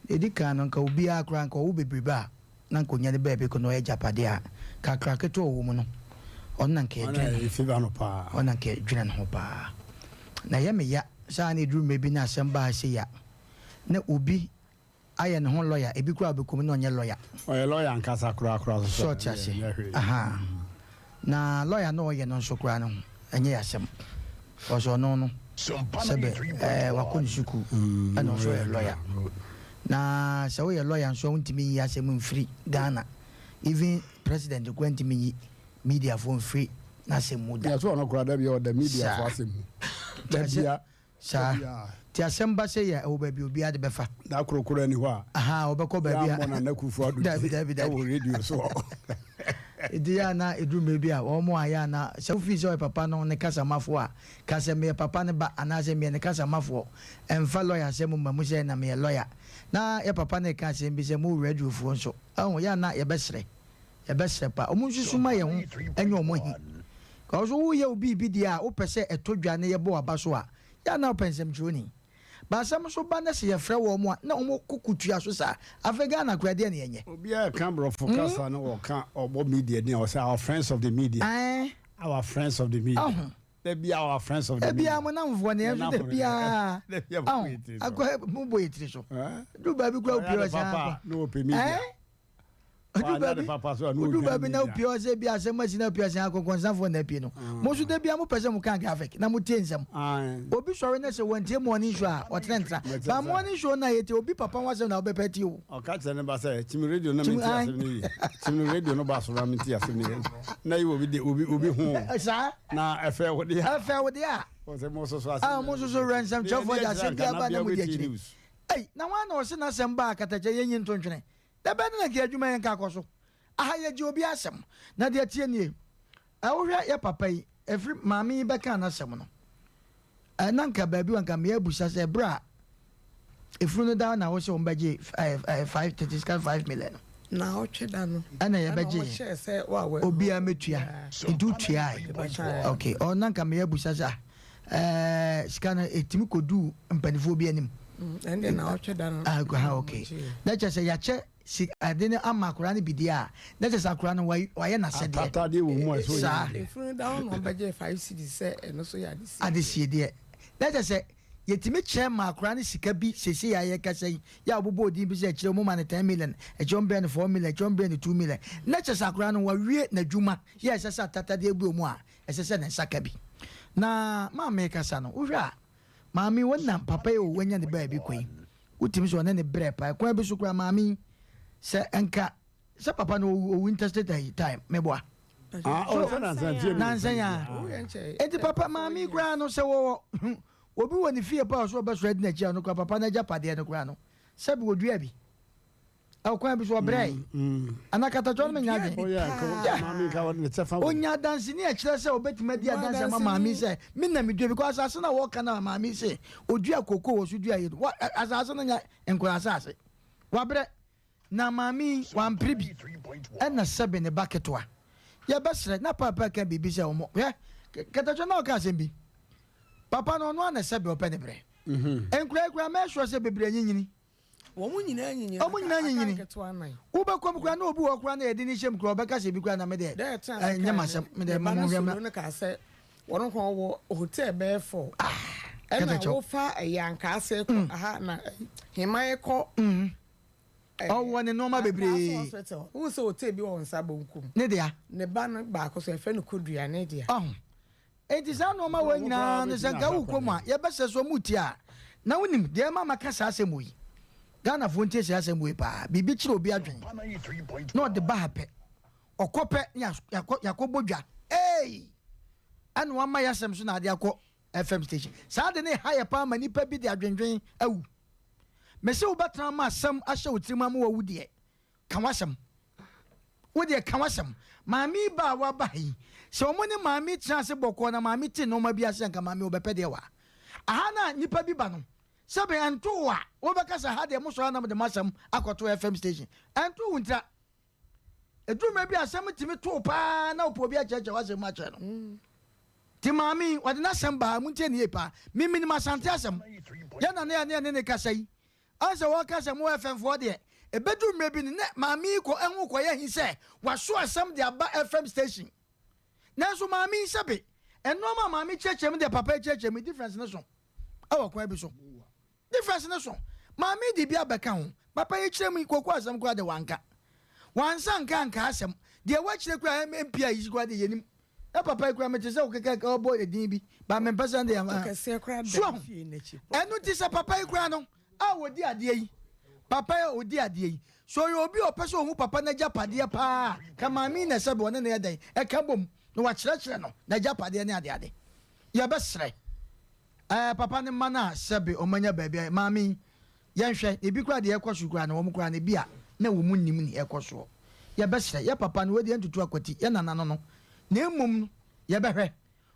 deɛ ɛdi kan no, nka obiara koraa, nka ɔwo bebrebe a, na nka ɔnya ne baabi kɔ na ɔyɛ agyapadeɛ a, nka akra ketewa a ɔwɔ mu no, ɔno na nka ɛdwene ne ho. Ɔno na nka ɛdwene ne ho paa. Na ɛyɛ me ya sɛ a na ɛduru mmerɛ bi na asɛm baa sei a, na obi ayɛ ne ho lɔya, ebi koraa ɔbɛkɔ mu na ɔnyɛ lɔya. Ɔyɛ lɔya ankasa koraa koraa so sɛ ɔte ase. Ahaa. Na lɔya na ɔyɛ no nso koraa no ɛnyɛ yasɛm. Ɔsɛ ɔno no sɛbɛ ɛɛ wakɔ ne sukuu ɛna ɔso ɔyɛ lɔya. Na sɛ woyɛ lɔya nso a wontumi nyi asɛm mfiri Ghana. Even president koraa ntumi nyi mediafoɔ mfiri n'asɛm mu da. Yɛ so ɔno koraa da bia ɔda mediafoɔ asɛm mu. Da bia. Saa. Nti asɛm ba sei a, ɛwɔ baabi a obiara de bɛfa. Da koro koraa nni hɔ a. Ahaa, wɔbɛkɔ baabi a. Yɛammɔ Nana Akufo Addo Dabi, dabi, dabi. wɔ radio so hɔ. Nti yɛ a na ɛduru mmerɛ bi a, wɔn a yɛ a na, sɛ wofii sɛ ɔyɛ papa no ne kasamafoɔ a, ka sɛ meyɛ papa no ba anaasɛ meyɛ ne kasamafoɔ. Ɛmfa lɔya asɛm mma mu sɛ na meyɛ lɔya. Na yɛ papa no reka asɛm bi sɛ mo radiofoɔ nso, ahu, yɛ a na yɛbɛsrɛ. Yɛbɛsrɛ paa. Wɔn nsusu ma yɛn ho nyɛ wɔn ahi. Because woyɛ wo biribi deɛ a wopɛ sɛ ɛtɔ dwa na yɛbɔ w'aba so a, yɛ a na wopɛ nsɛmtwerɛni. But asɛm nso ba na sɛ yɛfrɛ wɔn a, na wɔn koko tua so saa. Afei Ghana koraa deɛn na yɛnyɛ? Obiara ɛka brɔfo kasa no wɔka ɔbɔ media din a ɔsɛ our friends of the media. Our friends of the media. Ahu. Da biara our friends of the media. Da biara mo namfoɔ ne yɛn nso da biara. Ahu. Akɔ mo bɔ yɛ tiri so. Du baabi koraa wopie ɔsɛ akɔ. Odu baabi odu baabi na opie ɔsɛ bi asɛm asi na opie ɔsɛ akɔnkɔnsafoɔ na apie no. Mm. Mo nso da bia mo pɛ sɛ mo kan graphic na mo tie nsɛm. Obi sɔre na sɛ wɔntie morning show a ɔtena ntra. Ba morning show na yɛtie obi papa ho asɛm na wobɛpɛ tie o. Ɔka kyerɛ ne ba sɛ kyim radio na mente asɛm no yie. Kyim radio no ba so na mente asɛm no yie. Na yi obi de obi obi ho. Saa. Na ɛfɛ wo de a. Ɛfɛ wo de a. Ɔsɛ mo soso asɛm. Ah mo soso wura nsɛm kyerɛfoɔ de asɛm bi aba na mo di akyire. Ei na wɔn na ɔse n'asɛm ba akatakyɛ yɛnyi nto ntwene. Da bɛn na nka adwuma yɛ nka akɔ so? Aha yɛgye obi asɛm. Na deɛ ɛteɛ nie, ɛ wohwɛ yɛ papa yi, ɛfiri maame yi bɛkaa n'asɛm no, ɛ na nka baabi wɔ nka mmea abusa sɛ ɛberɛ a efunu no da na wo sɛ wɔn bɛgye ɛ ɛ five tete sika 5 million no. Na ɔtwe da no. Ɛna yɛbɛgye obiara mɛtua nti wotuae. Ok, ɔ na nka mmea abusa sɛ ɛɛ sika no ɛtumi kɔduu mpanimfoɔ bi anim. Ɛnde na ɔtwe da no. Ah, ok. Na kyerɛ sɛ yɛakyɛ si ade no ama akwadaa no bi deɛ a, na kyerɛ sɛ akwadaa no wayɛ n'asɛdeɛ. Atatadeɛ wɔ mu a ɛsɛ Saa. Efunu da hɔ na ɔbɛgye 5 cedis sɛ ɛno so yɛ adesie. Adesie deɛ. Na kyerɛ sɛ yɛtumi kyerɛ ma akwadaa no sika bi seesei a yɛkasa yi, yɛ a wɔbobɔ odin bi sɛ ɛkyerɛ wɔn ma no 10 million, ɛkyerɛ wɔn brɛ no 4 million, ɛkyerɛ wɔn brɛ no 2 million. Na kyerɛ sɛ akwadaa no wawie n'adwuma yɛ ɛsɛ sɛ atatadeɛ bi wɔ mu a ɛsɛ sɛ ne nsa ka bi. Na maame kasa no, wohwɛ a maame wɔnam papa yi o wanya ne baabi kɔ yi, wotumi sɛ ɔne ne brɛ paa. Kwan bi so koraa maame yi sɛ nka sɛ papa no owu owu interstate ayi time meboa. Ah, oh, sɛ nansa mfie nansa ya. Eti papa maame yi koraa no sɛ wɔwɔ obi wɔ ne fie pa ɔso ɔbɛsɔ adi n'akyi a ɔno koraa papa no agyapadeɛ no koraa no sɛbi wɔdua bi. Ɛkwan bi so ɔbrɛ ana katatwa no menya adwene. Onya adanseni a ɛkyerɛ sɛ obetumi adi adanse ama maame sɛ me na medua because asase no a wɔka no a maame sɛ odua koko wɔ so dua yi no asase no nyɛ nkora asase. Wabrɛ na maame yi wampere bi ɛna sɛbe ne ba ketewa. Yɛbɛsrɛ na paapa ka biribi sɛ wɔn hwɛ katatwa na ɔka asɛm bi. Papa no ɔno ana sɛbe ɔpɛ ne brɛ. Nkora kura mɛsɔ sɛ bebree anyinyini. Wɔn nyinaa nyinyini. Wɔn nyinaa nyinyini. Wobɛkɔ mu koraa na obi wɔ koraa na yɛde ne hyɛ mu koraa ɔbɛka sɛ ebi koraa na me deɛ ɛnyɛ m'asɛm me deɛ mo nhwɛ ma. Ne kaa sɛ wɔn kɔn wɔ hotel bɛyɛ fɔ. Ɛna wofa ɛyɛ ankaase kɔ aha na heman kɔ. Ɔwɔ ne nneɛma bebree. Hospital wo sɛ hotel bi wɔ nsa bonkum. Ne dea. Ne ba no baako so ɛfɛ no kodua ne dea. Ɔho. Enti saa nnoɔma wei nyinaa no sɛ nka wokɔ mu a yɛbɛsɛ so ɔmo tie a na wonim deɛ ɛma maka saa asɛm wei. Ghanafoɔ ntie saa asɛm wei paa. Biribi kyerɛ obi adwene na ɔde ba ha pɛ ɔkɔ pɛ ne yɛakɔ yɛakɔbɔ dwa eei ɛna wama yɛasɛm so na ade akɔ FM station. Saa de ne ha yɛ paa ma nipa bi de adwendwen awu. Mese wobɛtena ma asɛm ahyɛ wo tirim ama wawu deɛ. ka w'asɛm. Wo deɛ ka w'asɛm. Maame yi ba a waba ha yi, sɛ wɔn ne maame yi tena ase bɔkɔɔ na maame te nneɛma bi ase a, nka maame ɔbɛpɛ deɛ wa. Aha no a nnipa bi ba no, sɛbe ɛnto wo a, wobɛka sɛ ha deɛ mosɔre a na mode mo asɛm akɔto FM station. Ɛnto wo ntira. Ɛduru mmerɛ bi a asɛm tumi to wo paa na wopɛ obi akyerɛkyerɛ w'asɛm mu akyerɛ no. Nti maame yi, ɔde n'asɛm baa, montie no yie paa. Me menim Asante asɛm. Yɛn na ne yɛne ne kasa yi, Ɔn sɛ wɔka sɛ mo FM foɔ deɛ, ɛbɛduru mmerɛ bi no na maame yi kɔ ɛho kɔyɛ he sɛ waso asɛm de aba FM station. Nanso maame yi sɛbe, nnoɔma a maame kyerɛkyerɛ mu deɛ papa yi kyerɛkyerɛ mu difference no so ɛwɔ kwan bi so. Difference no so. Maame yi de bi abɛka ho. Papa yi kyerɛ mu yi, koko asɛm koraa deɛ wanka. Wansa nka anka asɛm. Deɛ wakyerɛ koraa MP a yi koraa deɛ yɛnim. Na papa yi koraa mete sɛ wokeka ɔbɔ edin bi ba mempɛ sɛ ndeɛ so ahu ɛno nti sɛ papa yi koraa no a wɔdi adeɛ yi papa yi a ɔdi adeɛ yi so ɔyɛ obi a ɔpɛ sɛ ɔhu papa n'agyapadeɛ paa ka maame yi na ɛsɛ bɛ ɔne no yɛ dɛn ɛka bom na wakyerɛkyerɛ no n'agyapadeɛ ne adeade yɛbɛsrɛ ɛɛ papa ne mma no a sɛbe ɔmanya baabi a maame yi Yɛnhwɛ, ebi koraa deɛ ɛrekɔ so koraa no, wɔn koraa no ebi a na wɔn nnim nea ɛrekɔ soɔ. Yɛbɛsrɛ, yɛ papa no, wei deɛ yɛntutu akwati, yɛ nana no no, na mmom no, yɛbɛhwɛ,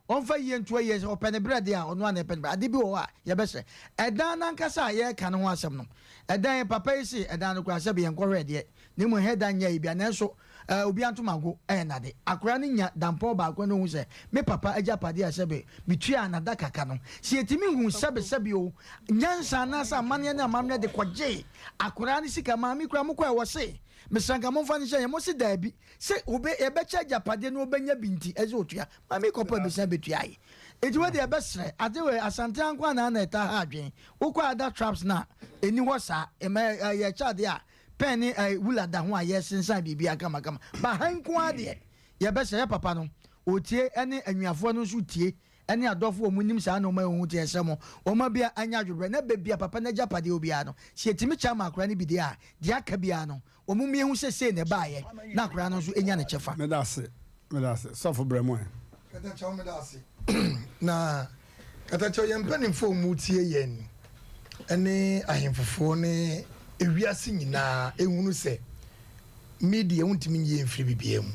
ɔmfa yie nto ayie, sɛ ɔpɛ ne berɛ deɛ a, ɔno ara na ɛpɛ ne berɛ. Ade bi wɔ hɔ a, yɛbɛsrɛ. Ɛdan no ankasa a yɛreka no ho asɛm no, ɛdan yi, papa yi se ɛdan no koraa sɛbe yɛnkɔhwɛɛ deɛ, na mmom ɛhɛ da nyɛɛ bia, nanso eh, obia ntomago ɛyɛ nade. Akwadaa no nya dampɔn baako na ohu sɛ me papa agyapadeɛ a sɛbe metuaa n'adaka ka no, sɛ yɛtumi hu sɛbe sɛbe o, nyansa anaasɛ amanneɛ ne amammerɛ de kɔgyee akwadaa no sika, maame koraa mokɔɛ wɔse mesrɛ nka momfa no nhyɛ yɛn, mose daabi, sɛ obe yɛbɛkyɛ agyapadeɛ no ɔbɛnya bi nti ɛsɛ otua, maame kɔpɔ abisa bɛtuae. Nti wei deɛ yɛbɛsrɛ, ade wei Asante anko anaa na ɛtaa ha adwene, wokɔ ada traps no a, ɛni hɔ saa, ɛma yɛkyɛ adeɛ a Pɛn ne eh, wula da ho a yɛsensan biribiara kamakama. Ba ha nko ara deɛ, yɛbɛsɛ yɛ papa no, ɔtie ɛne anuafoɔ no nso tie ɛne adɔfoɔ a wɔnim saa nnoɔma yi ho nti yɛsrɛ mo, wɔma bia anya adwobrɛ na baabi a papa no agyapadeɛ wɔ biara no, sɛ yɛtumi kyɛ ama akwadaa no bi deɛ a, deɛ aka biara no, wɔn mmiɛhu sɛ sei na ɛbaeɛ na akwadaa no nso nya ne kyɛfa. Meda ase, meda ase. Sɔfo brɛ mu ɛ. Katakyɛw meda ase. Na Katakyɛw yɛn mpanimfoɔ a wɔtie yɛn ne ahemfofoɔ ne ewiase nyinaa ehunu sɛ media wontumi nyi yɛn mfiri biribiara mu.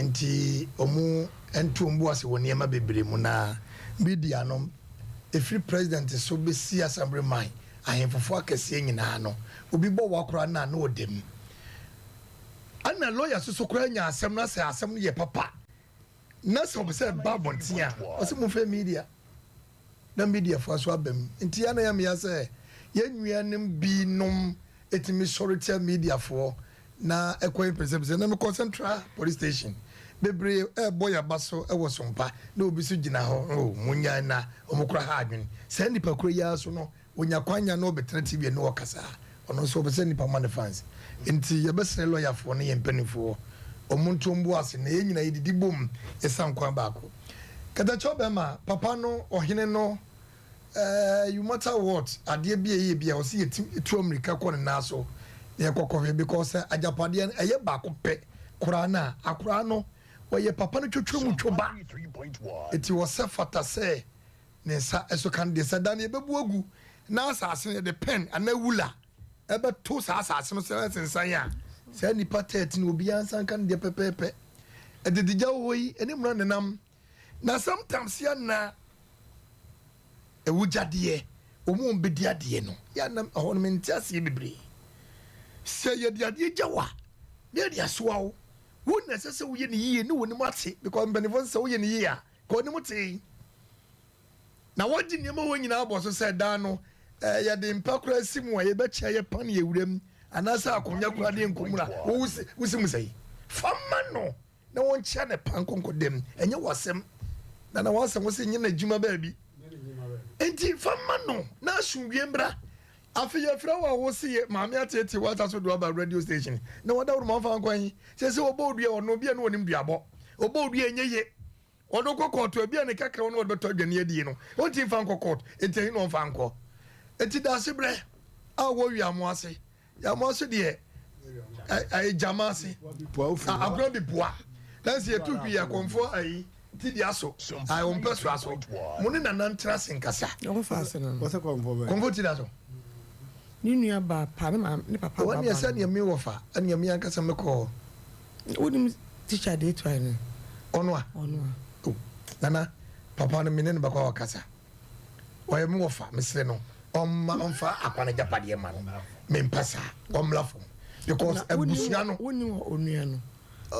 Nti wɔn nto wɔn bo ase wɔ nneɛma bebree mu na media no efiri president so besi assembly man ahemfofoɔ akɛseɛ nyinaa no obi bɔ wakora no a na ɔda mu. Ɛna lawyer soso koraa nya asɛm na sɛ asɛm no yɛ papa na sɛ ɔpɛ sɛ ɛba abɔnten a ɔsɛ momfrɛ media na media foɔ aso aba mu nti ana yɛ meya sɛ yɛn nuanom bi nom ɛtumi sɔre tia media foɔ na ɛkɔ yɛ pɛsɛpɛsɛ na mekɔ central police station bebree ɛbɔ yaba so ɛwɔ sompa na obi so gyina hɔ oh munya na ɔmo kora ha adwene saa nipa koro yi ara so no Onya kwan nya na ɔbɛtena TV ani ɔkasa a, ɔno nso ɔpɛ sɛ nnipa ma no fans. Nti yɛbɛsrɛ lɔyafoɔ ne yɛn mpaninfoɔ ɔmo nto ɔmo bo ase na yɛn nyinaa yɛdidi bom yɛsan kwan baako. Katakyɛ ɔbɛma papa no ɔhene no eh you matter what adeɛ bi a ɛyɛ bi a ɔse yɛti tu amirika kɔ ne nan so na yɛkɔ kɔhwɛ because sɛ agyapadeɛ no ɛyɛ baako pɛ koraa no a akoraa no ɔyɛ papa no twotwo mu two ba nti ɔsɛ fata sɛ ne nsa so ka no deɛ, sɛ da no yɛbɛbu agu na asase no yɛde pɛn anaa wula ɛbɛto saa asase no sɛ ɛsensan a, saa nnipa 13 obiara nsa nka no deɛ pɛpɛɛpɛ. Ɛdede gya wɔ hɔ yi, ɛne mmara nenam. Na sometimes yɛ na ɛwɔ gyadeɛ, wɔn a wɔbɛdi adeɛ no, yɛ na ɛhɔ no mente aseɛ bebree. Sɛ yɛde adeɛ gya wo a, na yɛde asoa wo. Wo na ɛsɛ sɛ woyɛ no yie ne wɔn ate, because mpanimfoɔ sɛ woyɛ no yie a, Kɔ anim tee. Na wɔgye nneɛma hɔ nyinaa bɔ so sɛ daa no yɛde mpa koraa si mu a yɛbɛkyɛ yɛ pan yɛ wuram anaasɛ akonnwa koraa de nkɔ mu na wosi mu sɛe. Fa ma no na wɔnkyea ne pa nkɔnkɔ dɛm. Ɛnyɛ w'asɛm. Na na w'asɛm wo sɛ nyɛ n'adwuma baabi. Enti fa ma no na asomdwie mbra. Afei yɛfrɛ wo a wo se yɛ maame ateetee wo asa so de wo aba radio station na wɔdaworo ma ɔmfa nkɔ he. Sɛ sɛ wɔbɔ wo dua ɔno obi a ne wɔnim duabɔ. Wɔbɔ wo dua ɛnyɛ ye. Ɔde kɔ kɔɔto ebi a ne kakra no ɔde bɛtɔ aduane adie no ɔntumi mfa nkɔ kɔɔto enti ɛhe na ɔmfa nkɔ enti daasebrɛ a wɔ wiamo ase yamo ase deɛ ɛyɛ gyama ase agorɔ bi boa na sɛ yɛtu hwii akɔmfoɔ ayi ti di aso ayɛ wɔn pɛ so aso mo ne nana ntena ase nkasa kɔmfoɔ ti di aso. Ne nua baa pa ne maame ne papa ba Ɛwɔ ba neɛ sɛ no. neɛ me wɔfa ɛneɛ me ankasa me kɔɔ. Wonim teacher deɛ etu ayɛ no. Ɔno a. Ɔno a. Oh Nana papa no me ne no bɛkɔ akɔkasa ɔyɛ me wɔfa mesrɛ no ɔmma ɔmfa akwa no agyapadeɛ mma no mempɛ saa ɔmmra fam because abusua no. Wonim onua no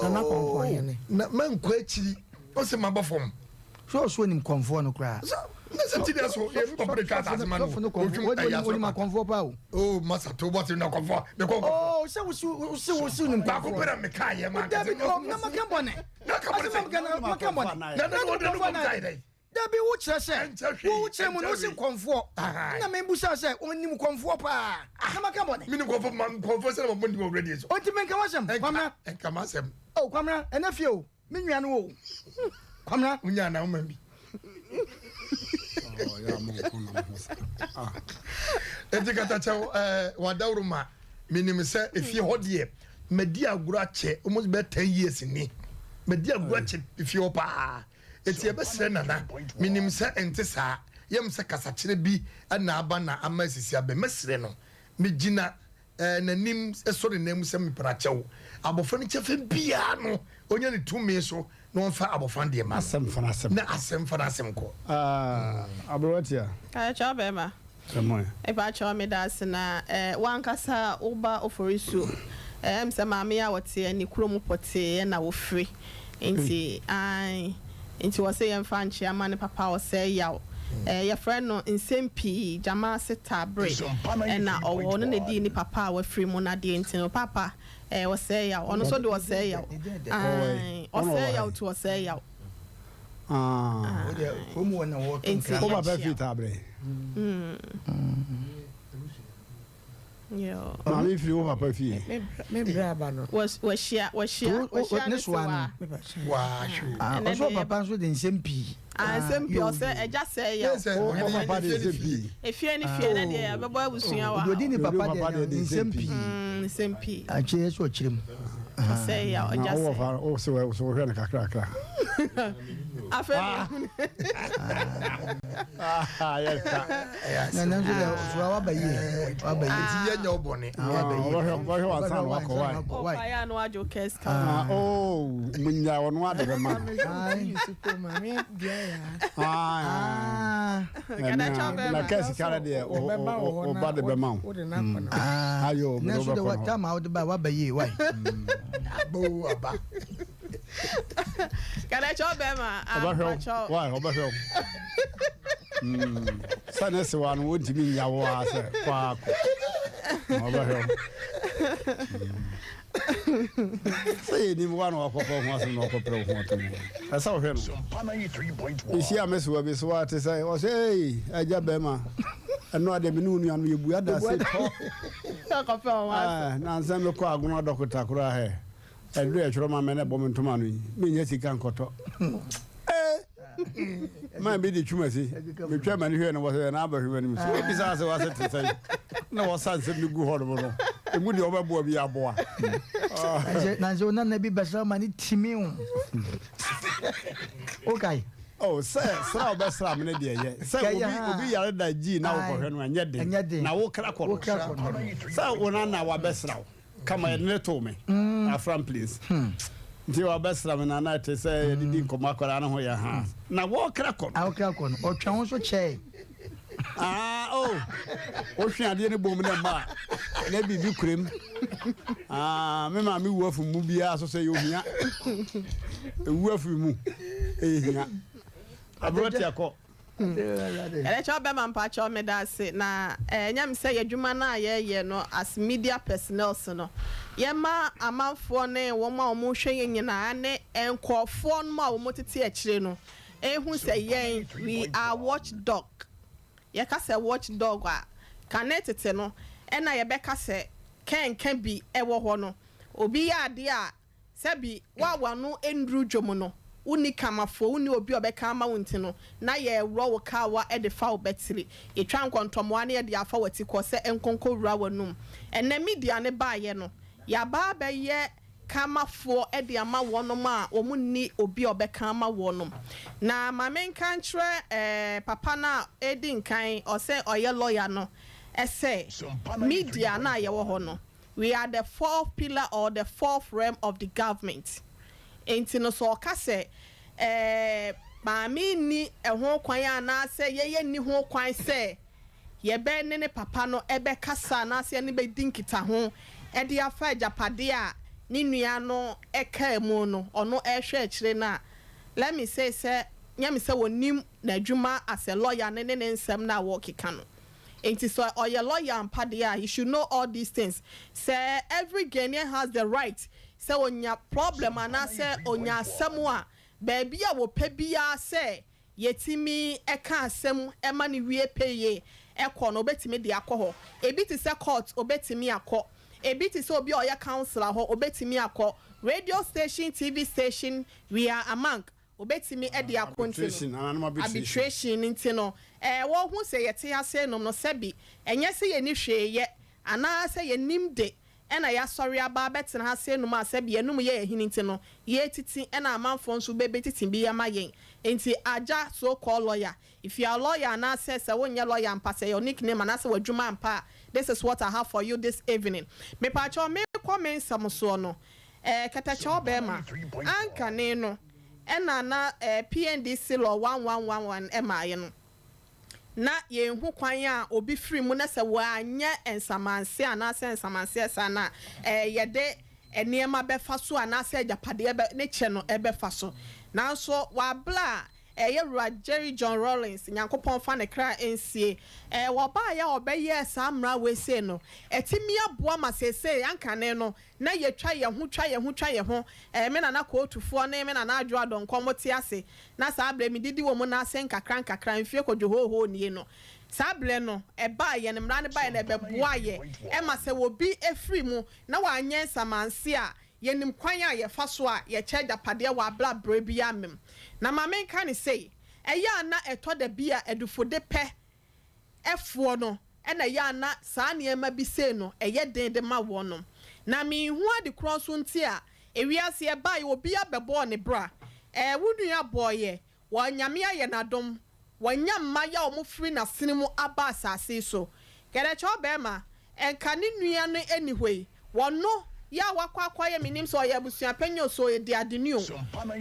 Nana kɔnkɔn hene. Na mankɔ akyiri ɔsɛ maba fam. So ɔso onim kɔnfoɔ no koraa. Na sɛ ti deɛ so yɛ papa de twa asase ma no. Sɔfo no kɔnfoɔ wɔde onim akɔnfoɔ paa o. Oh masa to bɔ se na kɔnfoɔ me kɔ kɔnfoɔ. Oh sɛ wosi wosi wosi onim kɔnfoɔ. Baako pɛ na me kaa yɛ ma. Dabi oh na maka bɔne. Na ka bɔne sɛ. Maka bɔne. Na na na ɔde no kɔm gyae dɛ. Dabi wo kyerɛ sɛ wo kyerɛ mu no wosi nkɔnfoɔ na me busa sɛ onim kɔnfoɔ paa na maka bɔne. Menim kɔnfoɔ ma nkɔnfoɔ sɛ na mabɔ ndi wɔ radio so. Ɔnti menka wasɛm Kwamina. Nka masɛm. Oh Kwamina ɛnɛ fie o. Me nua no o. Kwamina. Wonya na woma bi. Eti katakyɛw ɛɛ wadaworo ma menim sɛ efie hɔ deɛ madi agorɔ akyɛ almost bɛ 10 years ni madi agorɔ akyɛ efie hɔ paa eti ɛbɛsrɛ nana menim sɛ ɛnte saa yɛm sɛ kasakyerɛ bi na aba na ama asisi abɛ mɛsrɛ no megyina eh, n'anim sɔ ne nan mu sɛ meprakyɛw abɔfra no kyɛfa biara no, ɔnya ne tumi so na ɔmfa abɔfra no deɛ ma no. Asɛm fa n'asɛm. Na asɛm fa n'asɛm kɔ. Ah, aberewa tia. Kakyɛw bɛrima. Ɛmɔ. Mepakyɛw meda ase na eh, wankasa wo ba Oforisuo eh, ɛm sɛ maame yi a wɔteɛ ne kurom pɔtee na wofiri nti ae nti wɔse yɛmfa nkyea ma ne papa ɔsɛe yaw eh, yɛfrɛ no nsɛm pii Gyama ase Tabre ɛna ɔwɔ ɔno na ɛdii ne papa a wafiri mu no adeɛ nti no papa eh, ɔsɛe yaw ɔno nso de ɔsɛe yaw ae ɔsɛe yaw to ɔsɛe yaw. Nti wo papa firi Tabre? Maame firi wo papa fie? Me brɛ aba no. Wahyia wahyia wahyia ne sewa. Ɔsɛ ɔpapa nso de nsɛm pii. Nsɛm pii ɔsɛ ɛgya sɛ yɛ. Wo papa de nsɛm pii. Efie ne fie ne deɛ yɛbɛbɔ abusua wa. Odi ne papa de nsɛm pii. Nsɛm pii. Akyire sɛ ɔkyerɛ mu. Ɔsɛ yɛ ɔgya sɛ. Na wo sɛ wohwɛ no kakrakra. Afei na ehunu. Na nanso dɛ soa waba yie waba yie. Eti yɛ nyɛ ɔbɔne. Waba yie. Wɔhwɛ wɔhwɛ wansa na wakɔ wa. Ɔfa yɛ ano adwo kɛse ka. Oo munya ɔno ade bɛ ma. Na kɛse kara deɛ ɔba de bɛ ma wo. Ayo nanso dɛ wa taama wode ba waba yie wai. Abo aba. Kɛlɛkyɛ ɔbɛma ampakyɛw. Why ɔbɛhwɛ wo. Sɛ ne sewa no wontumi nya wo a sɛ kɔ akɔ. Ɔbɛhwɛ wo. Sɛ yɛnim wa na wakɔpɛ ho asɛm na wakɔpere wo ho ato mu. Ɛsɛ wohwɛ no. Mehyia me sewa bi sewa te sɛ ɔsɛ ei agya bɛrima ɛno adeɛ me ne wo nuanom yɛbua da se tɔ. Nansɛ mekɔ agona dɔkota koraa hɛ. Ɛduru a ɛtwerɛ ma me na ɛbɔ me ntoma ano yi, mennya sika nkɔtɔ. Ee! Man bi de twuma si, metwa m'ani hwɛ no wɔsɛ na abɛhwɛ m'anim so. Ebisa sɛ wase te sɛn na wɔsa nsɛm no gu hɔ nom no, emu deɛ ɔbɛboa bi aboa. Nanso wo nana bi bɛsra ma ne timi wo. Wokae? Oh, sɛ sra a wobɛsra me no deɛ yɛ sɛ obi obi yare da gyi na wokɔhwɛ no ɛnyɛ den na wokra kɔ no sɛ wo nana wabɛsra wo. Kama yɛde ne too me Afram place nti wabɛsra me na na ɛte sɛ yɛde di nkɔmmɔ akwadaa no ho yɛ ha na wɔkra kɔ no wɔkra kɔ no ɔtwa ho nso kyɛe ah oh wohwe adeɛ no bom na mma a na biribi kuram ah me maame wu afu mu biara so sɛ yɛ ohia ewu afu mu ɛyɛ hia aberɛ te akɔ Ɛnɛkyɛ ɔbɛma mpakyɛw meda ase na ɛnyɛ me sɛ yɛdwuma no a yɛyɛ no as media personnels no yɛma amanfoɔ ne wɔn a wɔn hwɛ yɛn nyinaa ne nkorɔfoɔ nom a wɔn tete akyire no ɛhu sɛ yɛn we are watch dog yɛka sɛ watch dog a kane tete no ɛna yɛbɛka sɛ kɛnka bi ɛwɔ hɔ no obi yɛ adeɛ a Sɛbi, wo a w'ano nnuru dwom no, wonni kamafoɔ, wonni obi a ɔbɛka ama wo nti no, na yɛreworɔ wo kawa de fa wo batiri. Yɛtwa nkɔntɔmmoa na yɛde afa w'atikɔ sɛ ɛnkɔnkɔwura w'anum. Ɛnnɛ media no baeɛ no, yɛaba abɛyɛ kamafoɔ de ama wɔnom a wɔnni obi a ɔbɛka ama wɔnom. Na ma menka nkyerɛ eh, papa no a ɛredi nkan, ɔsɛ ɔyɛ lɔya no. sɛ media no a yɛwɔ hɔ no, we are the fourth pillar or the fourth realm of the government. Enti no sɛ ɔka sɛ ɛɛ maame nni ɛho kwan anaasɛ yɛyɛ nni ho kwan sɛ yɛbɛ ne ne papa no bɛkasa anaasɛ yɛne bɛdi nkitaho de afa agyapadeɛ a ne nua no kaa mu no ɔno rehwɛ akyire no a, let me say sɛ nyɛ me sɛ ɔnim n'adwuma as a lawyer no ne ne nsɛm no a wɔrekeka no. Enti sɛ ɔyɛ lawyer ampa deɛ a, he should know all these things. Sɛ every Ghanaian has the right sɛ ɔnya problem anaasɛ ɔnya asɛm a, baabi a wɔpɛ biara sɛ yɛtumi ka asɛm ma no wie pɛyɛ kɔ no, ɔbɛtumi de akɔ hɔ. Ebi te sɛ court, ɔbɛtumi akɔ. Ebi te sɛ obi a ɔyɛ councillor hɔ, ɔbɛtumi akɔ. Radio station, TV station, we are among, ɔbɛtumi de akɔ nti no, arbitration nti no, ɛɛ wɔhu sɛ yɛte ha sei nom no, sɛbi, ɛnyɛ sɛ yɛnni hwee yɛ, anaa sɛ yɛnnim de ɛna yɛasɔre aba abɛtena ha sei nom a sɛbi yɛnom yɛ ahini nti no, yɛretiti ɛna amanfoɔ nso bɛbɛtiti bi ama yɛn. Nti agya so called lawyer, if you are lawyer anaasɛ sɛ wonyɛ lawyer ampa, sɛ your nickname anaasɛ w'adwuma ampa a, this is what I have for you this evening. Mepaakyɛw merekɔ me nsɛm soɔ no, ɛɛ kɛtɛkyɛw bɛɛma, ankane no ɛna na ɛɛ PNDC law 1111 ɛmaeɛ no, na yɛnhu kwan a obi firi mu na sɛ wanyɛ nsamanseɛ anaasɛ nsamanseɛ saa no a, ɛɛ yɛde nneɛma bɛfa so anaasɛ agyapadeɛ bɛ ne kyɛ no bɛfa so. Nanso wɔ abere a ɛyɛ Wura Jerry John Rawlings, Nyankopɔn fa ne kra nsie, ɛɛ wɔbaeɛ a wɔbɛyɛɛ saa mmara wei sei no, atumi aboa ma seesei ankane no na yɛtwa yɛn ho twa yɛn ho twa yɛn ho, ɛɛ me nana Kootufoɔ ne me nana Adwoa Donkor mote ase, na saa berɛ medidi wɔn nan ase nkakra nkakra mfie kɔdwo hoohoo nie no. Saa berɛ no ɛbaeɛ no, mmara no baeɛ no ɛbɛboaa yɛ ɛma sɛ obi firi mu na wanyɛ nsamanseɛ a, yɛnim kwan a yɛfa so a yɛkyɛ agyapadeɛ wɔ aberɛ a berɛ biara mmam. Na ma menka no sei, ɛyɛ a na ɛtɔ da bi a adufode pɛ foɔ no na ɛyɛ a na saa nneɛma bi sei no ɛyɛ den de ma wɔnom. Na menhu ade korɔ nso nti a ewiase ɛbaeɛ obiara bɛbɔɔ ne bra. Ɛɛ wo nua bɔeɛ, wɔ Nyame ayɛ no adom, wanya mma yɛ a wɔfiri n'asene mu aba asase yi so. Kɛdɛkyɛ ɔbarima, nka ne nua no nni hɔ yi, wɔno yɛ a wakɔ akɔyɛ mennim sɛ ɔyɛ abusua panyin o, sɛ ɔyɛ deadeni o,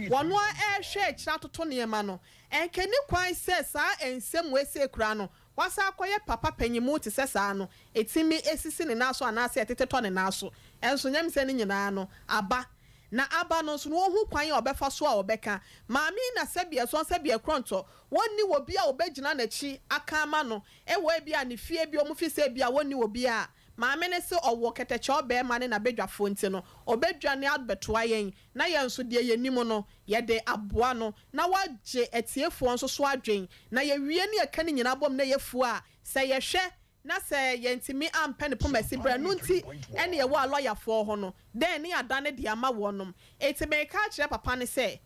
wɔno ara ɛrehwɛ akyire atoto nneɛma no, Ɛnka nni kwan sɛ saa nsɛm wei sei koraa no, wasan akɔyɛ papa panyinmu te sɛ saa no, ɛtumi sisi ne nan so anaasɛ ɛtete tɔ ne nan so. Ɛnso nyɛ me sɛ ne nyinaa no, aba. Na aba no nso no, ɔhu kwan a ɔbɛfa so a ɔbɛka. Maame yi na sɛbi ɛsɔn sɛbi ɛkorɔntɔ, wɔnni obi a ɔbɛgyina n'akyi aka ama no, ɛwɔ ebia ne fie bi, wɔn fi sɛ ebia wɔnni obiara a, Maame no se ɔwɔ kɛtɛkyɛw barima ne n'abadwafoɔ nti no, ɔbɛdwane abɛtoa yɛn, na yɛn nso deɛ yɛnim no, yɛde aboa no, na wagye atiefoɔ nso so adwen, na yɛwie ne yɛka ne nyinaa bom na ɛyɛ fua a, sɛ yɛhwɛ na sɛ yɛntumi ampɛ ne poma si berɛ, ɛno nti ne yɛwɔ alɔyafoɔ hɔ no, dɛn ne yɛadane de ama wɔnom. Enti mereka akyerɛ papa no sɛ,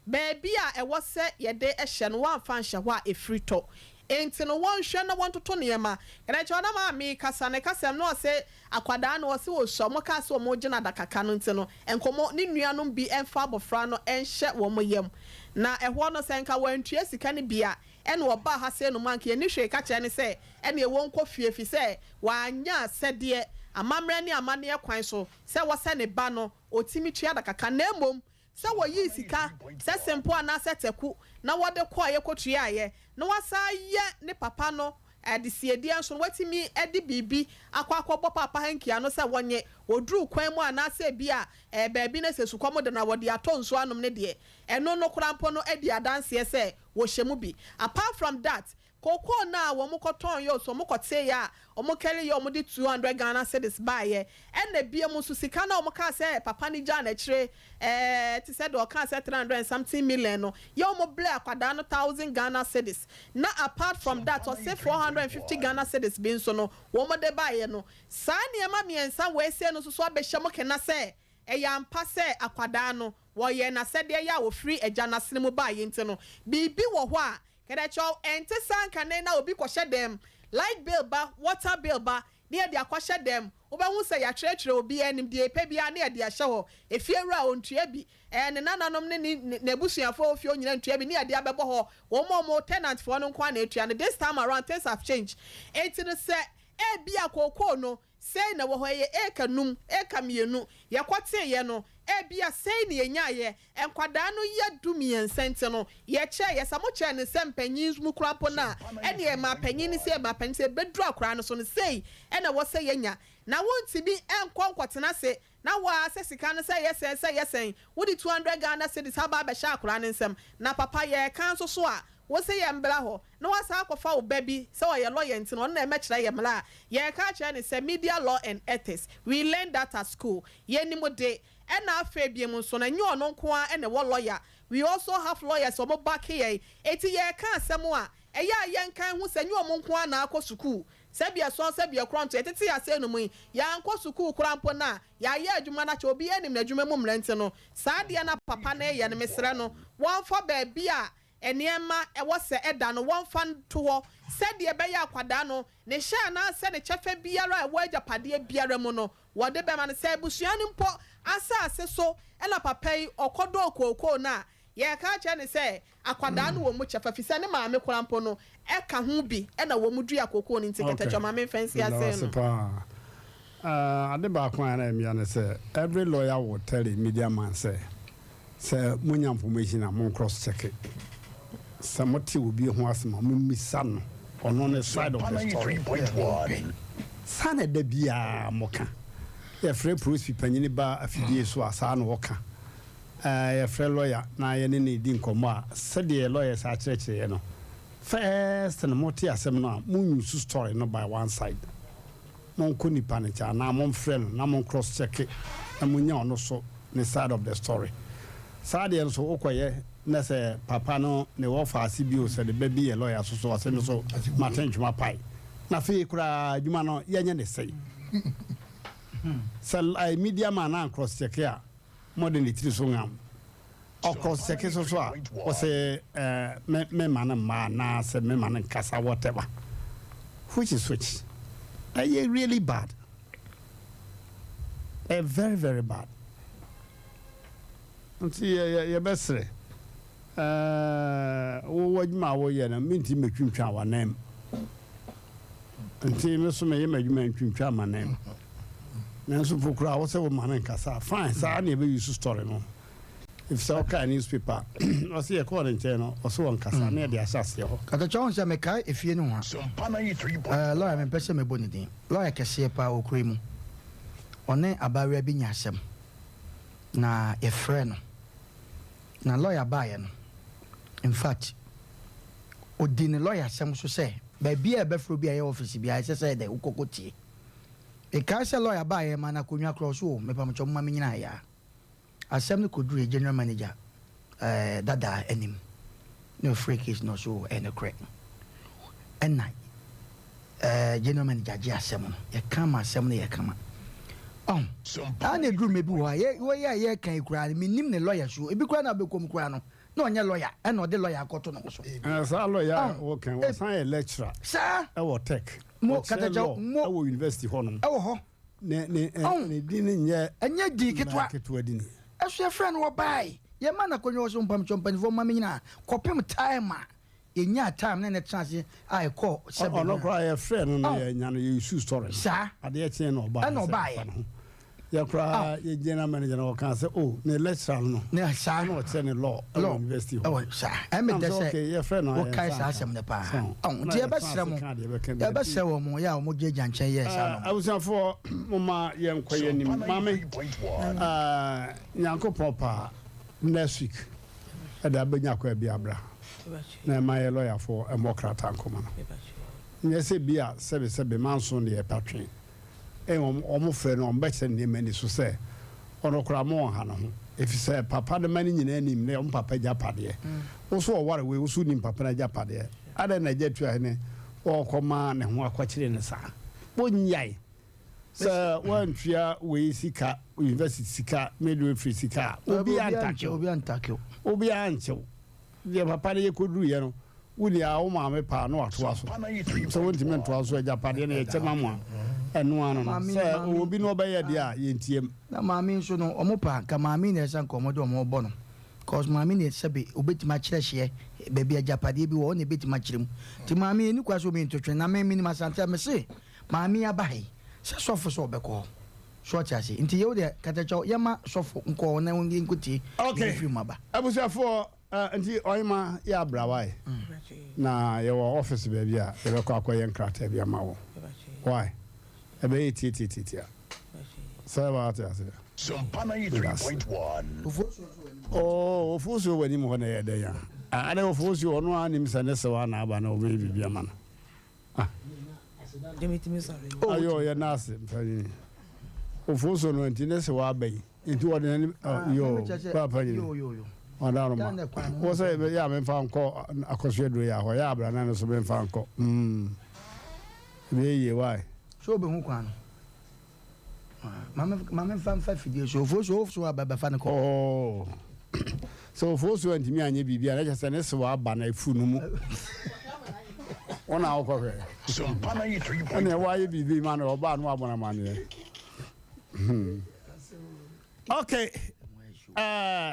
Baabi a ɛwɔ sɛ yɛde hyɛ no, wɔamfa anhyɛ hɔ a ɛfiri tɔ. Enti no wɔnhwɛ na wɔntoto nneɛma. Ɛnɛ na maame yi kasa, ne kasam no ɔse akwadaa no ɔse ɔsua, wɔn kaa sɛ wɔn regye no adakaka no nti no nkɔmɔ ne nuanom bi mfa abɔfra no nhyɛ wɔn yam. Na ɛhɔ no sɛ nka wɔantua sika no bi a ɛna ɔbaa ha sei nom a nka yɛnni hwee ka kyerɛ no sɛ ɛneɛ wɔnkɔ fie ɛfiri sɛ wanyɛ asɛdeɛ amammerɛ ne amanneɛ kwan so sɛ wɔsɛ ne ba no ɔtumi tua adakaka na mmom Sɛ wɔyii sika, sɛ sempo anaasɛ taku, na wɔde kɔeɛ kɔtuaeɛ, na wɔasan ayɛ ne papa no adesiedeɛ nso no, watumi de biribi akɔ akɔbɔ paapa hanky ano sɛ wɔnye, wɔduru kwan mu anaasɛ ebia ɛyɛ baabi na sɛ sukɔm de no a wɔde atɔ nsuo anom no deɛ, ɛno no koraa mpo no di adanseɛ sɛ wɔhyɛ mu bi. Apart from that, Cocoa no a wɔn kɔ tɔn yɛ o, sɛ wɔn kɔ tee yɛ a, wɔn kɛre yɛ wɔn de 200 Ghana cedis baa yɛ. Ɛna biom nso sika no a wɔn kaa sɛ papa no gyaa no akyire ɛɛ te sɛ deɛ ɔkaa sɛ 300 and something million no, yɛ wɔn blɛ akwadaa no thousand Ghana cedis. Na apart from that ɔse 450 Ghana cedis bi nso no wɔn de baa yɛ no. Saa nneɛma mmiɛnsa wei sei no nso so abɛhyɛ mu kena sɛ ɛyɛ ampa sɛ akwadaa no wɔyɛɛ n'asɛdeɛ yɛ a ɔfiri agya no asene mu baa yɛ nti no, biribi wɔ hɔ a Kɛdɛkyɛw, ɛnte saa nkane na obi kɔhyɛ dɛm, light bill ba, water bill ba, ne yɛde akɔhyɛ dɛm, wobɛhu sɛ yɛatwerɛtwerɛ obiara anim, deɛ yɛpɛ biara ne yɛde ahyɛ hɔ, efiewura a ɔntua bi, ɛɛ ne nananom ne ne n'abusuafoɔ a ɛwɔ fie hɔ nyinaa ntua bi ne yɛde abɛbɔ hɔ, wɔn a wɔn tenant foɔ no nko ara na ɛtua no, this time around things have changed, enti no sɛ. Ebia kookoo no, sei na ɛwɔ hɔ, ɛyɛ eka num, eka mienu, yɛkɔteeɛ no, ebia sei na yɛnyaeɛ, nkwadaa no yɛ dumiɛnsa nti no, yɛkyɛeɛ, sɛ mokyɛɛ no sɛ mpanyin mu koraa mpo no a, ɛnneɛ ɛmaa panyin no sei, ɛmaa panyin sei, ɛbɛduru akwadaa no so no, sei na ɛwɔ sɛ yɛnya. Na wontumi nkɔ nkɔtena ase na wo ara sɛ sika no sɛ ɛyɛ sɛn sɛ ɛyɛ sɛn, wode 200 Ghana cedis aba abɛhyɛ akwadaa no nsam, na papa yɛreka nso so a, wo se yɛmbra hɔ, na woasan akɔfa wo ba bi sɛ ɔyɛ lawyer nti no ɔno na ɛmɛkyerɛ yɛ mmara a yɛreka akyerɛ no sɛ media law and ethics, we learn that at school, yɛnim de, ɛna afei biom nso no ɛnyɛ ɔno nko ara na ɛwɔ lawyer, we also have lawyers wɔn backe yɛn, enti yɛreka asɛm a ɛyɛ a yɛnka nhu sɛ ɛnyɛ wɔn nko ara na akɔ sukuu, Sɛbi ɛsɔn sɛbi ɛkorɔnto, yɛtete yɛn asɛe no mu yi, yɛankɔ sukuu koraa mpo no a, yɛayɛ adwuma no akyɛ, obiara nim n'adwuma mu mmara nti no, saa adeɛ no a papa no reyɛ no, mesrɛ no, wɔmfa baabi a nneɛma ɛwɔ sɛ ɛda no, wɔmfa nto hɔ, sɛdeɛ ɛbɛyɛ a akwadaa no, ne hyɛ anaasɛ ne kyɛfa biara a ɛwɔ agyapadeɛ biara mu no, wɔde bɛma no. Sɛ abusua no mpo asase so na papa yi ɔkɔdɔɔ kookoo no a, yɛreka akyerɛ no sɛ Akwadaa no wɔ mu kyɛfa fisɛ ne maame koraa mpo no ɛka ho bi na wɔn dua kokoo no nti kɛtɛkyɛ ma me nfa nsi Okay, ase medawase no. paa. Eh, ade baako a na ɛmia ne sɛ every lawyer will tell a media man sɛ sɛ monya information a mon cross check. Sɛ mote obi ho asɛm a mommisa no ɔno ne side of the story. Saa na da biara moka. Yɛfrɛ prospi panyini ba afidie so a saa na ɔka. Yɛfrɛ lɔya na yɛne no redi nkɔmmɔ a, sɛdeɛ lawyers akyerɛkyerɛ yɛn no, first no mote asɛm no a, mo use story no by one side. Monkɔ nipa no nkyɛn anaa momfrɛ no na mo cross check na monya ɔno so ne side of the story. Saa deɛ nso wokɔyɛ na sɛ papa no ne wɔfaase bi o, sɛ ne ba bi yɛ lɔya so so, ɔse me so mate ntwoma pae. Na afei koraa adwuma no yɛnyɛ ne sɛn? Sɛ media man no ancross check a, Mode ne tiri so ŋam. Ɔkɔ sɛke so so a, ɔse eh, me me ma no mma anaa sɛ me ma no nkasa whatever. Which is which? Ɛyɛ really bad. Ɛyɛ very very bad. Nti yɛ yɛ yɛbɛsrɛ. Eh, wo w'adwuma a woyɛ no, mentumi mɛtwintwan w'anan mu. Nti me so meyɛ m'adwuma ntwintwan m'anan mu. Nanso mpo koraa wo sɛ wo ma no nkasa a, fine, saa na yɛbɛ use story no. Efisɛ ɔkaa newspaper, ɔse yɛkɔɔ ne nkyɛn no, ɔse ɔnkasa na yɛde ahyɛ aseɛ hɔ. Katakyɛ wohu sɛ mekae efie no ho a, eh, lawyer mempɛ sɛ mɛbɔ ne din, lawyer kɛseɛ paa wɔ kuro yi mu, ɔne abaayewa bi nya asɛm na yɛfrɛɛ no. Na lɔya baeɛ no, in fact, ɔdi ne lɔya asɛm so sɛ baabi a ɛbɛfrɛ obi a ɛyɛ office biara ɛsɛ sɛ ɛdɛ wokɔ kɔtie. Mekae sɛ lɔya baeɛ ma no akonnwa koraa ɔso o, mepamokyɛ momma menyina ha yi ara. Asɛm no kɔduruu general manager eh, dadaa anim na ɔfrɛɛ case no ɔso o, ɛyɛ nokorɛ. Ɛna Eh general manager gye asɛm no yɛka ma asɛm no yɛ kama ɔho aa na ɛduru mɛ bi wɔ hɔ a yɛ wɔ yɛ a yɛka yi koraa no menim ne lawyer so ebi koraa na wobɛkɔ mu koraa no na ɔnyɛ lawyer ɛna ɔde lawyer akɔto ne ho so Eh, saa lawyer a ɔho wɔka yi, ɔsan yɛ lecturer saa ɛwɔ tech mo ɔkyerɛ katakyɛ law mo ɛwɔ university hɔnom ɛwɔ hɔ ne ne eh, ɔho ne din no nyɛ ɛnyɛ din lawyer ketewa ketewa din. ɛso yɛfrɛ no wɔbae yɛma no akonnwa wɔ so mpamkyɛ mpanimfoɔ ma me nyinaa kɔpem time a Yɛnyaa time ne no tena ase a ɛkɔɔ sɛ bɛ Ɔno no. koraa yɛfrɛɛ no no Oh. yɛnya no yɛsu story no. Saa. Adeɛ kyee na ɔbaeɛ Ɛna sɛ ɔbaeɛ. ɛfa ne ho. Yɛ koraa Oh. yɛ general manager no ɔkaa sɛ oh ne lecturer no no. Ne saa. Ɛna ɔkyerɛ ne law ɛwɔ Law. university hɔ. Ɛwɔ saa. Ɛmɛ Nam dɛ sɛ sɛ okay yɛfrɛ no a wokae yɛnsa saa nka. asɛm no paa. So Oh, na nti yɛtena yɛbɛsrɛ ase mo. kaa deɛ yɛbɛka biara. Yɛbɛsrɛ wɔn mo yɛ a wɔn gyinagyina nkyɛn yɛɛ saa Eh, no. abusuafoɔ momma yɛnkɔ yɛn anim. Maame, eh, Nyankopɔn paa next week ɛde abɛnya kwan bi abra na ɛma yɛ lɔyafoɔ mmɔ krataa nkɔma no. Nyɛ sɛ bi a sɛbesɛbe manso ne yɛpɛ atwe. Mmom wɔn frɛ no wɔn bɛkyerɛ no nneɛma ani so sɛ ɔno koraa mo ɔnha ne ho efisɛ papa no mma no nyinaa nim ne wɔn papa agyapadeɛ. Wo so ɔware wei wo so wonim papa no agyapadeɛ. Adɛn na agya Tuahene ɔɔkɔma ne ho akɔkyere no saa? Wonnyae. Sɛ woantua wei sika, university sika, midwifery sika a, obiara ntake wo. Obiara ntake wo. Obiara nkye wo. Deɛ papa no yɛ kɔduruiɛ no, wo deɛ a wo maame paa na watoa so. Sɛ wontumi ntoa so a, agyapadeɛ no yɛkyɛ ma mo a, ɛno ano no. Sɛ ɔwɔ bi na ɔbɛyɛ deɛ a, yɛntiam. Na maame nso no, wɔn paa, nka maame na ɛsɛ nka wɔn de wɔn bɔ no. Cause maame na sɛbe obetumi akyerɛ hyeɛ baabi agyapadeɛ bi wɔ, ɔna ebetumi akyerɛ mu. Nti maame ɛni kwa sɛ omi ntotwe, na me menim Asante a, mese. Maame yi aba ha yi, sɛ sɔfo sɛ ɔbɛkɔ hɔ. So ɔte ase? Nti yɛwo deɛ katakyɛw yɛma sɔfo nkɔ hɔ na yɛnkɔ tie deɛ Okay, ɛbɛfiri mu aba. abusuafoɔ eh, nti ɔhema yɛ abra why? Na yɛwɔ office baabi a yɛbɛkɔ akɔyɛ nkrataa bi ama wo. Why? Ɛbɛyɛ tiatiatiatia. Sɛ wate aseɛ. Sompa 93.1. Oh, Ofosuo wɔ anim hɔ na ɛyɛ dɛn a? Ah, adɛn Ofosuo ɔno ara nim sɛ ne sew ana aba na ɔbɛyɛ biribi ama no. Ah. Ayo ɔyɛ nurse mpanyin. Ofosuo no nti ne sew aba yi. Nti wɔde n'anim ah, yo paa panyin. Ɔda no ma. Wɔ sɛ yɛ a memfa nkɔ akɔsoɛ duro yɛ ahɔ yɛ abra na no so memfa nkɔ. Mm. Ɛbɛyɛ yie why? So wobɛhu kwan no. Ma memfa mfa fidie so. Ofosuo ofosuo aba bɛfa no kɔ. Oh. Sɛ ofosuo antumi anyɛ biribi a na kyerɛ sɛ ne sew aba na efu no mu. Wɔn na wokɔhwɛ. Ɛnna wɔayɛ biribi ma no ɔbaa no abɔ no amaneɛ. Hmm. Okay. Uh,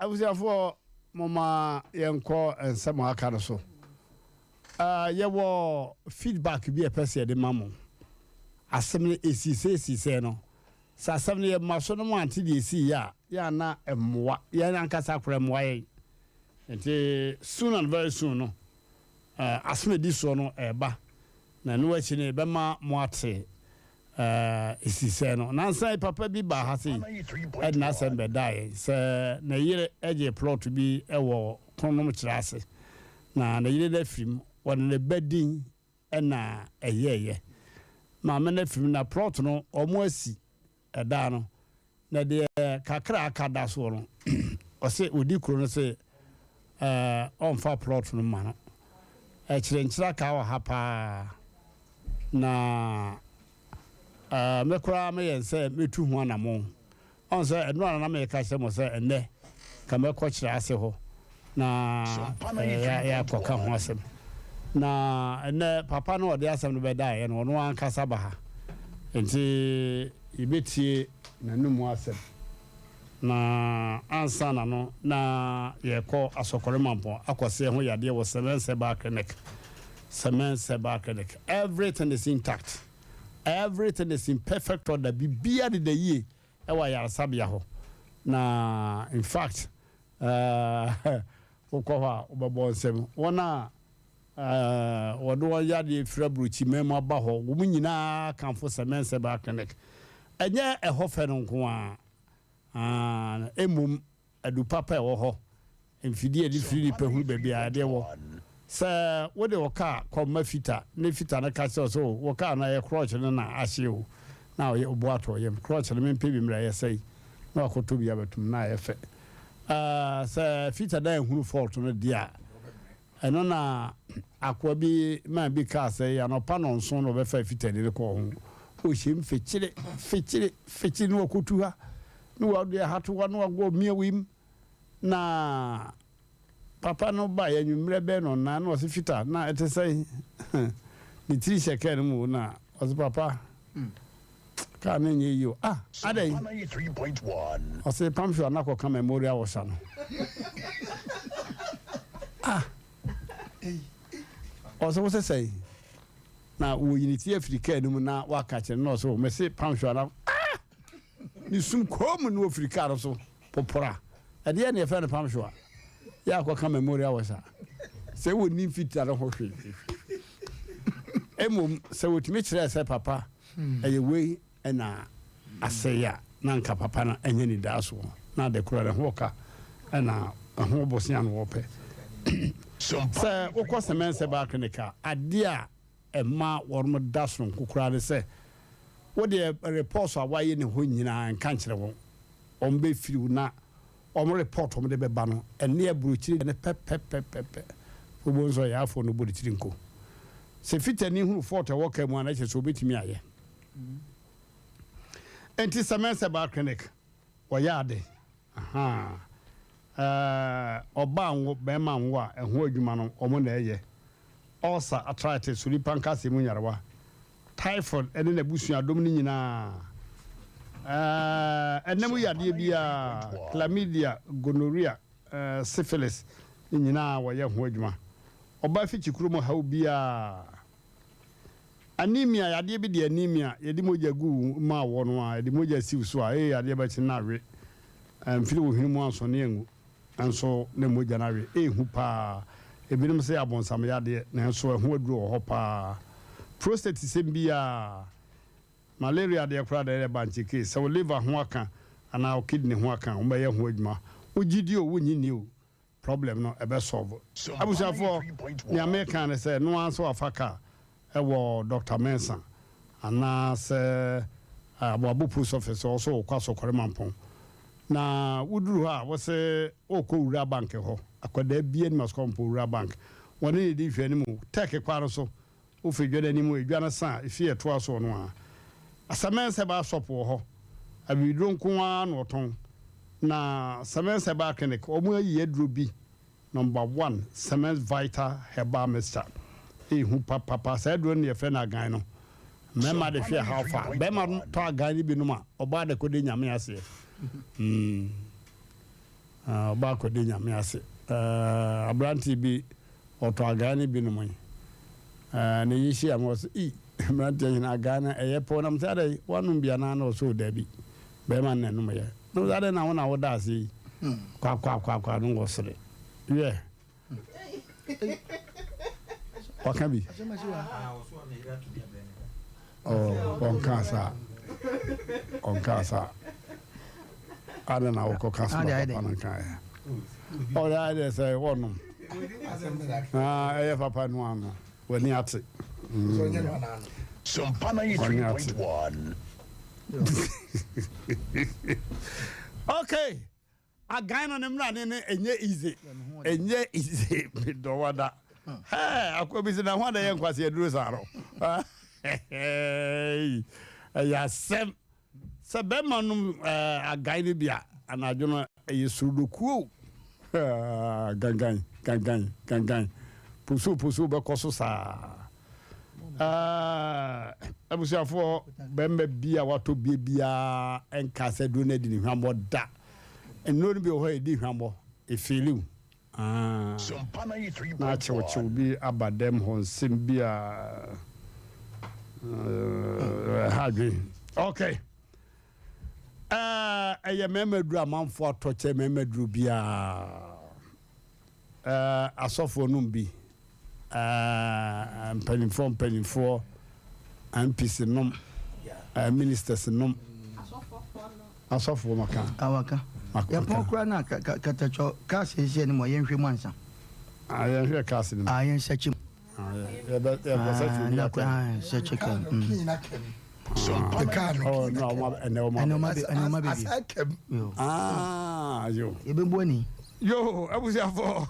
abusuafoɔ moma yɛnkɔ nsɛm a aka no so. Uh, yɛwɔ feedback bi a ɛpɛ sɛ yɛde ma mo. Asɛm no ɛsii sɛ ɛsii sɛ no, sɛ asɛm no yɛma so no mo ante deɛ ɛsii yɛ a, yɛ ana mmoa yɛn ankasa koraa mmoa yɛn. Nti soon and very soon no, uh, asɛm ɛdi soɔ no ɛreba. Na ɛno akyi no yɛbɛma mo ate Ɛɛ, sɛ no. Nansa yi papa bi baa ha sei de n'asɛm bɛdaa yɛn sɛ ne yere gyee plɔt bi wɔ Kronom Kyerɛ ase, na ne yere no afiri mu. Wɔde ne ba din na ɛyɛeɛ. Maame no afiri mu, na plɔt no wɔasi ɛdan no, Na deɛ kakra a aka da soɔ no, ɔse ɔdi kuro no se ɔmfa plot no mma no. Ɛkyerɛnkyerɛ aka wɔ ha paa. Na me koraa meyɛ sɛ mɛtu ho anamon. Ɔn sɛ ɛno ara na meka kyerɛ mo sɛ ɛnnɛ ka mɛkɔ kyerɛ ase hɔ na yɛakɔka ho asɛm. Na ɛnnɛ papa no a ɔde asɛm no bɛdaeɛ no, ɔno ankasa ba ha. Nti yɛbɛtie n'anomu asɛm. Na ansa na no, na yɛrekɔ Asɔkɔre Mampɔn akɔsɛ ho yadeɛ wɔ Semen Herbal Clinic. Semen Herbal Clinic. Everything is intact. Everything is in perfect order. Biribiara deda yie wɔ ayaresabea hɔ. Na in fact, wokɔ hɔ a, wobɛbɔ nsam. Wɔn a wɔde wɔn yadeɛ firi aburokyiman mu aba hɔ, wɔn nyinaa kamfo Semen Herbal Clinic. Ɛnyɛ ɛhɔ fɛ no nko ara, mmom adu papa a ɛwɔ hɔ, mfidie a yɛde firi nnipa hunu baabi a yadeɛ wɔ. Sɛ wode wo kaa kɔma fita ne fita no ka kyerɛ wo sɛ, o, wo kaa no ɛyɛ krɔɔkye no na ahye o, na ɔyɛ wo bo atɔ wo yam. Krɔɔkye no mempɛ bi mmra, ɛyɛ sɛn? Na wakɔtɔ bi abɛtom na ayɛ fɛ. Sɛ fita no anhunu fault no deɛ a, Ɛno na akoa bi maa bi kaa sɛ, Anɔpa nnɔnson na ɔbɛfaa fitani no kɔɔ ho. Ɔhyɛm fekyere, fekyere, fekyere na wakɔtu ha, na wade ha to ha, na wakɔ mia wei mu. Na papa no baeɛ anwummerɛ bɛyɛ nnɔnnan na ɔse, Fita, na ɛte sɛn? Ne tiri hyɛ kaa no mu na ɔse, Papa, kaa no nyɛ yie o. Ah, adɛn? Ɔse, Pamhwɛ a na kɔka memorial washer no. Ah! Ɔse, wo sɛ sɛn? Na wɔyi ne ti afiri kaa no mu na waka kyerɛ no na ɔse, o, mese pamhwɛ a na ah! Ne sum kɔɔ mu na wɔfiri kaa no so. Popora, ɛdeɛn na yɛfrɛ no pamhyewa? Yɛ akɔka memorial wɔ sa. Sɛ wɔnni mfitira no ho hwee. Mmom sɛ wɔtumi kyerɛɛ sɛ papa ɛyɛ wei na asɛe a, na anka papa no anya nidaasoɔ na ade korɔ no ɛho ka na ɛho bosea no wɔpɛ. Sɛ wokɔ Semensɛ Bar Clinic a, adeɛ a ɛma wɔn da sononko koraa ne sɛ wo deɛ reports a woayɛ ne hɔ nyinaa nka nkyerɛ wɔn. Wɔn bɛ firi wo na wɔn report wɔn de bɛba no ɛne aburokyire deɛ no pɛpɛpɛpɛpɛ. Wobɛhu sɛ ɔyɛ afoɔ na ɔbɔ ne tiri nko. Sɛ fitani hunu fault a ɛwɔ kaa mu a na kyerɛ sɛ ɔbɛtumi ayɛ. Enti Sɛmɛnsɛ Bar Clinic wɔyɛ ade. Ahaa. Ɛɛ ɔbaa nwo bɛrima nwo a ɛho adwuma no wɔn na ɛyɛ. Ulcer, arthritis, onipa nkasɛɛ mu nyarewa, typhoid ne n'abusuadɔm no nyinaa, ɛna mu yadeɛ biara, chlamydia, gonorrhea, syphilis, ne nyinaa wɔyɛ ho adwuma. Ɔbaa fikyikuro mu haw biara. Anemia, yadeɛ bi de anemia, yɛde mogya gu wo mu a wɔ no a, yɛde mogya si wo so a, ee adeɛ bɛkye na awe. Amfiri wo hwene mu ansɔne angu, nso na mogya no awe. Ɛyɛ hu paa. Ebinom se abonsam yadeɛ, nanso ɛho aduro wɔ hɔ paa. Prostate sɛm biara, malaria deɛ koraa deɛ ɛyɛ bankye case. Sɛ wo liver ho aka anaa wo kidney ho aka a, wɔbɛyɛ ho adwuma. Wogye di o, wonnye nni o, problem no ɛbɛ solve. Abusuafoɔ nea meka ne sɛ ɛno ara nso wafa car ɛwɔ Doctor Mensah anaa sɛ Aboabo post office hɔ so wokɔ Asɔkɔre Mampɔn na woduru hɔ a wose wokɔ Wura bank hɔ akwadaa biara nim Asɔkɔre Mampɔn Wura bank wɔne ne di nhwɛanimu Turkey kwan no so Wofi dwa no anim, edwa no sa a, efie a ɛtoa soɔ no ara. Asɛmɛnsɛ baa shop wɔ hɔ. Abibiduro nko ara na ɔtɔn. Na Sɛmɛnsɛ baa clinic, wɔn ayi aduro bi, number one, Sɛmɛns Vital Herbal Mixture. Ehu papapa. Saa aduro no na yɛfrɛ no agan no. Mmarima de hwɛ how far. Barima tɔ agan no bi nom a, ɔbaa de kɔdi Nyame aseɛ. Mm. Ah, ɔbaa kɔdi Nyame ase. Eh, aberanteɛ bi Ɔtɔ agaa no bi nom yi. Ɛɛ ne yere hyia me ɔse ei mmeranteɛ nyina agaa no ɛyɛ pɛ o na mese adɛn woanom bi anaa na ɔse o daabi bɛrima no na ɛnom yɛ na mese adɛn na wo na woda ase yi kwakwakwakwa no wɔsere wiɛ waka bi oh ɔnkaa saa ɔnkaa saa Adɛn na wokɔka soma papa no nkaeɛ? Ɔyɛ ayɛ deɛ sɛ wɔnom. Ɛyɛ papa no ano. W'ani ate. W'ani ate. Okay. Agan no ne mmrane no ɛnyɛ easy. Ɛnyɛ easy. Medɔ wada. Hey, akɔ bi sɛ na ho ada yɛ nkwasi aduro saa no. Ɛyɛ asɛm. Sɛ bɛrima nom agan no bi a, anadwo no ɛyɛ surodokuo. Gangan, gangan, gangan. Posoo posoo bɛkɔ so saa. Abusuafoɔ, bɛrima bi a watɔ bie biara nka sɛ aduro no adi ne hwammɔ da. Nnuro no bi wɔ hɔ a ɛdi hwammɔ, ɛfeeliw. Ah, na akyewkyew bi aba dɛm hɔ, nsɛm bi a ɛha adwen. Okay. Ɛyɛ mmarima duru amanfoɔ atɔ kyɛ mmarima duru biara. Asɔfoɔ nom bi, mpanimfoɔ mpanimfoɔ, MPs nom, ministers nom. Asɔfoɔ maka. Ah waka. Yɛpɔn koraa na katakyɔ cars sisi anim a yɛnhwɛ mu ansa. Ah yɛnhwɛ cars no mu. Ah yɛn sɛkye mu. Ah yɛbɛ yɛbɛ sɛkye obi atɛm. Ah sɛkye car. The car no. Oh no ɔmo ɛnɛ ɔmo ɛnɛ ɔmo ɛnɛ ɔmo abɛbi. Asa kɛm. Ah yo. Yɛbɛbu ani. Yo abusuafo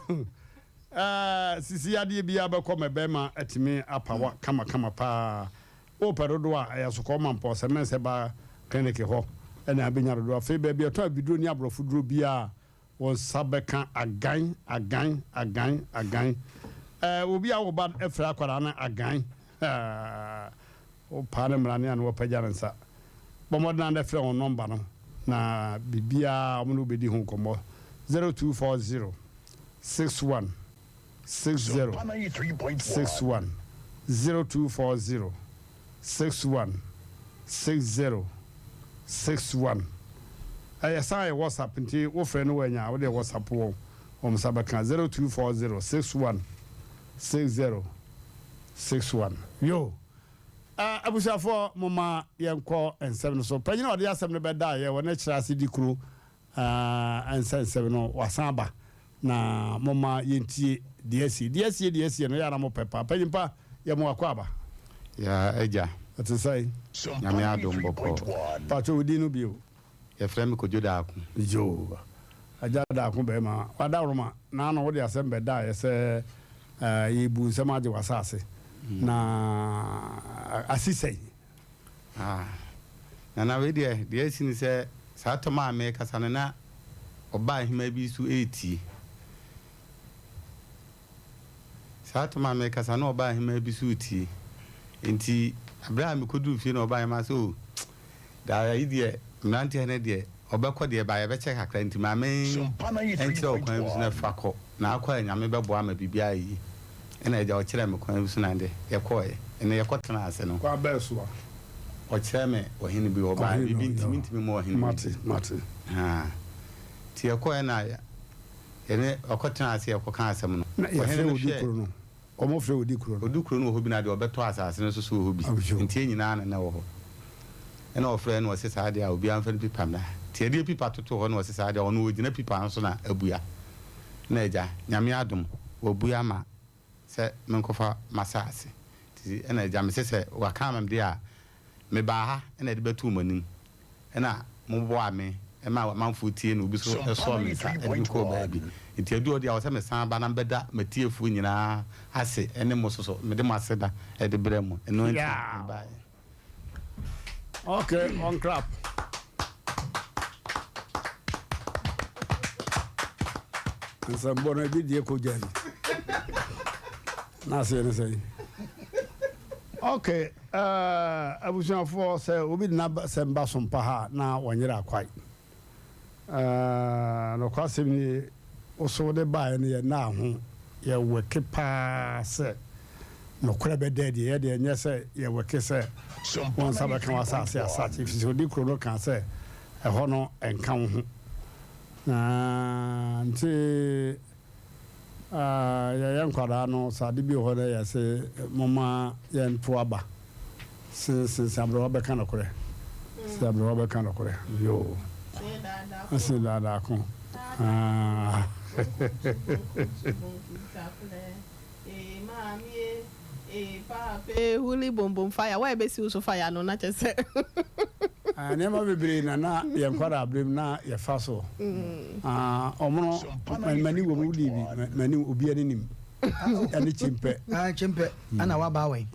ɛɛ sisi adeɛ bi abɛkɔ mɛ bɛrima atumi apawa kama kama paa. Wopɛ dodoɔ a, ɛyɛ Sokɔɔ Mampɔn, Sɛmɛnsɛ Herbal Clinic hɔ na abɛnya dodoɔ. Afei baabi a ɛtɔn abiduro ne aborɔfo duro biara, wo nsa bɛka agan, agan, agan, agan. Ɛɛ, obi a wo ba frɛ akwadaa no agan, ɛɛ, wopaa ne mmara ne a na wapagya ne nsa. Bɔ mmɔden ara na frɛ wɔn nɔmba no na biribiara wɔn ne wo bɛdi ho nkɔmmɔ. 0240 61 60 61 0240 61 60 61 Ɛyɛ san yɛ WhatsApp nti wo frɛ no wanya a wode WhatsApp wɔn wɔn nsa bɛka 0240 61 60 61 Yo! Uh, abusuafoɔ moma yɛnkɔ nsɛm no so. Panyin a ɔde asɛm no bɛdaeɛ wɔ ne kyerɛ ase di kuro Aah nsɛnsɛm no wasan aba na momma yɛntie deɛ asie deɛ asie deɛ asie no yɛ a na mopɛ paa panyimpa yɛ mo akwaaba. Yaa agya. Ɛte sɛn? Nyame adom bɔkɔɔ. Pakyɛ wo din no bio. Yɛfrɛ me Kojo Daako. Yoo Agya Daako bɛɛma wadaworoma naano wode asɛm bɛdaeɛ sɛ yɛbu nsɛm agye w'asase na asi sɛn? Ah, Nana wei deɛ, deɛ asi ne sɛ, saa tɔm a merekasa no na ɔbaa hemaa bi nso retie. Saa tɔm a merekasa na ɔbaa hemaa bi nso retie. Nti, berɛ a mekɔduruu fie na ɔbaa hemaa sɛ, oh, daa yi deɛ, mmeranteɛ no deɛ, ɔbɛkɔ deɛ, ba yɛbɛkyɛ kakra nti ma me nkyerɛ wo kwan bi so na fa kɔ. Na akɔ a Nyame bɛboa ama biribiara ayɛ yie. Ɛna agya ɔkyerɛɛ me kwan bi so na ɛnde yɛkɔeɛ. Ɛnna yɛkɔtenaa ase no. Kwan bɛn so a? Ɔkyerɛɛ me ɔhene bi, ɔbaa Ɔhene biribi no, nti yeah. mentumi mmɔ ɔhene no Mate, din. mate. Haa. Nti yɛkɔeɛ na yɛne ɔkɔtenaa ase yɛkɔkaa asɛm no. Na Ɔhene yɛfrɛ no Odi hwɛɛ. Kuro no. Wɔfrɛ Odi Kuro no. Odi Kuro no wɔ hɔ bi na deɛ ɔbɛtɔ asase no nso so wɔ hɔ bi. Nti yɛn nyinaa na na ɛwɔ hɔ. Ɛna ɔfrɛɛ na ɔse saa deɛ a obiara mfa ne pipa mmra. Nti yɛde pipa totoo hɔ na ɔse saa deɛ a ɔno ɔgyina pipa no so na abua. Na agya, Nyame adom, wabue ama sɛ menkɔfa m'asaase. Nti ɛna agya mese sɛ waka ama me deɛ a, mebaa ha na ɛde bɛtoo mo anim. Ɛna moboaa me maa amanfoɔ tie na obi nso sɔɔ me nsa de me kɔɔ baabi. Nti aduru hɔ deɛ a ɛwɔ sɛ mesan ba na mebɛda m'atiefoɔ nyinaa ase ne mo nso so mede mo aseda de brɛ mo. Ɛno nti na mebaeɛ. Okay, on clap. Nsɛmbɔ no ebi deɛ kɔ gya ni. Na aseɛ ne sɛn? Okay, uh, abusuafoɔ sɛ obi de n'asɛm ba so mpa ha na wɔnyere akwae. Ɛɛ, nokwasɛm nie, wo so wode baeɛ no, yɛnnaa ho. Yɛwɛke pa ara sɛ nokorɛ bɛda adi. Yɛn deɛ, ɛnyɛ sɛ yɛwɛke sɛ wo nsa bɛka w'asase asakye, ɛfiri sɛ ɔdi kuro no kaa sɛ ɛhɔ no nka wo ho. Na nti. Ah, yɛyɛ nkwadaa no, sɛ ade bi wɔ hɔ na yɛse momma yɛnto aba, se se se aberewa bɛka nokorɛ, se aberewa bɛka nokorɛ, yoo, se daadaa ko, ah. Ee paape huli bombom fire wa ebesi wo so fire no na kyɛ sɛ. Ah, nneɛma bebree na na yɛn nkwadaa berem na yɛfa so. Ah, ɔmono m'ani wɔ mu wodii bi, m'ani obi ani nim. Ɛne kyimpɛ. Ah, kyimpɛ. Ɛna waba awɛn.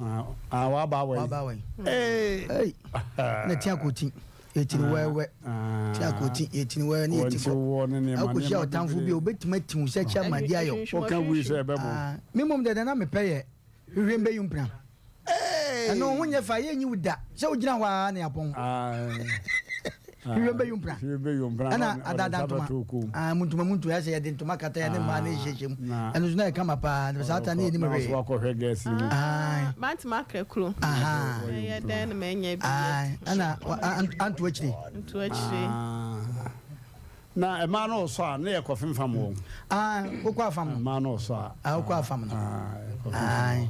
Ah, waba awɛn. Waba awɛn. Ee. Na tia koti. Yɛtini wɛwɛ. Tia koti, yɛtini wɛwɛ ne yɛti kɔ. Akɔhyia ɔtamfo bi a obetumi ati wo sɛ kyɛ ama di ayɔ. Woka wui sɛ ɛbɛbɔ. Me mmom deɛ na mepɛ yɛ hwehwɛ mbɛyi mpena. Ɛno ho nyɛ fa yɛnyi wo da sɛ wogyina hɔ ara na yɛapɔn. Hwehwɛ mbɛyi mpena. Ɛna adada ntoma. Muntuma muntu ayɛ sɛ yɛde ntoma kata yɛ ne mmaa ne hyehyɛ mu. Ɛno nso na yɛ kama paa. Saa ta ne yɛnim hwee. Wakɔhwɛ gɛɛsi mu. Mantema akra kuro. Ɛyɛ dɛn na manya bi yɛ. Ɛna anto akyire. Nto akyire. Na mmaa no resɔ a, na yɛkɔ femfam wɔn. Ah, wokɔ afam no. Mmaa no resɔ a. Ah, wokɔ afam no. Ah, yɛkɔ femfam wɔn.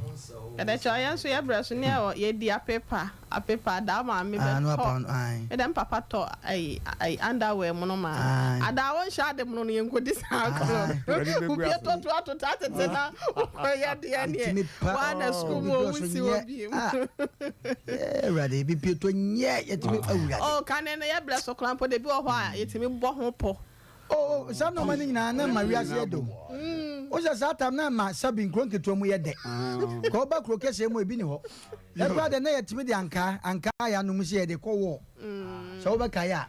Ɛdɛ kyɛ yɛn nso yɛbrɛ so ne yɛdi apepa apepa adaa maame bɛ tɔ ɛdɛ mpapa tɔ ayi ayi underwear mono maa adaa wɔn nhyɛ ade mono no yɛn nkɔ di saa agorɔ no obi atoto atoto atete na wɔyɛ deɛ neɛ wɔn na sukuu mu wɔn si wɔ bi mu. Awurade ebi pie to nyɛ yɛtumi awurade. Oh kane no yɛ brɛ so koraa mpo de bi wɔ hɔ a yɛtumi bɔ ho pɔ. Oh oh saa nneɛma no nyinaa na ɛma wiase yɛ dɛ o. Wo sɛ saa tam na ɛma sabi nkuro nketewa mu yɛ dɛ. Kɔ woba kuro kɛseɛ mu ebi ni hɔ. Ɛkora dɛ na yɛtumi de ankaa ankaa yɛanom sɛ yɛde kɔ wɔ. Sɛ wobɛkae a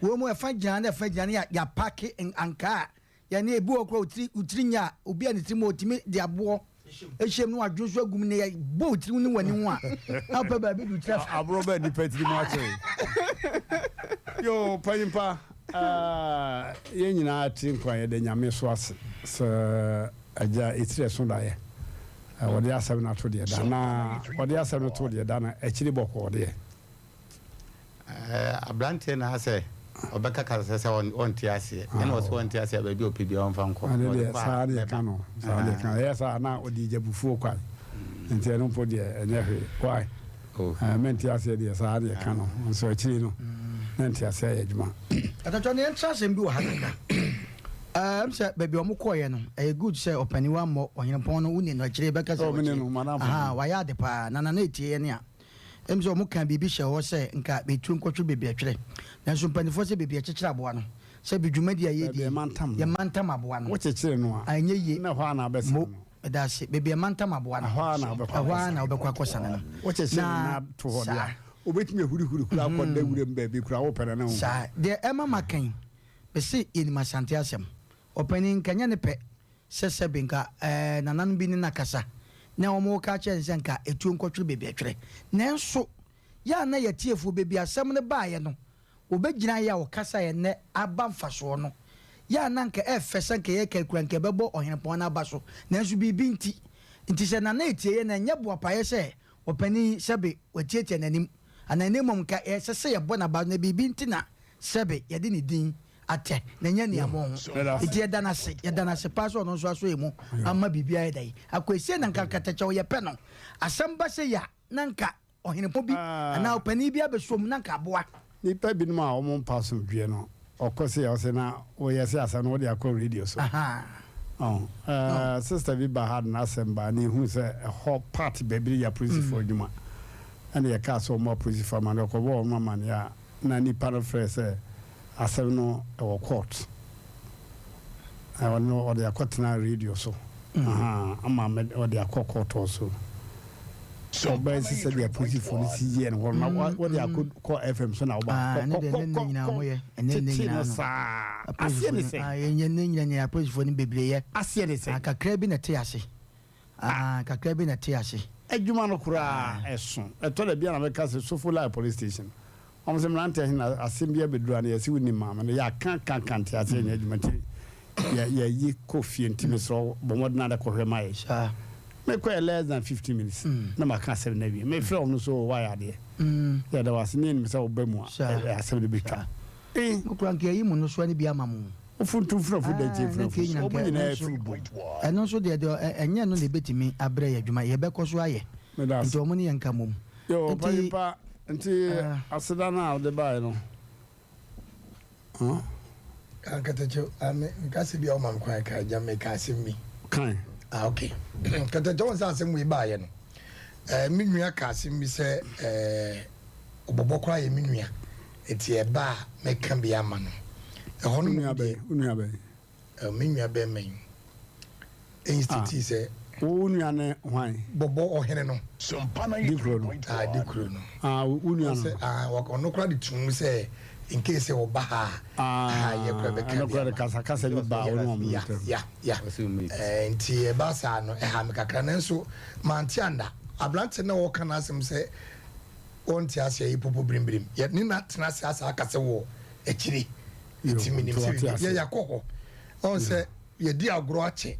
wɔn mu ɛfa gyina na ɛfa gyina na yɛapake ankaa Yɛne ebi wɔ hɔ koraa otiri otiri nyɛ a obi a ne tiri mu otumi de aboɔ ehyɛ mu na wadwo nso agu mu na yɛbɔ otiri ne w'ani ho a na wopɛ baabi de otiri afa. Aborɔ bɛn nipa tiri mu akyɛ o. Yoo panyimpa eh, yɛn nyinaa tiri nkwa yɛda Nyame so ase sɛ agya etiri ɛso daeɛ wɔde asɛm no ato deɛ da na wɔde asɛm no to deɛ da no akyiri bɔkɔɔ deɛ. Aberanteɛ na asɛ ɔbɛka kasa sɛ ɔnte aseɛ ɛna ɔsɛ ɔnte aseɛ baabi a ɔpɛ biara ɔmfa nkɔ. Ɛno deɛ saa deɛ ka no saa deɛ ka ɛyɛ saa na ɔde gya bufuo kwan nti ɛno mpo deɛ ɛnyɛ hwee why mente aseɛ deɛ saa deɛ ka no nso akyiri no na nte aseɛ ayɛ adwuma. Atatwa ne yɛntra asɛm bi wɔ ha kakra ɛm sɛ baabi a wɔn kɔɔyɛ no ɛyɛ good sɛ ɔpanin wammɔ ɔhenepɔn no woni no akyire bɛka sɛ wɔkyire wayɛ ade paa na nana etie yɛ ne a Ɛm sɛ wɔkaa biribi hyɛɛ hɔ sɛ nka etuo nkɔtwere baabi a ɛtwerɛ. Nanso mpanimfoɔ sɛ baabi a ɛkyekyere aboa no, sɛ bi dwumadi a yɛredi yi, yɛmantam aboa no. Wokyekyere no a, ɛnyɛ yie. Na ɛhɔ ara na wobɛsane Mo, no. meda ase. Baabi a ɛmantam aboa no, Ɛhɔ ara na wobɛkɔ ɛhɔ ara akɔsane na wobɛkɔ akɔsane no. Wokyekyere no Na na to hɔ deɛ saa. a, wobɛtumi ahurihuri koraa akɔda wuram baabi koraa, wopɛ no na wonhu. Saa. Deɛ ɛma maka yi, mese yɛnim Asante asɛm. Ɔpanin, nka ɛnyɛ ne pɛ sɛ sɛbe nka ɛɛ nananom bi ne no akasa na wɔreka akyerɛ no sɛ nka etuo nkɔtwere baabi a ɛtwerɛ. Nanso, yɛ a na yɛatiefoɔ, baabi a asɛm no baeɛ no, wɔbɛgyinaeɛ a wɔkasaeɛ nnɛ aba mfasoɔ no, yɛ a na anka ɛyɛ fɛ sɛ anka yɛreka kura anka ɛbɛbɔ ɔhenepɔn no aba so. Nanso biribi nti, nti sɛ Nana ɛtie yɛn a, ɛnyɛ boapayɛ sɛ. ɔpanin sɛbe watiatia n'anim anaa na mmom nka ɛsɛ sɛ yɛbɔ n'aba na biribi nti na sɛbe yɛde ne din atɛ na ɛnyɛ aniammɔn ho. Nti yɛda no ase, yɛda no ase paa sɛ ɔno nso asɔ yɛn mu ama biribi ayɛ dɛn akɔ esie na nka nkatakyɛw yɛpɛ no. Asɛm ba sei a na nka ɔhenepɔn bi anaa ɔpanin bi abɛsɔ mu na nka aboa. Nnipa binom a wɔn mpa asomdwoeɛ no, ɔkɔ sei a ɔse na woyɛ sei asɛm no wode akɔ radio so. Ɔho. Ɛɛ sister bi baa ha de n'asɛm baa na yɛhuu sɛ ɛhɔ part baabi no yɛ apolisifoɔ adwuma. Ɛna yɛkaa sɛ wɔmmɔ apolisifoɔ amaneɛ, ɔkɔbɔɔ wɔn amaneɛ a na nipa no frɛɛ sɛ asɛm no wɔ court. Ɔno ɔde akɔtena radio so ama ɔde akɔ court hɔ so. Ɔbaa si sɛdeɛ apolisifoɔ no si yɛ no hɔ no na wɔde akɔ kɔ FM so na ɔba kɔ kɔ kɔ kɔ tete no saa. Aseɛ ne sɛ. Ɛnyɛ ne nyina nyina apolisifoɔ no bebree yɛ. Aseɛ ne sɛ. Kakra bi na ɛte ase. Kakra bi na ɛte ase. Adwuma no koraa ɛso. Ɛtɔ da bi a na mɛka sɛ Sofo Lai police station. Wɔn sɛ mmeranteɛ he na asɛm bi abɛduru a na yɛse wonim maame no. Yɛaka ka ka nteaseɛ nyɛ adwuma nti yɛ yɛyi kɔ fie nti mesrɛ wo bɔ mmɔden ara kɔhwɛ ma yɛn. Saa. Mekɔɛ less than 15 minutes na maka asɛm no awie. Mefrɛ wɔn no so oo woayɛ adeɛ. Yɛda wo ase ne yɛnim sɛ woba mu a asɛm no bɛtwa. Saa. Mo koraa nka yɛayi mo nnosoa no bi ama mo. Wofuntum funafo dankye funafo so, wɔn nyinaa firi bom. Ɛno nso deɛ deɛ ɛnyɛ ɛno na ɛbɛtumi abrɛ yɛn adwuma, yɛbɛkɔ so ayɛ. Nti wɔn ne yɛn nka mmom. Yoo, ɔpanyin pa, nti aseda no a wode baeɛ no, huh? Nkatakye, ame nka sɛ bi a woma me kwan ka agya meka asɛm bi. Kan. Ah, okay. Nkatakye wɔn sɛ asɛm wei baeɛ no, eh, me nua ka asɛm bi sɛ eh, ɔbɔbɔ koraa yɛ me nua. Enti ɛba a, mɛka bi ama no. Ɛhɔ no mmom deɛ. Wo nua bɛn? Me nua bɛrima yi. Institute sɛ. Wo nua ne hwan? Bɔbɔ ɔhene no. Di kuro no. Ah, di kuro no. Ah, wo nua no. Ah, ɔno koraa de tum sɛ in case sɛ ɔba ha a. Ah, yɛ koraa bɛka bi ama. Ɛno koraa de kasa kasa bi ba wo ne ɔmo ntam. Ya, ya, ya. Nti ɛba saa no, ɛha me kakra nanso mante anda. Aberante no a ɔka n'asɛm sɛ. Ɔnte aseɛ yi popo birimbirim. Yɛ ne no atena ase asa aka sɛ wɔ akyire. Nti menim sɛ biribi yɛ yɛakɔ hɔ. Ɔn sɛ yɛdi agorɔ akyɛ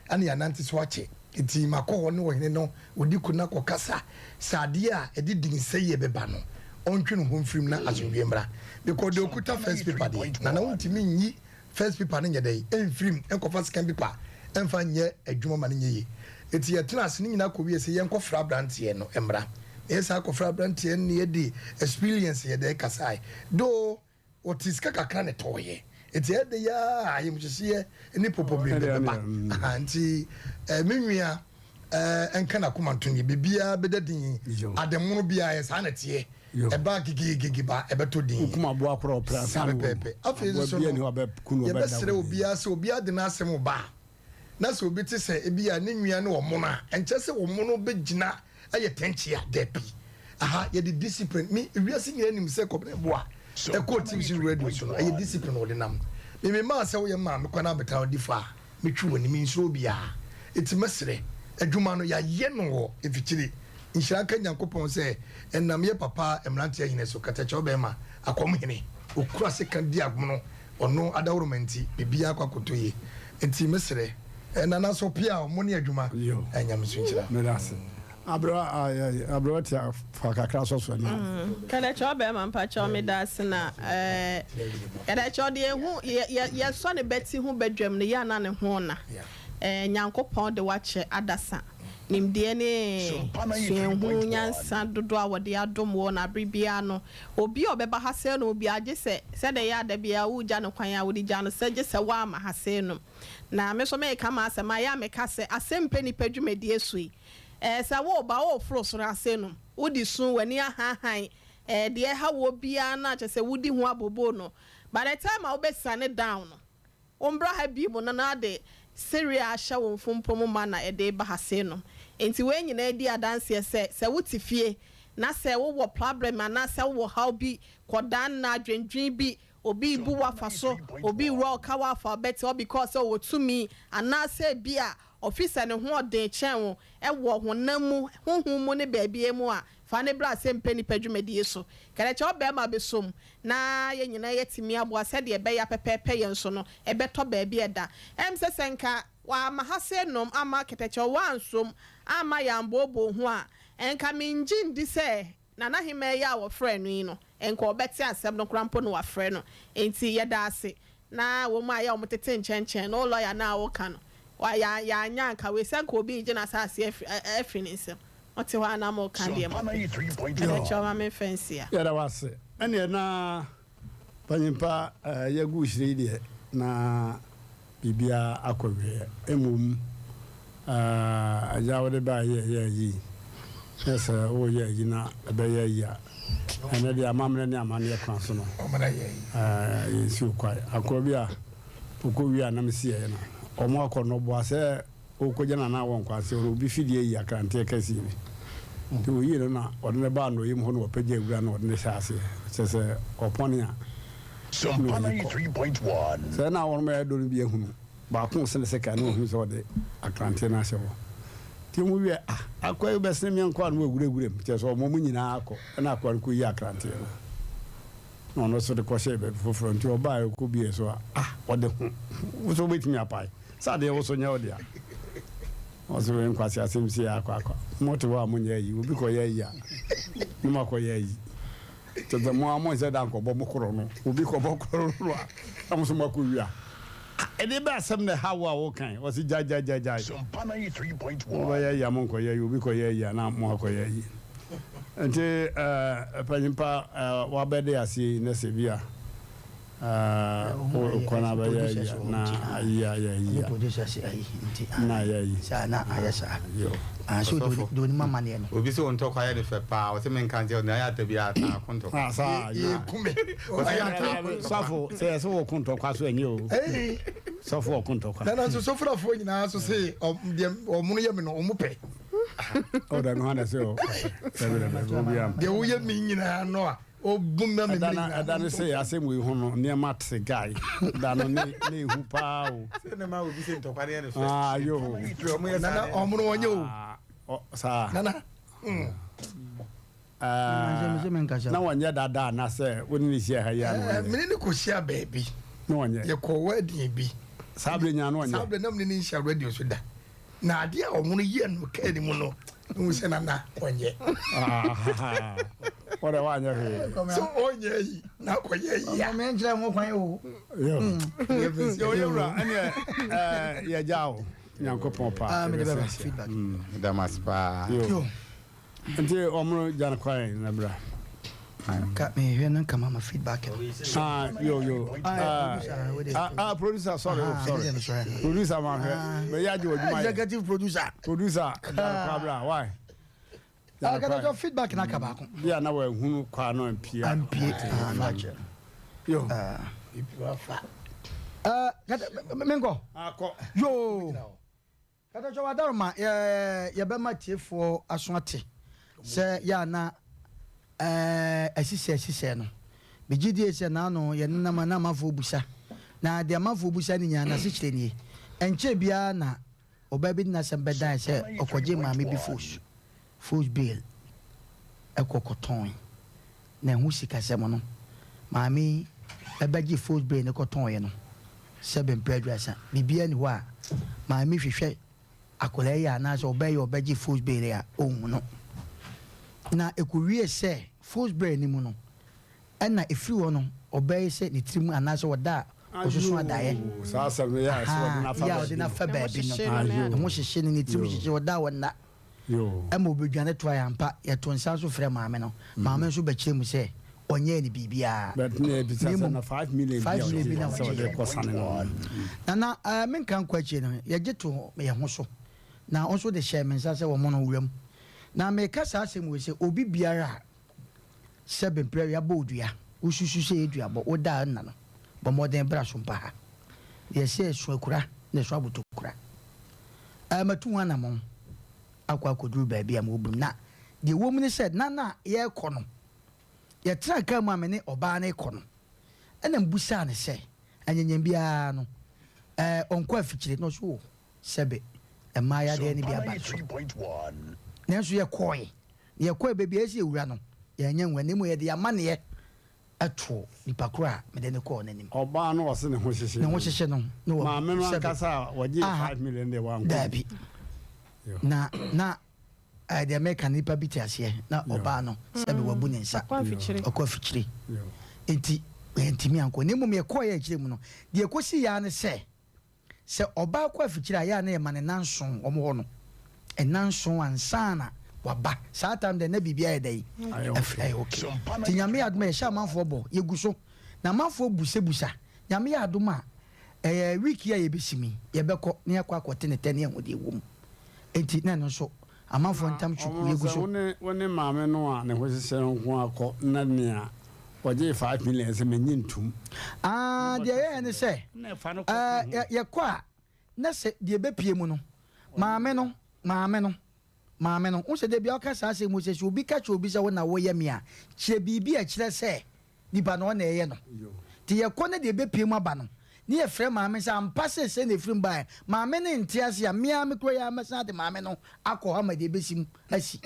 ɛna yɛanante so akyɛ. Nti makɔ hɔ ne ɔhene no ɔdi ko no akɔ kasa sɛ adeɛ a ɛde dinsɛeɛ bɛba no ɔntwe ne ho mfirim na asomdwoeɛ mmra. Because deɛ ɔkuta first paper deɛ Nana wontumi nyi First paper no nyɛ dɛn mfiri mu nkɔfa second paper mfa nyɛ adwuma ma no nyɛ yie. Enti yɛtenaa ase ne nyinaa kɔwiee sɛ yɛnkɔfrɛ aberanteɛ no mmra. Na yɛsan kɔfrɛɛ aberanteɛ no na yɛde experience yɛ dɛn kasae. Though ɔte sika kakra na ɛtɔeɛ. Enti ɛyɛ dɛn ara a ayamhyehyeɛ ne popoberɛ bɛba. Aha, nti eh, me nua eh, nka n'akoma nto nie. Biribiara bɛda din. Ademono biara yɛ saa na ɛteɛ. Ɛba gigigigi ba ɛbɛtɔ din. Wokum aboa korɔ ɔpere ansa na wawu. Pɛpɛɛpɛ. Afei nso no, yɛbɛsrɛ obiara sɛ obiara de n'asɛm ba a, na sɛ obi te sɛ ebia ne nua ne ɔmono a, ɛnkyerɛ sɛ ɔmono bɛgyina ayɛ tɛnkyea. Dabi. Aha, yɛde discipline. Me, wiase nyinaa nim sɛ Kɔbena Boa ɛkɔɔ TV so ne radio so no, ɛyɛ discipline na ɔde nam. Me, memaa sɛ woyɛ maame kwan abɛtena hɔ di fa a, Metwi w'ani, mensuro obiara. Enti mɛsrɛ, adwuma no, yɛayɛ no wɔ mfikyire. Nhyira nka Nyankopɔn sɛ ɛnam yɛ papa mmeranteɛ hene so, katakyɛw bɛɛma, akɔm hene, okura sekan di agmono, ɔno adaworoma nti, biribiara akɔ akɔtɔ yie. Enti mesrɛ, Nana so pia o, mo ne adwuma, Nyame so nhyira. Medase. Aberewa aberewa tia fa kakra sɔ so na. Kɛdɛkyɛw bɛrima mpakyɛw meda ase na ɛɛ kɛdɛkyɛw deɛ ehu yɛ yɛ yɛsɔ ne bɛti ho badwam no yɛ ana ne ho na ɛɛ Nyankopɔn de wakyɛ adasa nimdeɛ ne suahunu nyansa dodoɔ a wɔde adom wɔ na abere biara no obi a ɔbɛba ha sɛ no obiara gye sɛ sɛdeɛ ɛyɛ a da biara wogya no kwan a wode gya no sɛ gye sɛ woama ha sɛ nom na me nso meka m'asɛm a yɛ a meka sɛ asɛm pɛ nipa dwumadie so yi Ɛɛ, sɛ woreba, woreforo soro ase no, wode su, w'ani ahanhan, ɛɛ, deɛ ɛha woɔ biara no a kyerɛ sɛ wodi ho abooboo no, by the time a wobɛsiane down no, wombra ha bio no na ade sereɛ a ahyɛ wo mfompo mu ma na ɛde reba ha sei no. Nti wei nyinaa di adanseɛ sɛ, sɛ wote fie na sɛ wowɔ problem anaasɛ wowɔ haw bi, kɔdaa nna, adwendwen bi, obi rebu wo afa so, obi rewura wo ka wo afa ɔbɛte hɔ because sɛ ɔwɔ tumi anaasɛ ebia Ɔfiri sɛ ne ho ɔden kyɛn wo wɔ honam mu, honhom mu ne baabiara mu a, fa no bra sɛ mpɛ nnipa dwumadie so. Kɛrɛkyɛ ɔbarima bɛsɔ mu na yɛn nyinaa yɛatumi aboa sɛdeɛ ɛbɛyɛ a pɛpɛɛpɛ yɛn nso no ɛbɛtɔ baabi a ɛda. Ɛm sɛ sɛ nka wamma ha sɛ nom amma kɛtɛkyɛ wansɔ mu amma yɛambooboo ho a, Nka mengye ndi sɛ Nana Hemaa yi a wɔfrɛɛ no yi no, nka ɔbɛte asɛm no koraa mpo na wafrɛ no. Enti yɛda ase. Na wɔn a yɛ a wɔtete nkyɛnkyɛn no, wo lɔya no a woka no, wa, yɛ, yɛanyɛ anka wei sɛ nka obi regye n'asase afiri, ɛ, afiri ne nsam. Mote hɔ a na moreka deɛ mopɛ. Ɛbɛkyɛ wo ma memfa nsi ha. Yɛda wo ase. Ɛneɛ na Panyimpa yɛgu hyire yi deɛ na biribiara akɔ wieɛ. Mmom agya wode baeɛ yi ɛyɛ ayi na sɛ woreyɛ ayi na ɛbɛyɛ ayi a, ɛnɛ deɛ amammerɛ ne amanneɛ kwan so no yɛnsi wo kwae. Akoa bi a ɔkɔ wie a na mesiiɛ no, wɔn akɔ no ɔboa sɛ Ɔrekɔgya no anaa wɔnkɔ ase hɔ no, obi fidie yii akranteɛ kɛseɛ bi. Nti ɔyii no na ɔde no baa nnɔeɛ mu hɔ na ɔpagyaa wura no na ɔde no hyɛɛ aseɛ. Kyerɛ sɛ ɔpɔne a na ɔyi kɔ. Sɛɛ na wɔnom a ɛdɔ no bi ahunu baako resene sekan na wɔhunu sɛ ɔde akranteɛ no ahyɛ hɔ. Nti wɔn wie a, akoa yi bɛsene me nkɔ a na wawura wuram. Kyerɛ sɛ wɔn nyinaa akɔ ɛna akoa no kɔyi akranteɛ no na ɔno nso de kɔhyɛɛ baabi foforɔ. Nti ɔbaeɛ ɔkɔbuee so a, ah ɔde ho, wo nso wobɛtumi apae. Sɛ adeɛ woso nyɛ wo dea. Ɔse wei nkwasi asɛm sie akɔ akɔ. Mo te hɔ a mo nyɛ ayi. Obi kɔ yɛ ayi a ne mo akɔ yɛ ayi. Kyɛ sɛ mo a mo nhyɛ da nkɔbɔ mo korɔ no. Obi kɔbɔ korɔ no a na mo so mo akɔ wia. Ah ɛdeɛ bɛ asɛm na ɛha wo a wo kan. Ɔse gyae gyae gyae gyae. Mo bɛ yɛ ayi a mo nkɔ yɛ ayi. Obi kɔ yɛ ayi a na mo akɔ yɛ ayi. Nti eh panyinpa eh wabɛde aseɛ yi na sɛ bi a. Wo kwan abɛyɛ ayi a na ayi ayɛ ayi a na ayɛ ayi. Yo. Ɔsɔfo, obi sɛ wo ntɔkwa yɛ ne fɛ paa, ɔse menka nkyerɛ wo nea ayɛ ata biara ataa ko ntɔkwa. Ah, saa, yo. Ɔse ataa ko ntɔkwa. Sɔfo, sɛ yɛse wo ko ntɔkwa so ɛnyɛ o. Sɔfo wɔ ko ntɔkwa. Nana nso sofrafoɔ nyinaa so se deɛ ɔmo yɛ me no ɔmo pɛ. Ɔda no hɔ na sɛ ɔ. Deɛ woyɛ me nyinaa no a. Obu ma me mmere nyinaa. Ɛda no sɛ asɛm wei ho no nneɛma te guy da no ne ne ehu paa o. Sɛ ne ma obi sɛ ntɔkwa ne yɛ ne fɛ. Ah yo. Nana ɔmo no wɔnyɛ o. Saa. Nana. Na wɔnyɛ dada anasɛ wo ne ne hyia ha yi a na wɔnyɛ. Mene ne kɔ hyia baabi. Na wɔnyɛ. Yɛ kɔ wedding bi. Saa bere nyinaa na wɔnyɛ. Saa bere na mene ne nhyia radio so da. Na adeɛ a ɔmo no yɛ no kaa ne mu no, mehu sɛ nana ɔnyɛ. Wɔde wanyɛ hwee. So ɔnyɛ yi na akɔyɛ yi a. Ɔmo nkyerɛ ho kwan o. Yɛ wura ɛneɛ ɛɛ yɛgya o Nyankopɔn paa. Ah, mede bɛba feedback. Meda mo ase paa. Yo. Nti ɔmo gya no kwan na bra. Ka mehwɛ no nka mama feedback no. Ah, yo yo. Ah, ah, ah, producer, sorry, oh, sorry. Producer ma hwɛ. Mɛ yɛ agye wɔ adwuma yɛ. Executive producer. Producer, gya no kwan bra, why? Ah, kata feedback na ka baako. Bia na wahunu kwa no ampie. Ampie. Ah, na kyerɛ. Yo. Ah, kata menkɔ. Akɔ. Yo. Kata kyerɛ wadaroma yɛ yɛbɛma tiefoɔ aso ate sɛ yɛ ana ɛɛ asisɛ asisɛ no. Megye die sɛ naano yɛ nenam a na amanfoɔ busa. Na deɛ amanfoɔ busa no nyinaa n'asekyerɛ nie. Ɛnkyɛɛ biara na Ɔbaa bi de n'asɛm bɛdae sɛ ɔkɔgyee maame bi fos, fos bail, kɔ kɔtɔn. Na ɛho sikasɛm no, maame yi bɛgyee fos bail no kɔtɔneɛ no sɛbe mprɛ aduasa. Biribiara nni hɔ a maame yi hwehwɛ akwadaa yi anaasɛ ɔbaa yi a ɔbɛgye fos bail yi a ɔnhu no. Na ɛkɔwiee sɛ fos bail no mu no, Ɛna ɛfiri hɔ no ɔbɛyɛ sɛ ne tirim anaasɛ ɔda a ɔsoso adaeɛ. Saa asɛm no yɛ a ɛsɛ ɔde no afa baabi. Yɛ a ɔde no afa baabi no. Ne ho hyehye no, ne tirim hyehye, ɔda a ɔnna. Ɛma ɔbɛdwane toaeɛ ampa. Yɛto nsa nso frɛ maame no. Maame nso bɛkyerɛ mu sɛ ɔnyɛɛ no biribiara. But na yɛbisa sɛ na 5 million bi a ɔgye sɛ ɔde kɔsane no. Nana, menka nkɔ akyire no, yɛgye to yɛn ho so. Na ɔnso de hyɛɛ me nsa sɛ wɔmono wuram. Na meka saa asɛm wei sɛ obi biara a Sɛ bemprɛ yɛabɔ wo dua, wosusu sɛ ɛyɛ duabɔ, wo da a nna no, bɔ mmɔden bra so mpa ha. Deɛ ɛsɛ ɛso akura na ɛso abotokura. Ɛɛ matu ho anamɔn akɔ akɔduru baabi a mewɔ binom. Na deɛ ɛwɔ mu ne sɛ, na na yɛrekɔ no, yɛtenaa kaa mu a me ne ɔbaa no rekɔ no, ɛna mebisaa no sɛ, anyanyam biara no, ɛɛ ɔnkɔ afikyire? Na ɔse, oh, sɛbe mmaa yadeɛ no bi aba ne so. Nanso yɛkɔɔe. Na yɛkɔe baabi a ɛsɛ sɛ yɛwura no, yɛannya nwura, na mmom yɛde yɛn amanneɛ too nipa koro a mede no kɔɔ n'anim. Ɔbaa no ɔse ne ho hyehye no. Ne ho hyehye no, na wɔ Maame no sɛbe. ankasa a wɔgyee Aha, 5 million deɛ wankɔ bi. Daabi. Na, na. Ɛɛ deɛ meka no nipa bi te aseɛ na ɔbaa no sɛbi wabu ne nsa ɔkɔ afikyire nti yɛntumi ankɔ na mmom yɛkɔɔ yɛ akyire mu no deɛ ɛkɔsi yɛ ne sɛ sɛ ɔbaa kɔ afikyire a yɛ a na yɛma ne nanson wɔn hɔ no ɛnanson ansa na waba saa time deɛ na biribi ayɛ dɛ ɛyɛ okay nti nyame yɛ adom a yɛhyɛ amanfoɔ bɔ yɛgu so na amanfoɔ busabusa nyame yɛ adom a ɛyɛ week yi a yɛbɛsi mi yɛbɛkɔ na yɛakɔ akɔte ne tɛ ne ɛho deɛ ɛwɔ mu Enti na ɛno nso, amanfoɔ ntam kyukuu gu so. Wo ne wo ne maame no a ne ho hyehyɛ no nko ara kɔ na nea ɔgyee 5 million sɛ mennye ntom. Ah, deɛ yɛyɛ ne sɛ, eh, yɛkɔ a, na sɛ deɛ ɛbɛpie mu no, maame no, maame no, maame no, wo sɛ da biara woka saa asɛm mu sɛ, sɛ obi ka kyerɛ obi sɛ wo na woyɛ me a, kyerɛ biribi a ɛkyerɛ sɛ nipa no ɔna ɛyɛ no. Nti yɛkɔ na deɛ ɛbɛpue mu aba no, ne yɛfrɛ maame sɛ ampa sɛ sei na ɛfiri mu baeɛ. Maame no nte ase a, me ara me kura yi ara mɛsan de maame no akɔ hɔ ama deɛ ɛbɛsi mu asi.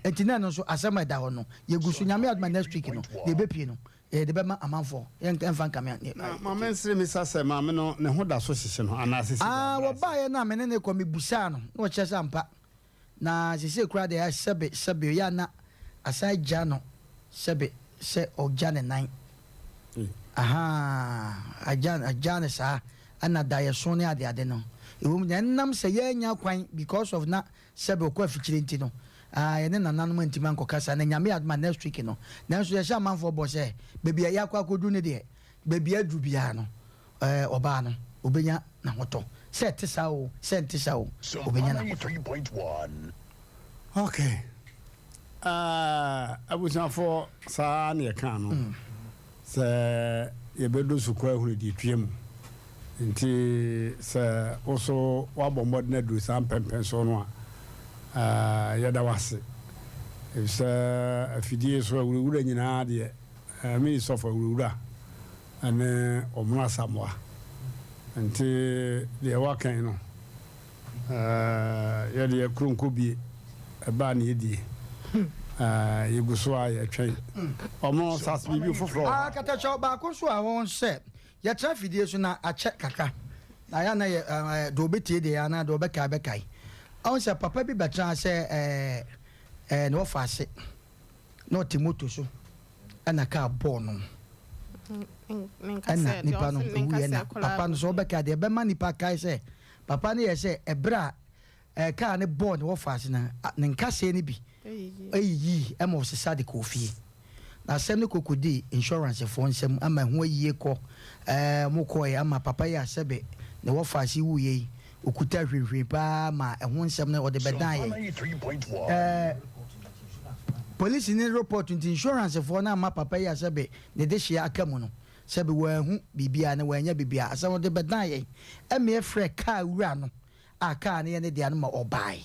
Nti na ɛno nso asɛm a ɛda hɔ no, yɛgu so. Nyame adom a next week no, deɛ ɛbɛpue no, yɛde bɛma amanfoɔ. Yɛmfa nkame a. Na maame nsere misa sɛ maame no ne ho da so hyehye no anaa sisi deɛ Ah, abrɛ ase. wɔbaeɛ no a me ne no rekɔ, mebusaa no, na ɔkyerɛ sɛ ampa. Na sesei koraa deɛ sɛbe sɛbe ɔyɛ a na asan agya no sɛbe sɛ ɔgya ne nan ahaa agya agya no saa ɛna daeɛso ne ade ade no ɛwom na ɛnam sɛ yɛannya kwan because of na sɛbe ɔkɔ afikyire nti no ah yɛne nananom antimi ankɔka saa na Nyame adom a next week no nanso yɛhyɛ amanfoɔ bɔ sɛ baabi a yɛakɔ akɔduru no deɛ baabi aduru biara no Ɛɛ, ɔbaa no, obenya n'ahotɔ. Sɛ ɛte saa oo, sɛ ɛnte saa oo, obenya n'ahotɔ. Ok. Ɛɛ, abusuafoɔ, saa ara na yɛkaa no, sɛ yɛbɛdɔ sukuu ahunu deɛ ɛtua mu. Nti sɛ wo nso woabɔ mmɔden aduru saa mpɛnpɛnsoɔ no a, ɛɛ, yɛda wo ase. Ɛfiri sɛ afidie so awurawura nyinaa deɛ, ɛɛ, me sɔfo awurawura. ne Ɔmono Asamoah. Nti deɛ woaka yi no, yɛ deɛ kuro nkɔ bie, ɛbaa ne yɛdie. Yɛgu so a yɛtwɛn. Ɔmono sas biribi foforɔ wɔ hɔ a. Katakyɛ baako nso a wɔn sɛ yɛtra afidie so na akyɛ kakra na yɛ na yɛ deɛ ɔbɛtie deɛ anaa deɛ ɔbɛkae bɛkae. Ɔn sɛ papa bi bɛtena sɛ ɛɛ ne wɔfa ase na ɔte moto so ɛna kaa bɔɔ no ɛna nipa no owuiɛ na papa no sɛ ɔbɛka deɛ ɛbɛma nipa kae sɛ papa no yɛ sɛ ɛberɛ a ɛɛ kaa no bɔɔ ne wɔfa ase no ne nkasɛɛ no bi ɛyiyii ɛma ɔsesa de kɔɔ fie na asɛm no kɔkɔdii insurance foɔ nsam ama ɛho ayie kɔ ɛɛ mo kɔɛ ama papa yi asɛbe ne wɔfa ase wuiɛ yi Ɔkuta hwirihwiri paa ma ɛho nsɛm no ɔde bɛdan yɛn. Ɛɛ polisi ne report nti insurance foɔ no amma papa yi a sɛbe ne dehyeɛ aka mu no sɛbe wɔanhu biribiara na wɔannya biribiara asɛm ɔde bɛdan yɛn ɛma yɛfrɛɛ kaa wura no a kaa no yɛ ne dea no ma ɔbae.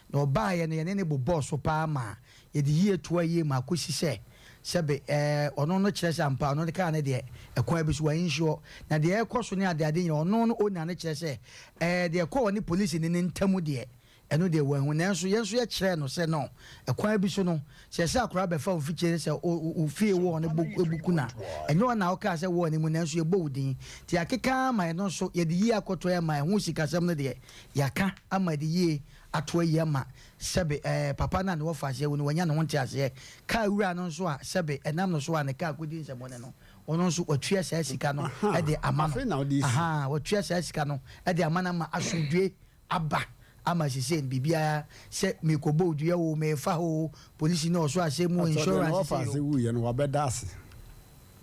Na ɔbaeɛ no, yɛne no bobɔɔ so paa maa yɛde yie toaa yie maa kɔsi sɛ, sɛbe, ɛɛ, ɔno no kyerɛ sɛ ampa ɔno ne kaa no deɛ, ɛkwan bi so wa-insure. Na deɛ ɛrekɔ so ne adeade nyinaa, ɔno no owner no kyerɛ sɛ, ɛɛ, deɛ ɛkɔɔ ɔne polisini no ntam deɛ, ɛno deɛ wanhu. Nanso yɛn nso yɛkyerɛɛ no sɛ no, ɛkwan bi so no, sɛ ɛsɛ akwadaa bɛfa wo mfikyire no sɛ wo, wo fie wɔɔ no bɔ, buku no a, ɛnyɛ ɔno na wokaa sɛ wɔɔ no mu, nanso yɛbɔ wo din. Nti yɛakeka ara ma ɛno nso, yɛde yie akɔtoa yɛn ama ɛho sikasɛm no deɛ, Yɛaka ama ɛde yie ato ayi ama sɛbe ɛɛ papa no a ne wɔfa aseɛ awu no wanya ne ho nteaseɛ. Kaa wura no nso a sɛbe ɛnam no so a ne kaa kɔdi nsɛmmɔne no, ɔno nso watua saa sika no de ama no. Ahaa, watua saa sika no de ama no ama asomdwoe aba ama sesei no biribiara sɛ merekɔbɔ wo dua oo, merefa hɔ oo, polisi no ɔso asɛm mu oo, Ɔsɛ deɛ ne insurance wɔfa sei ase oo. wuiɛ no wabɛda ase.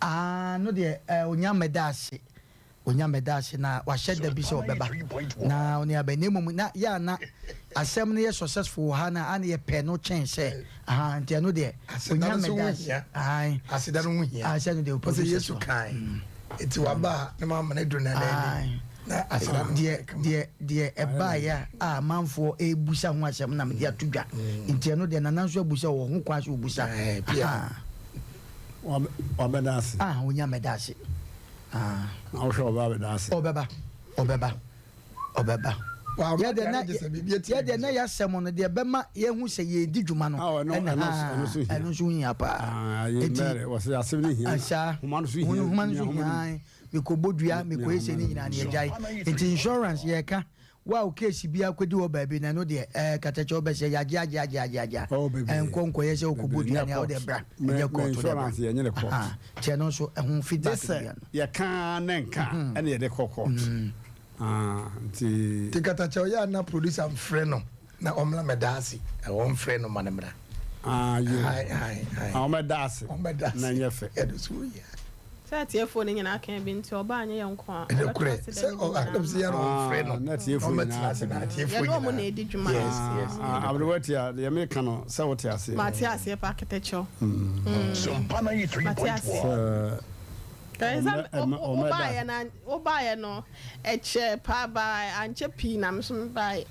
Aa, no deɛ ɛɛ ɔnya mmɛda ase. Onya mmɛda ase na wahyɛ da bi sɛ ɔbɛba na ɔne abɛn na mmom na yɛ a na asɛm no yɛ successful wɔ ha na a na yɛpɛ no kyɛn sɛ aha nti ɛno deɛ onya mmɛda ase ae aseda no ho hia asɛ no deɛ ɔsɛ producer Yesu so kae eti waba a na ma amene do na n'ani na aseda no deɛ deɛ deɛ ɛbaeɛ a amanfoɔ ɛrebusa ho asɛm na mede ato dwa nti ɛno deɛ nana nso abusa wɔ ho kwan so ɔbusa wabɛda ase ah onya mmɛda ase Na wohwɛ ɔbɛba abɛda ase. Ɔbɛba, ɔbɛba, ɔbɛba. Yɛ deɛ na yɛ deɛ na yɛasɛm no deɛ bɛma yɛhu sɛ yɛredi dwuma no. Ɛna ɛno nso hia paa. Eti wɔsɛ asɛm no hia. Saa homa no so hia. Homa no so hia. Mekɔbɔ dua, mekɔyɛ sɛ ne nyinaa ne yɛgyae. Nti insurance yɛka. Wo a wo case biara kɔdi hɔ baabi no, ɛno deɛ ɛɛ katakyɛ wobɛsɛ yɛagye agye agye agye agye a, Oh, bebree. ɛnkɔ nkɔyɛ sɛ wokɔbɔ Bebree. dua Nyɛ ne a wode court. bra, Me, ɛnyɛ me court wode bra. insurance yɛ nyɛ ne court. Aha, nti ɛno nso ɛho Gye feedback sɛ biara no. yɛka ara ne nka a, ɛna yɛde kɔ court. Ah, nti. Nti katakyɛ ɔyɛ a na producer mfrɛ no na ɔmmra mmɛda ase. Ɔmfrɛ no ma no mmra. Ah, yo. Ae, ae, ae. Ah, ɔmmɛda ase. Ɔmmɛda ase. Na ɛnyɛ fɛ. Ɛno nso woyɛ. Sɛ atiefoɔ no nyinaa ka bi nti ɔbaa nyɛ yɛn nko a. Nokorɛ sɛ ɔdam sɛ yɛn ɔmfrɛ no na atiefoɔ ɔmmɛtena ase na atiefoɔ Yɛne ɔmo na ɛdi dwuma. Yes, yes. Aberewa tia deɛ meka no sɛ wote aseɛ. Mate aseɛ pa ketekyɛw. Sompa Mate aseɛ. Sɛ Sɛ ɔmmɛda wobaeɛ no wobaeɛ no ɛkyɛɛ paa baa ankyɛ pii na me nso mebaeɛ.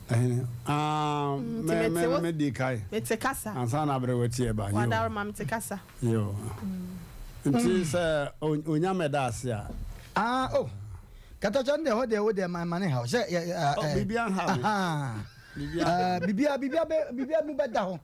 Ɛhene ah Nti me mete wo me me di kae. mete kasa. Ansa na aberewa tia ba. Yo. Wadaroma mete kasa. Yo. Nti sɛ onya mɛda ase a. Ah oh. Katakyɛ no deɛ hɔ deɛ wo deɛ ma ma ne haw sɛ yɛ ɛ Oh, biribi anha me. Ahaa. Biribi anha me. Biribi biribi bɛ biribi mu bɛda hɔ.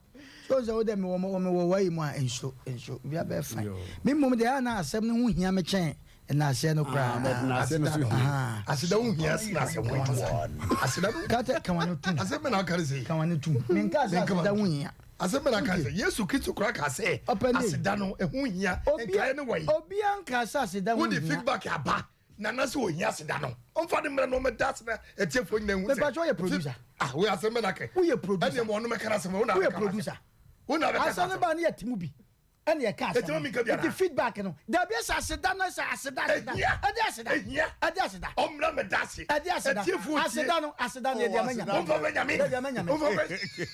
So sɛ wo deɛ mewɔ mewɔ wayi mu a nsuo nsuo biribi bɛyɛ fine. Me mmom deɛ a na asɛm no ho hia me kyɛn nnaseɛ no koraa. Ah, but nnaseɛ no so hia. Aseda ho hia sene asɛm ho ansa. Aseda no. Kata ka wano tum. Asɛm bɛ na aka ne sɛ yi. Ka wano tum. Menka sɛ aseda ho hia. Asɛm bɛ na aka sɛ Yesu Kristo koraa kaa sɛ aseda no ɛho hia. Nkaeɛ ne wɔ yi. Obia nka sɛ aseda ho hia. Wode feedback aba na na sɛ ohia aseda no. Ɔmfa ne mmra na ɔmɛda ase na atiefoɔ nyinaa hu sɛ. Mepa kyɛ woyɛ producer. Ah, wei asɛm bɛ na aka. Woyɛ producer. Ɛdeɛ ma ɔno mɛka n'asɛm. Wo na Woyɛ producer. Wo na bɛka Asɛm no ba ne yɛ te mu bi. Ɛna yɛka asɛm no. Nti feedback no. Dabi ɛsɛ aseda no ɛsɛ aseda aseda. Ɛde aseda. Ɛde aseda. Ɔmmra mɛda ase. Ɛde aseda. Aseda no aseda no yɛde ama nyame. Ɔmfa mɛ nyame. Yɛde ama nyame.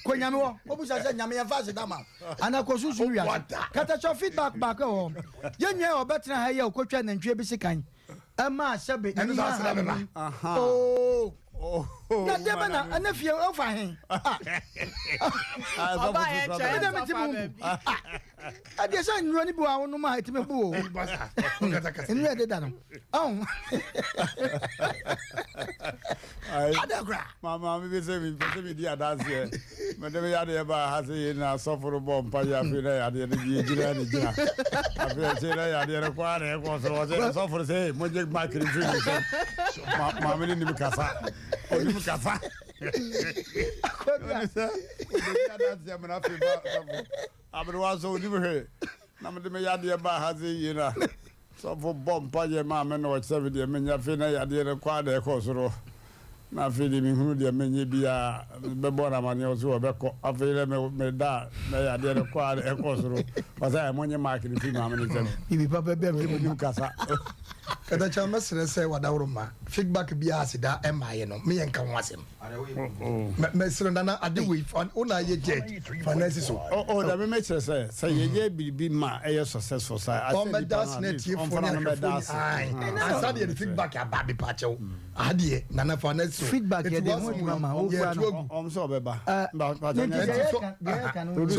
Kɔ nyame hɔ. Kɔbusa sɛ nyame yɛmfa aseda ma wo. Anaa kɔ sunsum wiase. Katakyɛ feedback baako ɛwɔ hɔ. Yɛn nua a ɔbɛtena ha yi a ɔkɔtwa nantwie bi sekan. Ɛmaa sɛbe Ɛno sɛ aseda bɛba. Oo. Na deɛ bɛ na ɛnɛ fie ɔfa he. Ɔba yɛ kyɛ Ɛdɛ mi ti mu bu. Ɛdeɛ sɛ nnuro no bi wɔ a wonom a ɛtumi bu o. Nnuro ɛde da no. Ɔn. Adɛ kora. Mama mi bi sɛ mi pɛ sɛ mi di adanseɛ. Mede me yadeɛ baa ha sɛ yei na asɔfo no bɔ mpa yɛ afei na yadeɛ no bie gyina ne gyina. Afei akyire na yadeɛ no kɔ ara na ɛkɔ soro. Ɔsɛ sɔfo no sɛ hey mogye mic no mfiri ne nsam. Ma maame no nim kasa. Ɔnim kasa. Ɔne sɛ ɔbɛdi adanseɛ mena afei ba sɔfo. Aberewa nso ɔnim hwee. Na mede me yadeɛ baa ha sɛ yei na Sɔfo bɔ mpaeɛ maa me na ɔkyerɛ me deɛ menyɛ afei na yadeɛ no kɔ ara na ɛkɔ soro na afei deɛ mehunu deɛ menyɛ biara mebɛbɔ no amaneɛ ɔse ɔbɛkɔ afei na meda a na yadeɛ no kɔ ara na ɛkɔ soro ɔsɛ ɛ monye mic no firi maame no nsam Bibi papa bi amfiri mu ɔnim kasa. Katakyɛ mɛsrɛ sɛ wadaworo ma feedback biara aseda ɛmaeɛ no meyɛ nka ho asɛm. Mɛsrɛ nana ade wei wo na ayɛ judge finance so. Oh oh dabi mɛkyerɛ sɛ sɛ yɛyɛ biribi ma ɛyɛ successful sa asɛ nipa no at least ɔmfa no mɛda ase. Ansa deɛ de feedback aba mepa kyɛw aha deɛ nana finance so. Feedback yɛ deɛ ho adwuma ma wo kura no. Ɔm sɛ ɔbɛba. Sɛ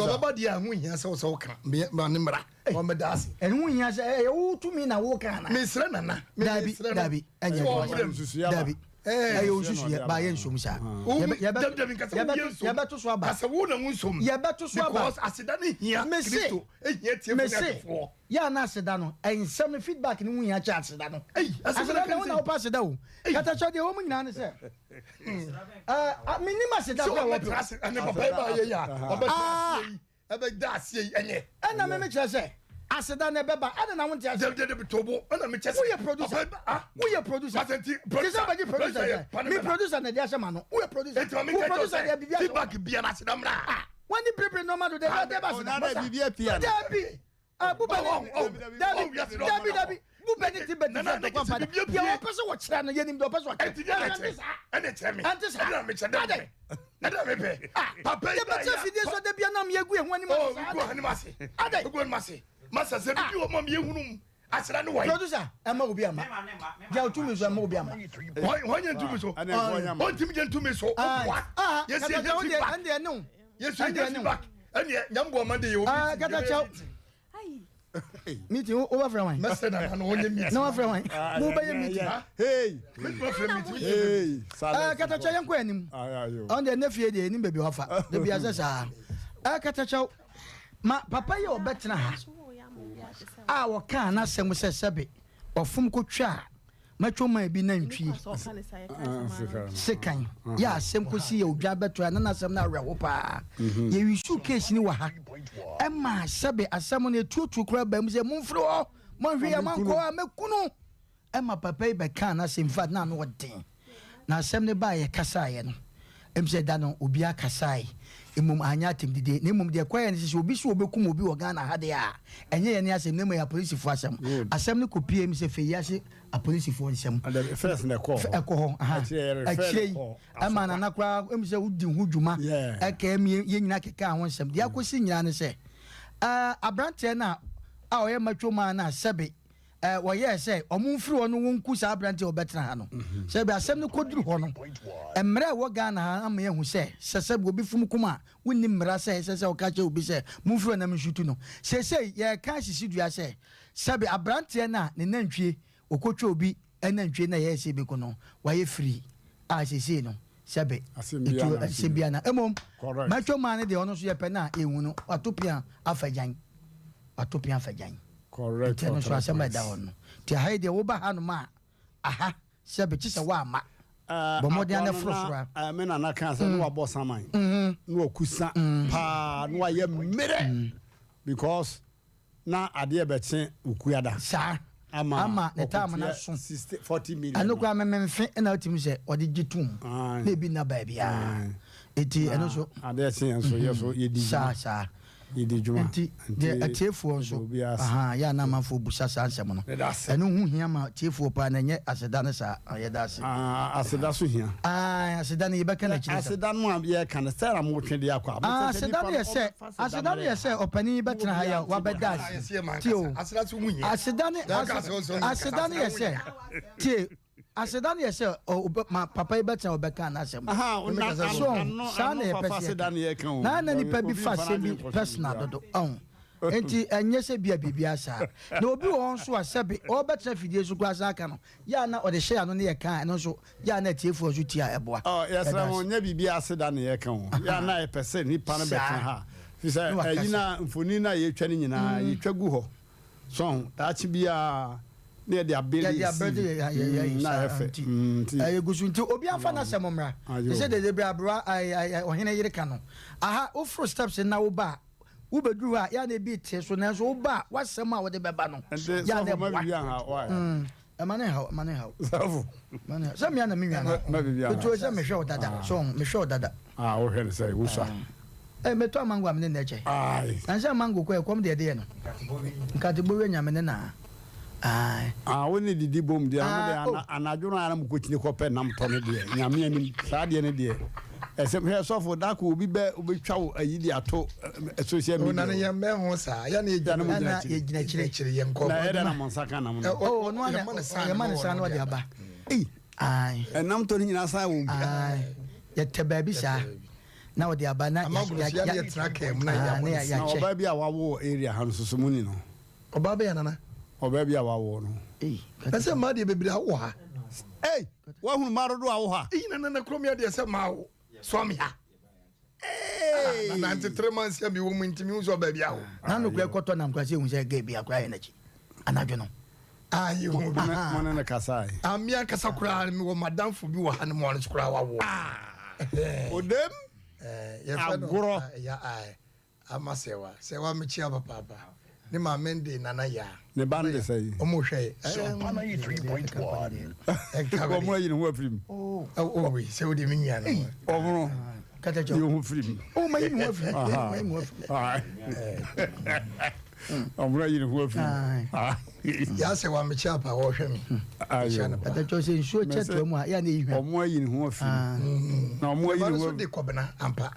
ɔbɛba deɛ a ho hia sɛ wo sɛ woka ma ne mmra. Ɔmmɛda ase. Ɛho hia sɛ ɛyɛ wo tumi na woka anaa? Mesrɛ nana. Dabi dabi ɛnyɛ adwuma dabi ɛyɛ wo nsusuiɛ ba yɛ nsom saa. Yɛbɛto so aba. Kasa wo na wo nsom. Yɛbɛto so aba. Because aseda ne hia Kristo ehia tie Mese yɛ ana aseda no nsɛm no feedback no ho hia kyɛ aseda no. Aseda no wo na wopɛ aseda o. Katakyɛ deɛ ɛwɔ mu nyinaa ne sɛ menim aseda kora wɔpɛ. Sɛ ɔbɛtra ase ɛne papa yi ba yɛ yi a ɔbɛtra ase yi. Ɛbɛda aseɛ yi ɛnyɛ. Ɛna me mekyerɛ sɛ aseda na ɛbɛba ɛna na wonte aseɛ. Dabi dabi tobo ɛna mekyɛ sɛ. Woyɛ producer woyɛ producer. Masɛ nti producer te sɛ bɛgye producer sɛ me producer na ɛde ahyɛ ma no woyɛ producer. Eti ma me nka kyerɛ sɛ feedback bia na aseda mmra. Ah wani biribiri nneɛma do dɛ ɛde ba aseda. Dabi bubɛ ni dabi dabi dabi bubɛ ni ti bɛ ti fɛ ntɔkwa mpa dɛ deɛ wɔpɛ sɛ wɔkyerɛ no yɛnim deɛ wɔpɛ sɛ wɔkyerɛ. Ɛnti deɛ na kyerɛ ɛna kyerɛ me ɛnti saa ɛna mekyerɛ dɛ ɛna mepɛ papa yi yɛbɛkyɛ fidie so da bia nam yɛgu ɛho anim ase saa gu anim ase adɛ gu anim ase masa sɛ bibi wɔ ma yɛhunu mu asra ne wɔyi producer ɛma obi ama gya otumi so ɛma obi ama wɔn nyɛ ntumi so ɔntumi gye ntumi so ɔboa yɛsi ɛhia feedback ɛndeɛ ne wo yɛsi ɛhia feedback ɛndeɛ nyamboa ma de yɛ obi katakyɛw meeting wo bɛfrɛ wan mɛsɛ nana no wɔnyɛ meeting na wafrɛ wan mo bɛyɛ meeting hey hey ɛɛ katakyɛ yɛn kɔ anim ɔn deɛ ne fie deɛ anim baabi wafa de bi asɛ saa ɛɛ katakyɛ ma papa yi a ɔbɛtena ha a wɔkaa n'asɛm sɛ sɛbe ɔfom kotwa a. Macho man bi nantwie sekan yɛ asɛm kɔsi yɛ odwa bɛtɔ a na n'asɛm no awerɛho paa. Yɛwisu case no wɔ ha ɛma sɛbe asɛm no ɛtuotuo koraa baa mu sɛ momfiri hɔ monhwe yɛ mankɔ a mɛkunu ɛma papa yi bɛkaa n'asɛm in fact na ano ɔden na asɛm no baa yɛkasaeɛ no ɛm sɛ da no obiara kasae mmom anyɛ atɛmdidie na mmom deɛ ɛkɔyɛ no sɛ sɛ obi sɛ ɔbɛkum obi wɔ Ghana ha deɛ a ɛnyɛ yɛne asɛm na mmom ɛyɛ apolisifoɔ asɛm asɛm no kɔpie mu sɛ fɛyi ase apolisifoɔ nsɛm ɛkɔ hɔ akyire yi ɛma nana koraa ɛmu sɛ wodi ho dwuma ɛka ɛmi yɛn nyinaa keka ho nsɛm deɛ akɔsi nyinaa ne sɛ aberanteɛ no a ɔyɛ macho man no a sɛbe eh, wɔyɛɛ sɛ ɔmo mfiri hɔ no wɔnku saa aberanteɛ a ɔbɛtena ha no. Mhm. Sɛ bi asɛm no kɔduru hɔ no, mmerɛ a ɛwɔ Ghana ha ama yɛahu sɛ sɛ sɛ obi fom kum a wonni mmara sɛ ɛsɛ sɛ ɔka kyerɛ obi sɛ momfiri hɔ na mensutu no. Seesei yɛreka asisi dua sɛ sɛbe aberanteɛ no a ne nantwie ɔkɔtwa obi nantwie na ɛyɛɛ sɛ ɛbɛku no, wayɛ firii a seesei no sɛbe ɛtuo asɛm biara na mmom matwa maa no deɛ ɔno nso yɛpɛ no a yɛhu no wato pea afa gyan wato pea afa gyan. Correct Nti ɛno nso asɛm a ɛda hɔ no. Nti aha yi deɛ woba hanom a, aha sɛbe kye sɛ woamma. Bɔ mmɔden ara na foro soro a. Me nana kaa sɛ na wabɔ saman, na wakusa paa, na wayɛ mmerɛ because na adeɛ bɛkye Okuada. Saa. Ama Ama ne time no ɔkɔtua aso. 60, 40 million Ɛno no. koraa mememfe na wotumi sɛ ɔde gye tom. Na ebi nna baabiara. Nti ɛno nso. Adeɛ kye yɛn nso yɛ so yɛdi dwuma. Saa saa. Yɛdi dwuma. Nti deɛ atiefoɔ nso ahaa yɛ a na amanfoɔ busa saa nsɛm no. Ɛno ho hia ma atiefoɔ paa na ɛnyɛ aseda no saa. Ah, yɛda ase. Ah, aseda so hia. Ah, aseda no yɛbɛka no akyire sɛm. Aseda no a yɛka no sɛ na motwe de akɔ a. Ah, aseda no yɛ sɛ aseda no yɛ sɛ ɔpanin yi bɛtena ha yi a wabɛda ase. Tie o. Aseda no aseda no yɛ sɛ tie. Aseda no yɛ sɛ ɔ ma papa yi bɛtena ɔbɛka n'asɛm. So saa na yɛpɛ sɛ yɛka. Na na nipa bi fa asɛm bi personal dodo. Ɔho. Enti ɛnyɛ sɛ bia biribiara saa. Na obi wɔ hɔ nso a sɛbe ɔbɛtena fidie so koraa saa ka no, yɛ a na ɔde hyɛ ano ne yɛka a ɛno nso yɛ a na atiefoɔ nso tie a ɛboa. Ɔ yɛsrɛ mo nyɛ biribiara aseda na yɛka o. Yɛ a na yɛpɛ sɛ nipa no bɛtena ha. Firi sɛ ɛyi na mfoni no a yɛtwa no nyinaa yɛtwa gu hɔ. So ho, daakye biara na yɛde abele yɛde abele yɛ yɛ yɛ mm, na saa ayɛ fɛ nti mm, nti ɛyɛ gu so nti obi afa n'asɛm mmra Ayo. te sɛ dede bere aberewa ɛɛ ɛɛ ɔhene yere ka no aha woforo steps na woba a wobɛduru hɔ a yɛ a na ebi te so nanso woba a w'asɛm a wode bɛba no Nti yɛ a na sɔfo ma ɛboa biribi anha why? Mm, ɛma ne haw ɛma ne haw Sɔfo ɛma ne haw sɛ mmea na me nua no ma biribi anha. etuo sɛ mehwɛ wo dada so mehwɛ wo dada Ah, wohwɛ no sɛ wosua. Eh, metɔ amango a me ne na ɛkyɛ. Aye. Na sɛ mango kɔ ɛkɔm deɛ ɛdeɛ no. Nkate bowe nya me ne na. Aye. Ah, wo ne didi bom deɛ, mo deɛ Ah, oh. anadwo no ara mo kɔkyini kɔpɛ nam tɔ no deɛ, nyame anim, saa deɛ no deɛ. Ɛsɛ hwɛ sɔfo, da ko obi bɛ obɛtwa wo ayi de ato eh, social O media. na ne yɛn mɛn ho saa. Yɛn na Yɛn na mo gyina Ɛna akyire. yɛgyina akyire. Akyire yɛn kɔ. Na ɛdɛ na mo nsa ka nam no. Oh, ɔno ana Yɛma ne saa yɛma ne na saa na ɔde ɔde aba. aba. Ei, Aye. ɛnam tɔ no nyinaa san wɔ mu. Aye. Yɛtɛ baabi saa na ɔde aba na Ama ya- so ya- yɛn ya- yɛtena kaa mu na Ah, yɛabɔ na ne ya- saa. Na yɛakyɛ. ɔbaa bi a wawo wɔ area ha no soso mu ni no. Ɔbaa bɛyɛ nana. Ɔbaa bi a wawo no. Ei, Na sɛ mmaa deɛ bebree awo ha. Ei, wahunu mmaa dodoɔ a awo ha? Eyi nana na kurom yɛ deɛ sɛ mmaa wo. Soa me ha. Ei. Na nante three months yɛ mi wɔ mu nti mi hu sɛ ɔbaa bi awo. Na no kura kɔtɔ nam kura sɛ ehu sɛ gay bi akora yɛ n'akyi anadwo no. Ah, yɛ hu bi. Mo ne no kasae. Ah, mi ankasa koraa mi wɔ madamfo bi wɔ ha no mu ɔno nso koraa wawo. Odem. Eh, yɛfrɛ no, Agorɔ. ah, ya, ah, ama sɛwa. Sɛwa mekyia papaapa. Ne maame de nana yaa. Ne ba no de sɛ yi. Ɔmo hwɛ yi. Sompa 93.1. Ɔmo ayi ne ho afiri mu. Oh, wei sɛ wode me nua no. Ɔmo no. Kata yi ho firi mu. Oh, ma yi ne ho afiri mu. Ma yi ne ho afiri mu. Ɔmo ayi ne ho afiri mu. Yaa sɛ wa mekyia pa wɔhwɛ me. Ayo. Kata kyɛw sɛ nsuo kyɛ toa mu a yɛ a na eyi hwa. Ɔmo ayi ne ho afiri mu. Na ɔmo ayi ne ho. Ne ba no so de kɔbena ampa.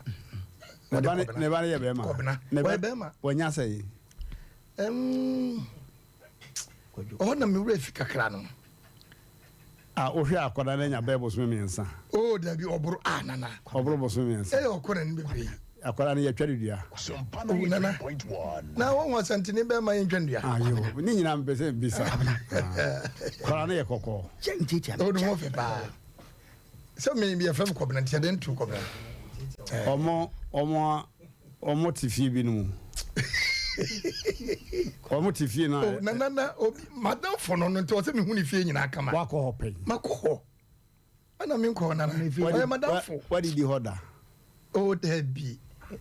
Ne ba ne ba no yɛ bɛrima. Kɔbena. Ne Wɔyɛ bɛrima. Wɔnya sɛ yi. Ɔhɔ na me werɛ fi kakra no. A wohwɛ akwadaa no anya bɛyɛ bosome mmiɛnsa. Oh dabi ɔboro ah nana. Ɔboro bosome mmiɛnsa. Ɛyɛ ɔkɔ n'ani bebree. Akwadaa no yɛtwa ne dua. Oh nana. Na wɔn wɔ asantene bɛrima yɛntwa ne dua. Ayo ne nyinaa mpɛ sɛ mbisa. Akwadaa no yɛ kɔkɔɔ. Oh ne ho fɛ paa. Sɛ me yɛfrɛ me kɔbena nti yɛde nto kɔbena. Ɔmo ɔmo ɔmo te fie bi no mu. Wɔn te fie no a. Oh, na na na obi madamfo no no nti ɔsɛ mehu ne fie nyinaa kama. Wakɔ hɔ pɛn. Makɔ hɔ. Ɛna menkɔ hɔ nana. Ɔyɛ madamfo. Wadidi hɔ da. Oh dabi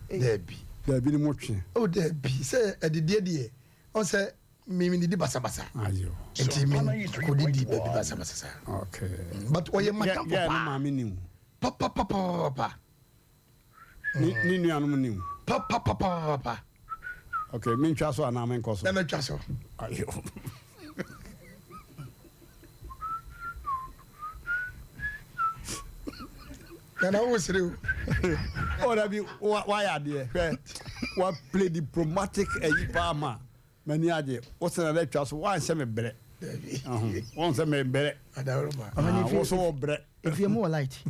dabi. Dabi ni mo twe. Oh dabi sɛ ɛdidiɛ deɛ ɔsɛ mi mi didi basabasa. Ayo. Nti mi kɔ didi baabi basabasa saa. Okay. But ɔyɛ madamfo paa. Gɛɛ ne maame ni mu. Papapapapapa. Ne nuanom ni mu. Papapapapapa. Okay, mentwa so anaa menkɔ so? Na metwa so. Ayo. Nana wo sere o. O dabi wayɛ adeɛ hwɛ wa play diplomatic ayi paa ma m'ani agye wo sɛ nana atwa so wanhyɛ me brɛ. Wɔn sɛ me brɛ. Wo so wɔ brɛ. Efie mu wɔ light.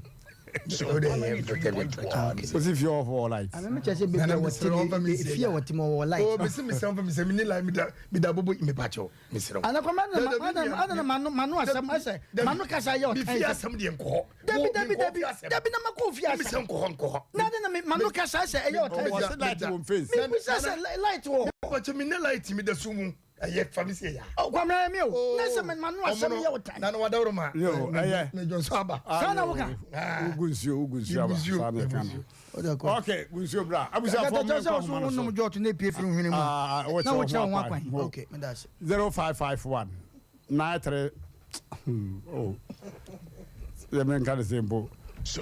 Wosi fie wɔ fɔ light. Ame mi kyerɛ sɛ beebi a wɔte ne efie a wɔte mu wɔ light. O mesi mesrɛ wo mesrɛ mi ni light mi da mi da bobo mi pa kyɛw mesrɛ wo. Anakɔ ma na ma na ma no ma no asɛm ɛsɛ ma no kasa yɛ ɔtan. Mi fie asɛm deɛ nkɔ hɔ. Dabi dabi dabi dabi na ma kɔ ofie asɛm. Mesrɛ nkɔ hɔ nkɔ hɔ. Na de na mi ma no kasa ɛsɛ ɛyɛ ɔtan. Wɔsi light wɔ face. Mi bisa sɛ light wɔ. Mi pa kyɛw mi ne light mi da so mu. Ɛyɛ fa mi se ya. Ɔ Kwamina yɛ mi o. Ne sɛ ma no asɛm yɛ o tan. Nana wadawuro ma. Yo ɛyɛ. Mɛ jɔn so aba. Saa na woka. Wogu nsuo wogu nsuo aba saa na ɛka no. Ok gu nsuo bra. Abusuafoɔ mo nkɔ ahoma no so. Ɛkata kyerɛ sɛ wonom jɔɔto na epie firi hwene mu. Na wokyerɛ wo ho akwan. Ok meda ase. 0551 93 oh yɛ menka ne sɛ mpo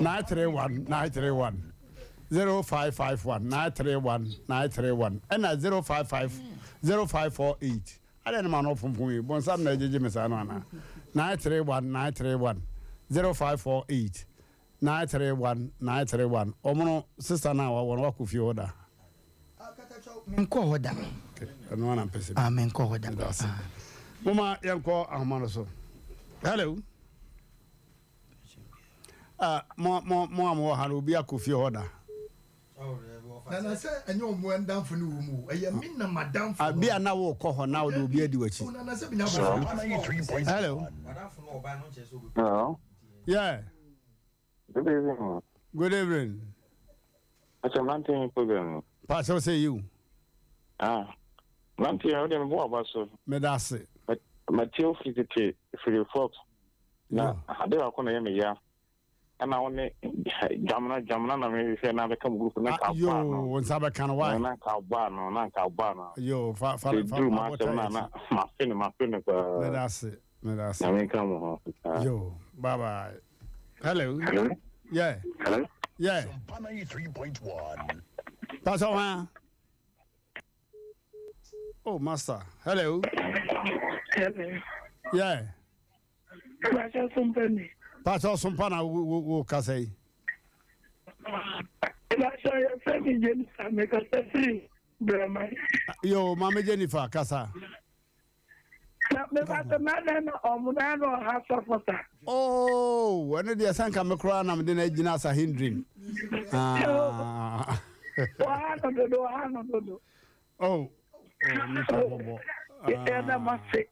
931 931 0551 931 931 ɛna 055 0548 adɛn ne ma no ɔfomfom yi bɔnsam na ɛgyegye me saa no anaa 931 931 0548 931 931 ɔmono sista no a wawɔ no wakɔ fie hɔ da Menkɔɔ hɔ da. Ɛno ara na mpɛ sɛ. Ah, menkɔɔ hɔ da. Ah. Moma yɛnkɔ ahoma no so. Hello. Ah, mo mo mo a mowɔ ha no obi akɔ fie hɔ da. Nana sɛ ɛnyɛ ɔmo ndamfo ne wɔ mu o, ɛyɛ me na madamfo. Ah, bi a na wokɔ hɔ na wode obi adi w'akyi. Hello. Hello. Yeah. Good evening. Good evening. Akyɛ mmerante yi program no. Pakyɛw sɛ yiw. Ah, mmerante yi wode mebɔ aba so. Meda ase. Matie wo firi tete firi Fox. Na ade baako na ɛyɛ me ya. Ɛna wo ne Dwamena Dwamena na mehwehwɛ na bɛka mo group na nka abɔ ano. Yoo, wo nsa bɛka no why? Na nka abɔ ano, na nka abɔ ano. Yoo, fa fa fa. Duru m'asɛm na na mafe no mafe no paa. Meda ase, meda ase. Nyame nka mo ho. Yoo, bye bye. Hello. Hello. Yeah. Hello. Yeah. Pastor Hwan. Oh, master. Hello. Hello. Yeah. Pastor Sompa ni. Pastor Sompa na wo wo wo kasa yi. Pastor yɛ fɛ mi Jennifer mi kasa firi Brahman. Yo, maame Jennifer kasa. Na meba sɛ na na ɔmo na na ɔha sɔfo sa. Oh, ɛno deɛ sɛ nka me koraa na mede no agyina asa hindrim. Ah. Ɔha no dodo, ɔha no dodo. Oh, oh, nipa bɔbɔ. Yɛda mo ase.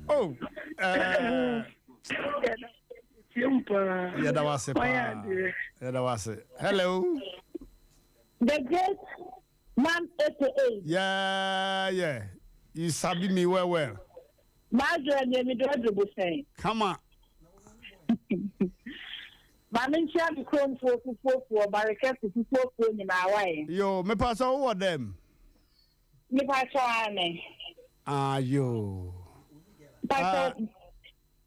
Oh, eh. Yɛda wo ase paa. Yɛda wo ase. Hello. The great Man aka. Yeah yeah you sabi me well well. M'adwene deɛ mede aduru bosɛn. Kama. Ma me nkyia me kuromfoɔ fufuofoɔ barekɛse fufuofoɔ nyinaa wae. Yoo mepa sɛ wowɔ dɛm. Mepa kyɛw aane. Ah yoo. Mepa kyɛw.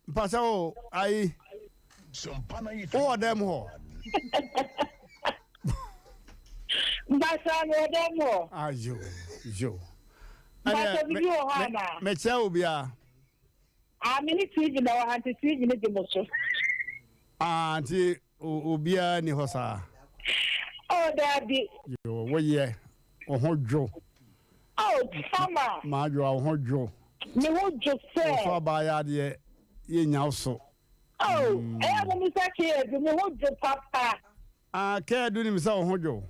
Mpasa o ayi wowɔ dɛm hɔ. Mpasa mewɔ dɛm hɔ. Ayo yo. Mpasa bibi wɔ hɔ ana. Mekyɛ obiara. Ah me ne TV na wɔ ha nti TV ne gye mo so. Ah nti obiara ni hɔ saa. Oh daabi. Yo woyɛ wo ho dwo. Oh Tama. Madwoa wo ho dwo. Me ho dwo sɛ. Wo so abaayaa deɛ yɛnnya wo so. Oh ɛyɛ a momisa Kay-Adu me ho dwo papa. Ah Kay-Adu nim sɛ wo ho dwo.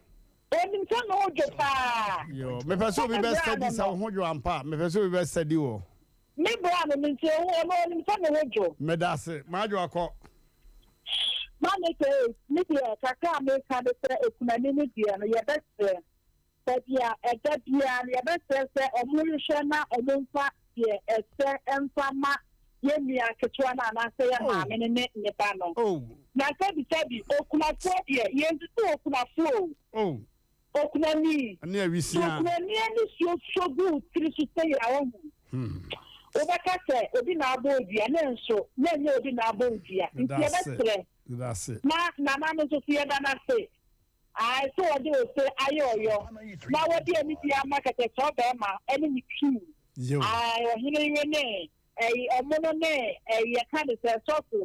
Onim sɛ me ho dwo paa. Yo mepɛ sɛ obi bɛ study sɛ wo ho dwo ampa mepɛ sɛ obi bɛ study wɔ. Me bra no me nti ohu ɔno onim sɛ me ho dwo. Medase Madwoa kɔ. Maame Kay, me deɛ kakra a meka ne sɛ okunani no deɛ no yɛbɛsrɛ. Baabi a ɛda biara no, yɛbɛsrɛ sɛ wɔnhwɛ na wɔmfa deɛ ɛsɛ mfa ma yɛn nua ketewa no anaasɛ yɛn maame no ne ne ba no. Na sɛbisɛbi, okunafoɔ deɛ, yɛnsusu okunafoɔ o. Okunani. Ne awisiaa. Okunani anisuo sɔ gu wo tiri so sei a, woahu. Wobɛka sɛ obi na abɔ wo dua, nanso na ɛnyɛ obi na abɔ wo dua. Nti yɛbɛsrɛ. Na Nana no nso so yɛda no ase. Ae, sɛ wɔde ose ayɛ ɔyɔ, na wɔde anidie ama kɛtɛsɛ ɔbarima ne ne crew. Ae, ɔhene yere ne ɛyi, ɔmono ne ɛyi, yɛka ne sɛ sɔfo,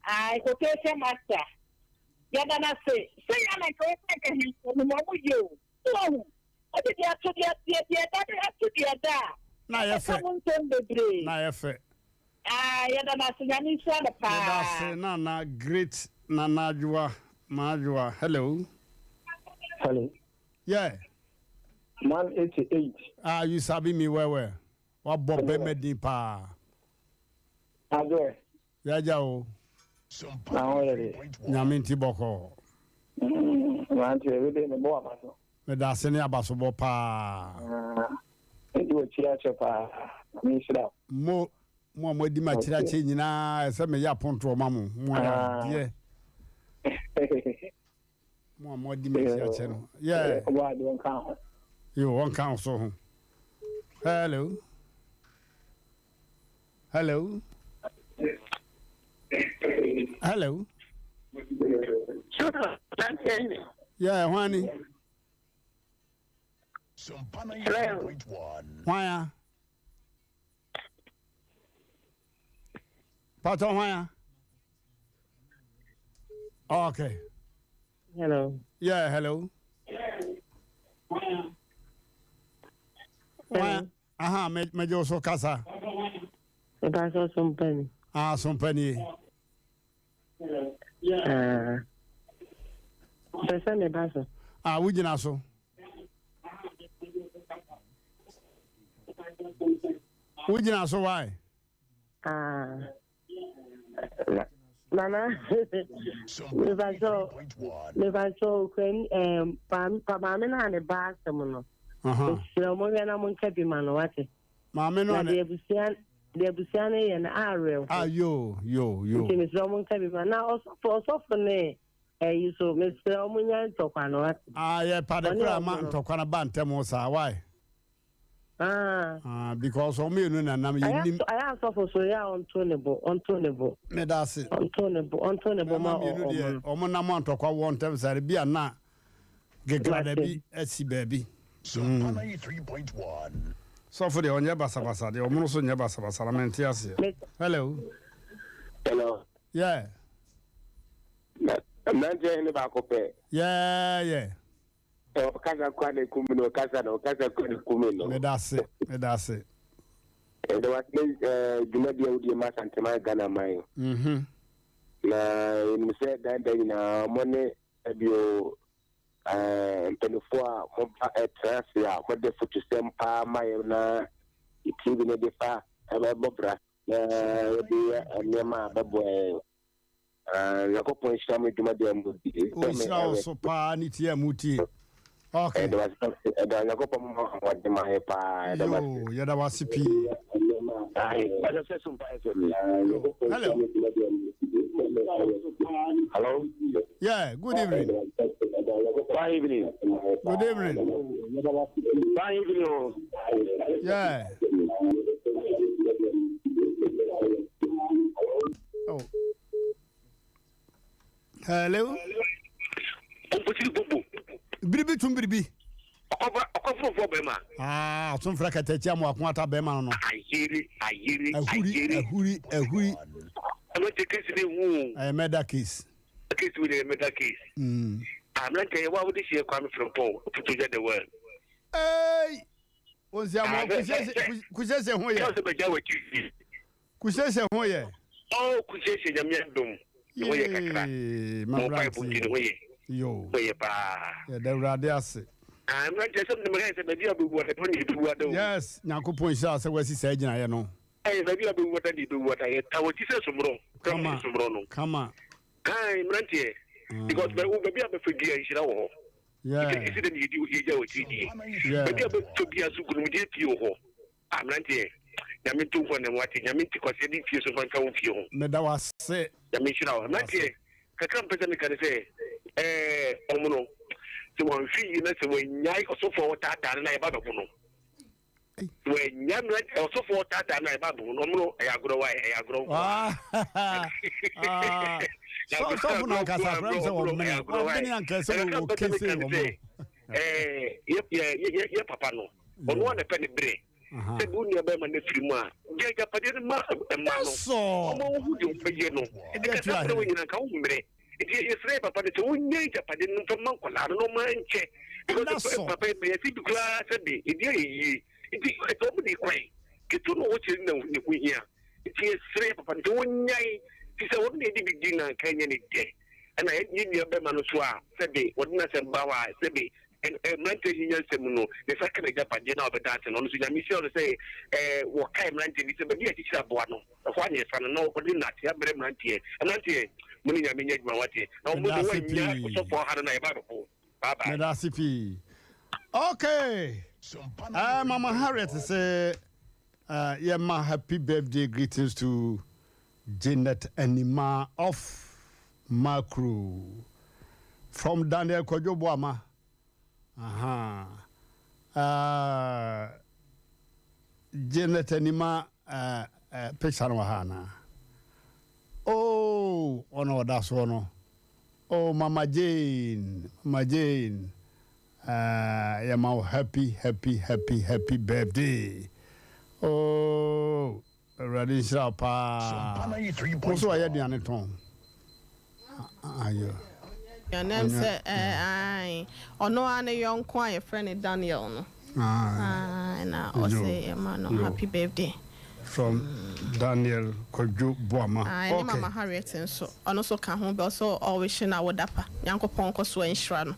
ae, quotation master. Yɛda no ase. Sɛ yɛ a na nka wɔka nka ahemfo no ma ɔmo yɛ o. So wahu? Wode deɛ ato deɛ deɛ deɛ ɛda de ato deɛ ɛda a, Na ayɛ ɛbɛka fɛ. mo nsɛm bebree. Na ayɛ fɛ. Aah yɛda no ase Nyame nhyira no Yɛda paa. ase Nana great Nana Adwoa Maadwoa hello. Hello. Yeah. 188. Ah you sabi me well well. Wabɔ bɛma din paa. Adwoa. Yagya o. Na ho yɛ de. Nyame nti bɔkɔɔ. Mmeranteɛ wei deɛ mebɔ w'aba so. Meda ase ne abasobɔ paa. Medi w'akyiri akyɛ paa. Nyame nhyira wo. Mo mo a moadi m'akyiri akyɛ nyinaa ɛsɛ meyɛ apontoɔ ma mo. Mo ayɛ adeɛ. Mo a moadi m'akyi akyɛ no. Yeah. Ɔbɔ adeɛ nka ho. Yo, ɔnka wo so ho. Hello. Hello. Hello. Yeah, hwan ni? Hwan ya? Patɔ hwan ya? Okay. Hello. Yeah, hello. Hello. Aha, me me jo so kasa. Me so sompani. Ah, sompani. Ah. Pɛ sɛ me ba so. Ah, wo gyina so. Wo gyina so why? Ah. Nana, mepakyɛw, mepakyɛw kwani ɛɛ pa maame no a ne ba asɛm no. Mesrɛ mo hwɛ na monka bi ma no wate. Maame no a ne. abusua deɛ abusua no yɛ no awerɛho. Ah yo yo yo. Nti mesrɛ mo nka bi ma na ɔsɔfo ɔsɔfo ne ɛyi so mesrɛ mo nya ntɔkwa no wate. Ah yɛ pa de kora ma ntɔkwa no ba ntɛm saa why? Ah. Ah, because wɔn mmienu na nam yɛ nim. Ayɛ asɔfo so yɛ a ɔnto ne bo ɔnto ne bo. Meda ase. Ɔnto ne bo ɔnto ne bo ma ɔmo. Mmienu deɛ wɔn nam antɔkwa wɔ ntɛm sare bi a na gegrada bi asi baabi. Sɔfo deɛ ɔnyɛ basabasa deɛ ɔmo nso nyɛ basabasa na mente aseɛ. Hello. Hello. Yeah. Mmeranteɛ hene baako pɛ. Yeah yeah. Ɔkasa kwa na ekum no, ɔkasa na ɔkasa kwa na ekum no. Meda ase, meda ase. Ɛda wase ne eh, dwumadi a wodie ma Asanteman Ghana man. Mhm. Na yɛnim sɛ dan da nyinaa mo ne ebio eh, mpanimfoɔ a moba ɛtena ase a mode fotusɛm paa ma yɛn na yɛtie bi no de fa ɛbɛbɔ bra na yɛde yɛ nneɛma a bɛboa yɛn. Ah, Nyankopɔn nhyira mo adwuma deɛ mo di. Ɔnhyira wo so paa ne tie a mo tie. Okay. Ɛda wase ɛda Nyankopɔn mo ma ahoɔden ma yɛ paa. Ɛda wase. Yoo, yɛda wase pii. Hello. Hello. Yeah, good evening. Fine evening. Good evening. Fine evening. Oh. Yeah. Oh. Hello. Biribi tum biribi. Ɔkɔforofoɔ bɛrima. Aa ɔsomfrɛ kɛtɛkyi amu ako ata bɛrima no no. Ayere ayere ahuri ayere. Ahuri ahuri. Ɛno nti case ne hu. Ɛyɛ murder case. Case wo yɛ murder case. Mm. Aberanteɛ yɛ wa wode hyɛ Kwame Frimpong tutu yɛ the world. Hey! Onsi amu kusese ho yɛ. Sɛ bɛgya wɔ akyi. Kusese ho yɛ. Oh kusese nyame adom ne ho yɛ kakra. Mo mpae bo nti ne ho yɛ. Yo. Ho yɛ paa. Yɛda Awurade ase. Ah mmeranteɛ sɛ mede meka sɛ baabi a bɛwu ɔda hɔ ne yɛbɛwu ada o. Yes, Nyankopɔn nhyira sɛ wasi saa gyinaeɛ no. Ɛyɛ baabi a bɛwu ɔda ne yɛbɛwu ɔda yɛta wɔ ti sɛ somorɔ. Kama somorɔ no. Kama. Kan mmeranteɛ because baabi a bɛfɛ dua nhyira wɔ hɔ. Nti ɛsi dɛ ne yɛdi yɛgya wɔ akyiri die. Baabi a bɛtɔ biara nso nkunimdie pie wɔ hɔ. Ah mmeranteɛ, Nyame nto nkwa nna mu wate. Nyame nte kwaseɛ ne mfie so mfa nka wo mfie ho. Meda wo ase. Nyame nhyira wo. Mmeranteɛ, kakra a mepɛ sɛ meka ne sɛ, ɛɛ wɔn no, sɛ wɔanhwɛ yie na sɛ wɔannyae ɔsɔfoɔ a wɔtaataa no na yɛba bɛbo no. Wɔanya mmerɛ ɔsɔfoɔ ɔtaataa no a ɛba abɛhu no, ɔmo no ɛyɛ agorɔ wae, ɛyɛ agorɔ nko ara. Sɔfo no ankasa koraa sɛ wɔmene, wɔmene anka sɛ wɔkese wɔn no. Yɛ papa no, ɔno ara na ɛpɛ ne berɛ. Sɛ bi wo nua bɛrima no afiri mu a, gye agyapadeɛ no ma mma no. Ɔma wohu deɛ ɔbɛyɛ no. Ɛka saa berɛ wɔ nyina nka wo mmerɛ. Nti yɛsrɛ yɛ papa no sɛ ɔnya agyapadeɛ no mfa ma nkwadaa no na ɔma nkyɛ because papa yi bɛyɛ sɛ bi koraa sɛ de ɛdi ayɛ yie nti ɛsɛ ɔmo de kwan ketewa no ɔwɔ kyerɛ no na ne ho hia nti yɛsrɛ yɛ papa no sɛ ɔnyae fi sɛ ɔno na ɛde bi di na nka ɛnyɛ ne dɛ ɛna yɛ nua bɛma no so a sɛbe wɔde n'asɛm ba hɔ a sɛbe mmeranteɛ yi nyansam no, ne nsa ka n'agyapadeɛ no a ɔbɛda ase no, ɔno nso Nyame hyira no sɛ wɔkae mmeranteɛ bi sɛ baabi a yɛkyekyere aboa no, ɛhɔ a na yɛfa no, na ɔde nnate abrɛ mmeranteɛ. Mmeranteɛ, mo ne Nyame nyɛ adwuma, wate? Na wɔn de wɔannya ɔsɔfoɔ ha no na yɛba abɛbo. Bye bye. Meda ase pii. Okay. Mama Harriet say, yeah, ma happy birthday greetings to Janet Anima of Makro from Daniel Kwadwo Boama. Aha. Janet Anima picture no wɔ ha anaa? Oh, ɔno ɔda soɔ no. Oh, Mama Jane, Mama Jane. Yɛma wo happy, happy, happy, happy birthday. Oh. Awurade nhyira wo paa. Wo nso wayɛ aduane tɔn. Ayo. Aduane sɛ ɛɛ ɔno ara ne yɔnko a yɛfrɛ no Daniel no. Ae na ɔsɛ yɛma no happy birthday. From Daniel Kwadwo Boama. Ae ne mama Harriet nso ɔno nso ka ho bi ɔsɛ ɔwehye no awoda pa. Nyankopɔn nkɔ so nhyira no.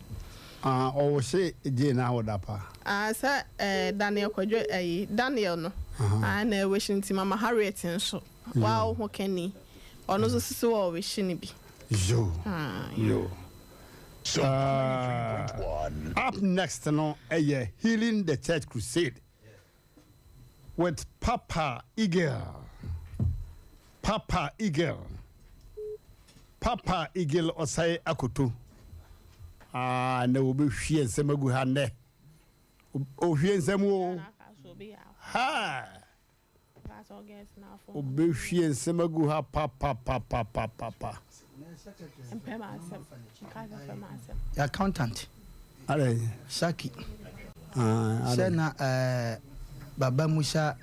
Ah ɔwɔ se Jane awoda pa. Ah sɛ eh Daniel Kwadwo ɛyi Daniel no ah na ɛwehye nti mama Harriet nso waa wo ho kani ɔno nso sisi wɔ ɔwehye no bi. Yo yo ah up next no ɛyɛ Healing the Church Crusade. With Papa Eagle Papa Eagle Papa Eagle Ɔsɛe Akoto Ah, na wɔbɛhwie nsɛm agu ha nnɛ. Ohwie nsɛm o. Ha! Obɛhwie nsɛm agu ha papapapapapa. Yɛ accountant. Saki. Sɛ na ɛɛ Baba Musa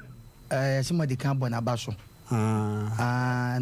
ɛɛ yɛsɛ mo adi kan bɔ n'aba so. Ah.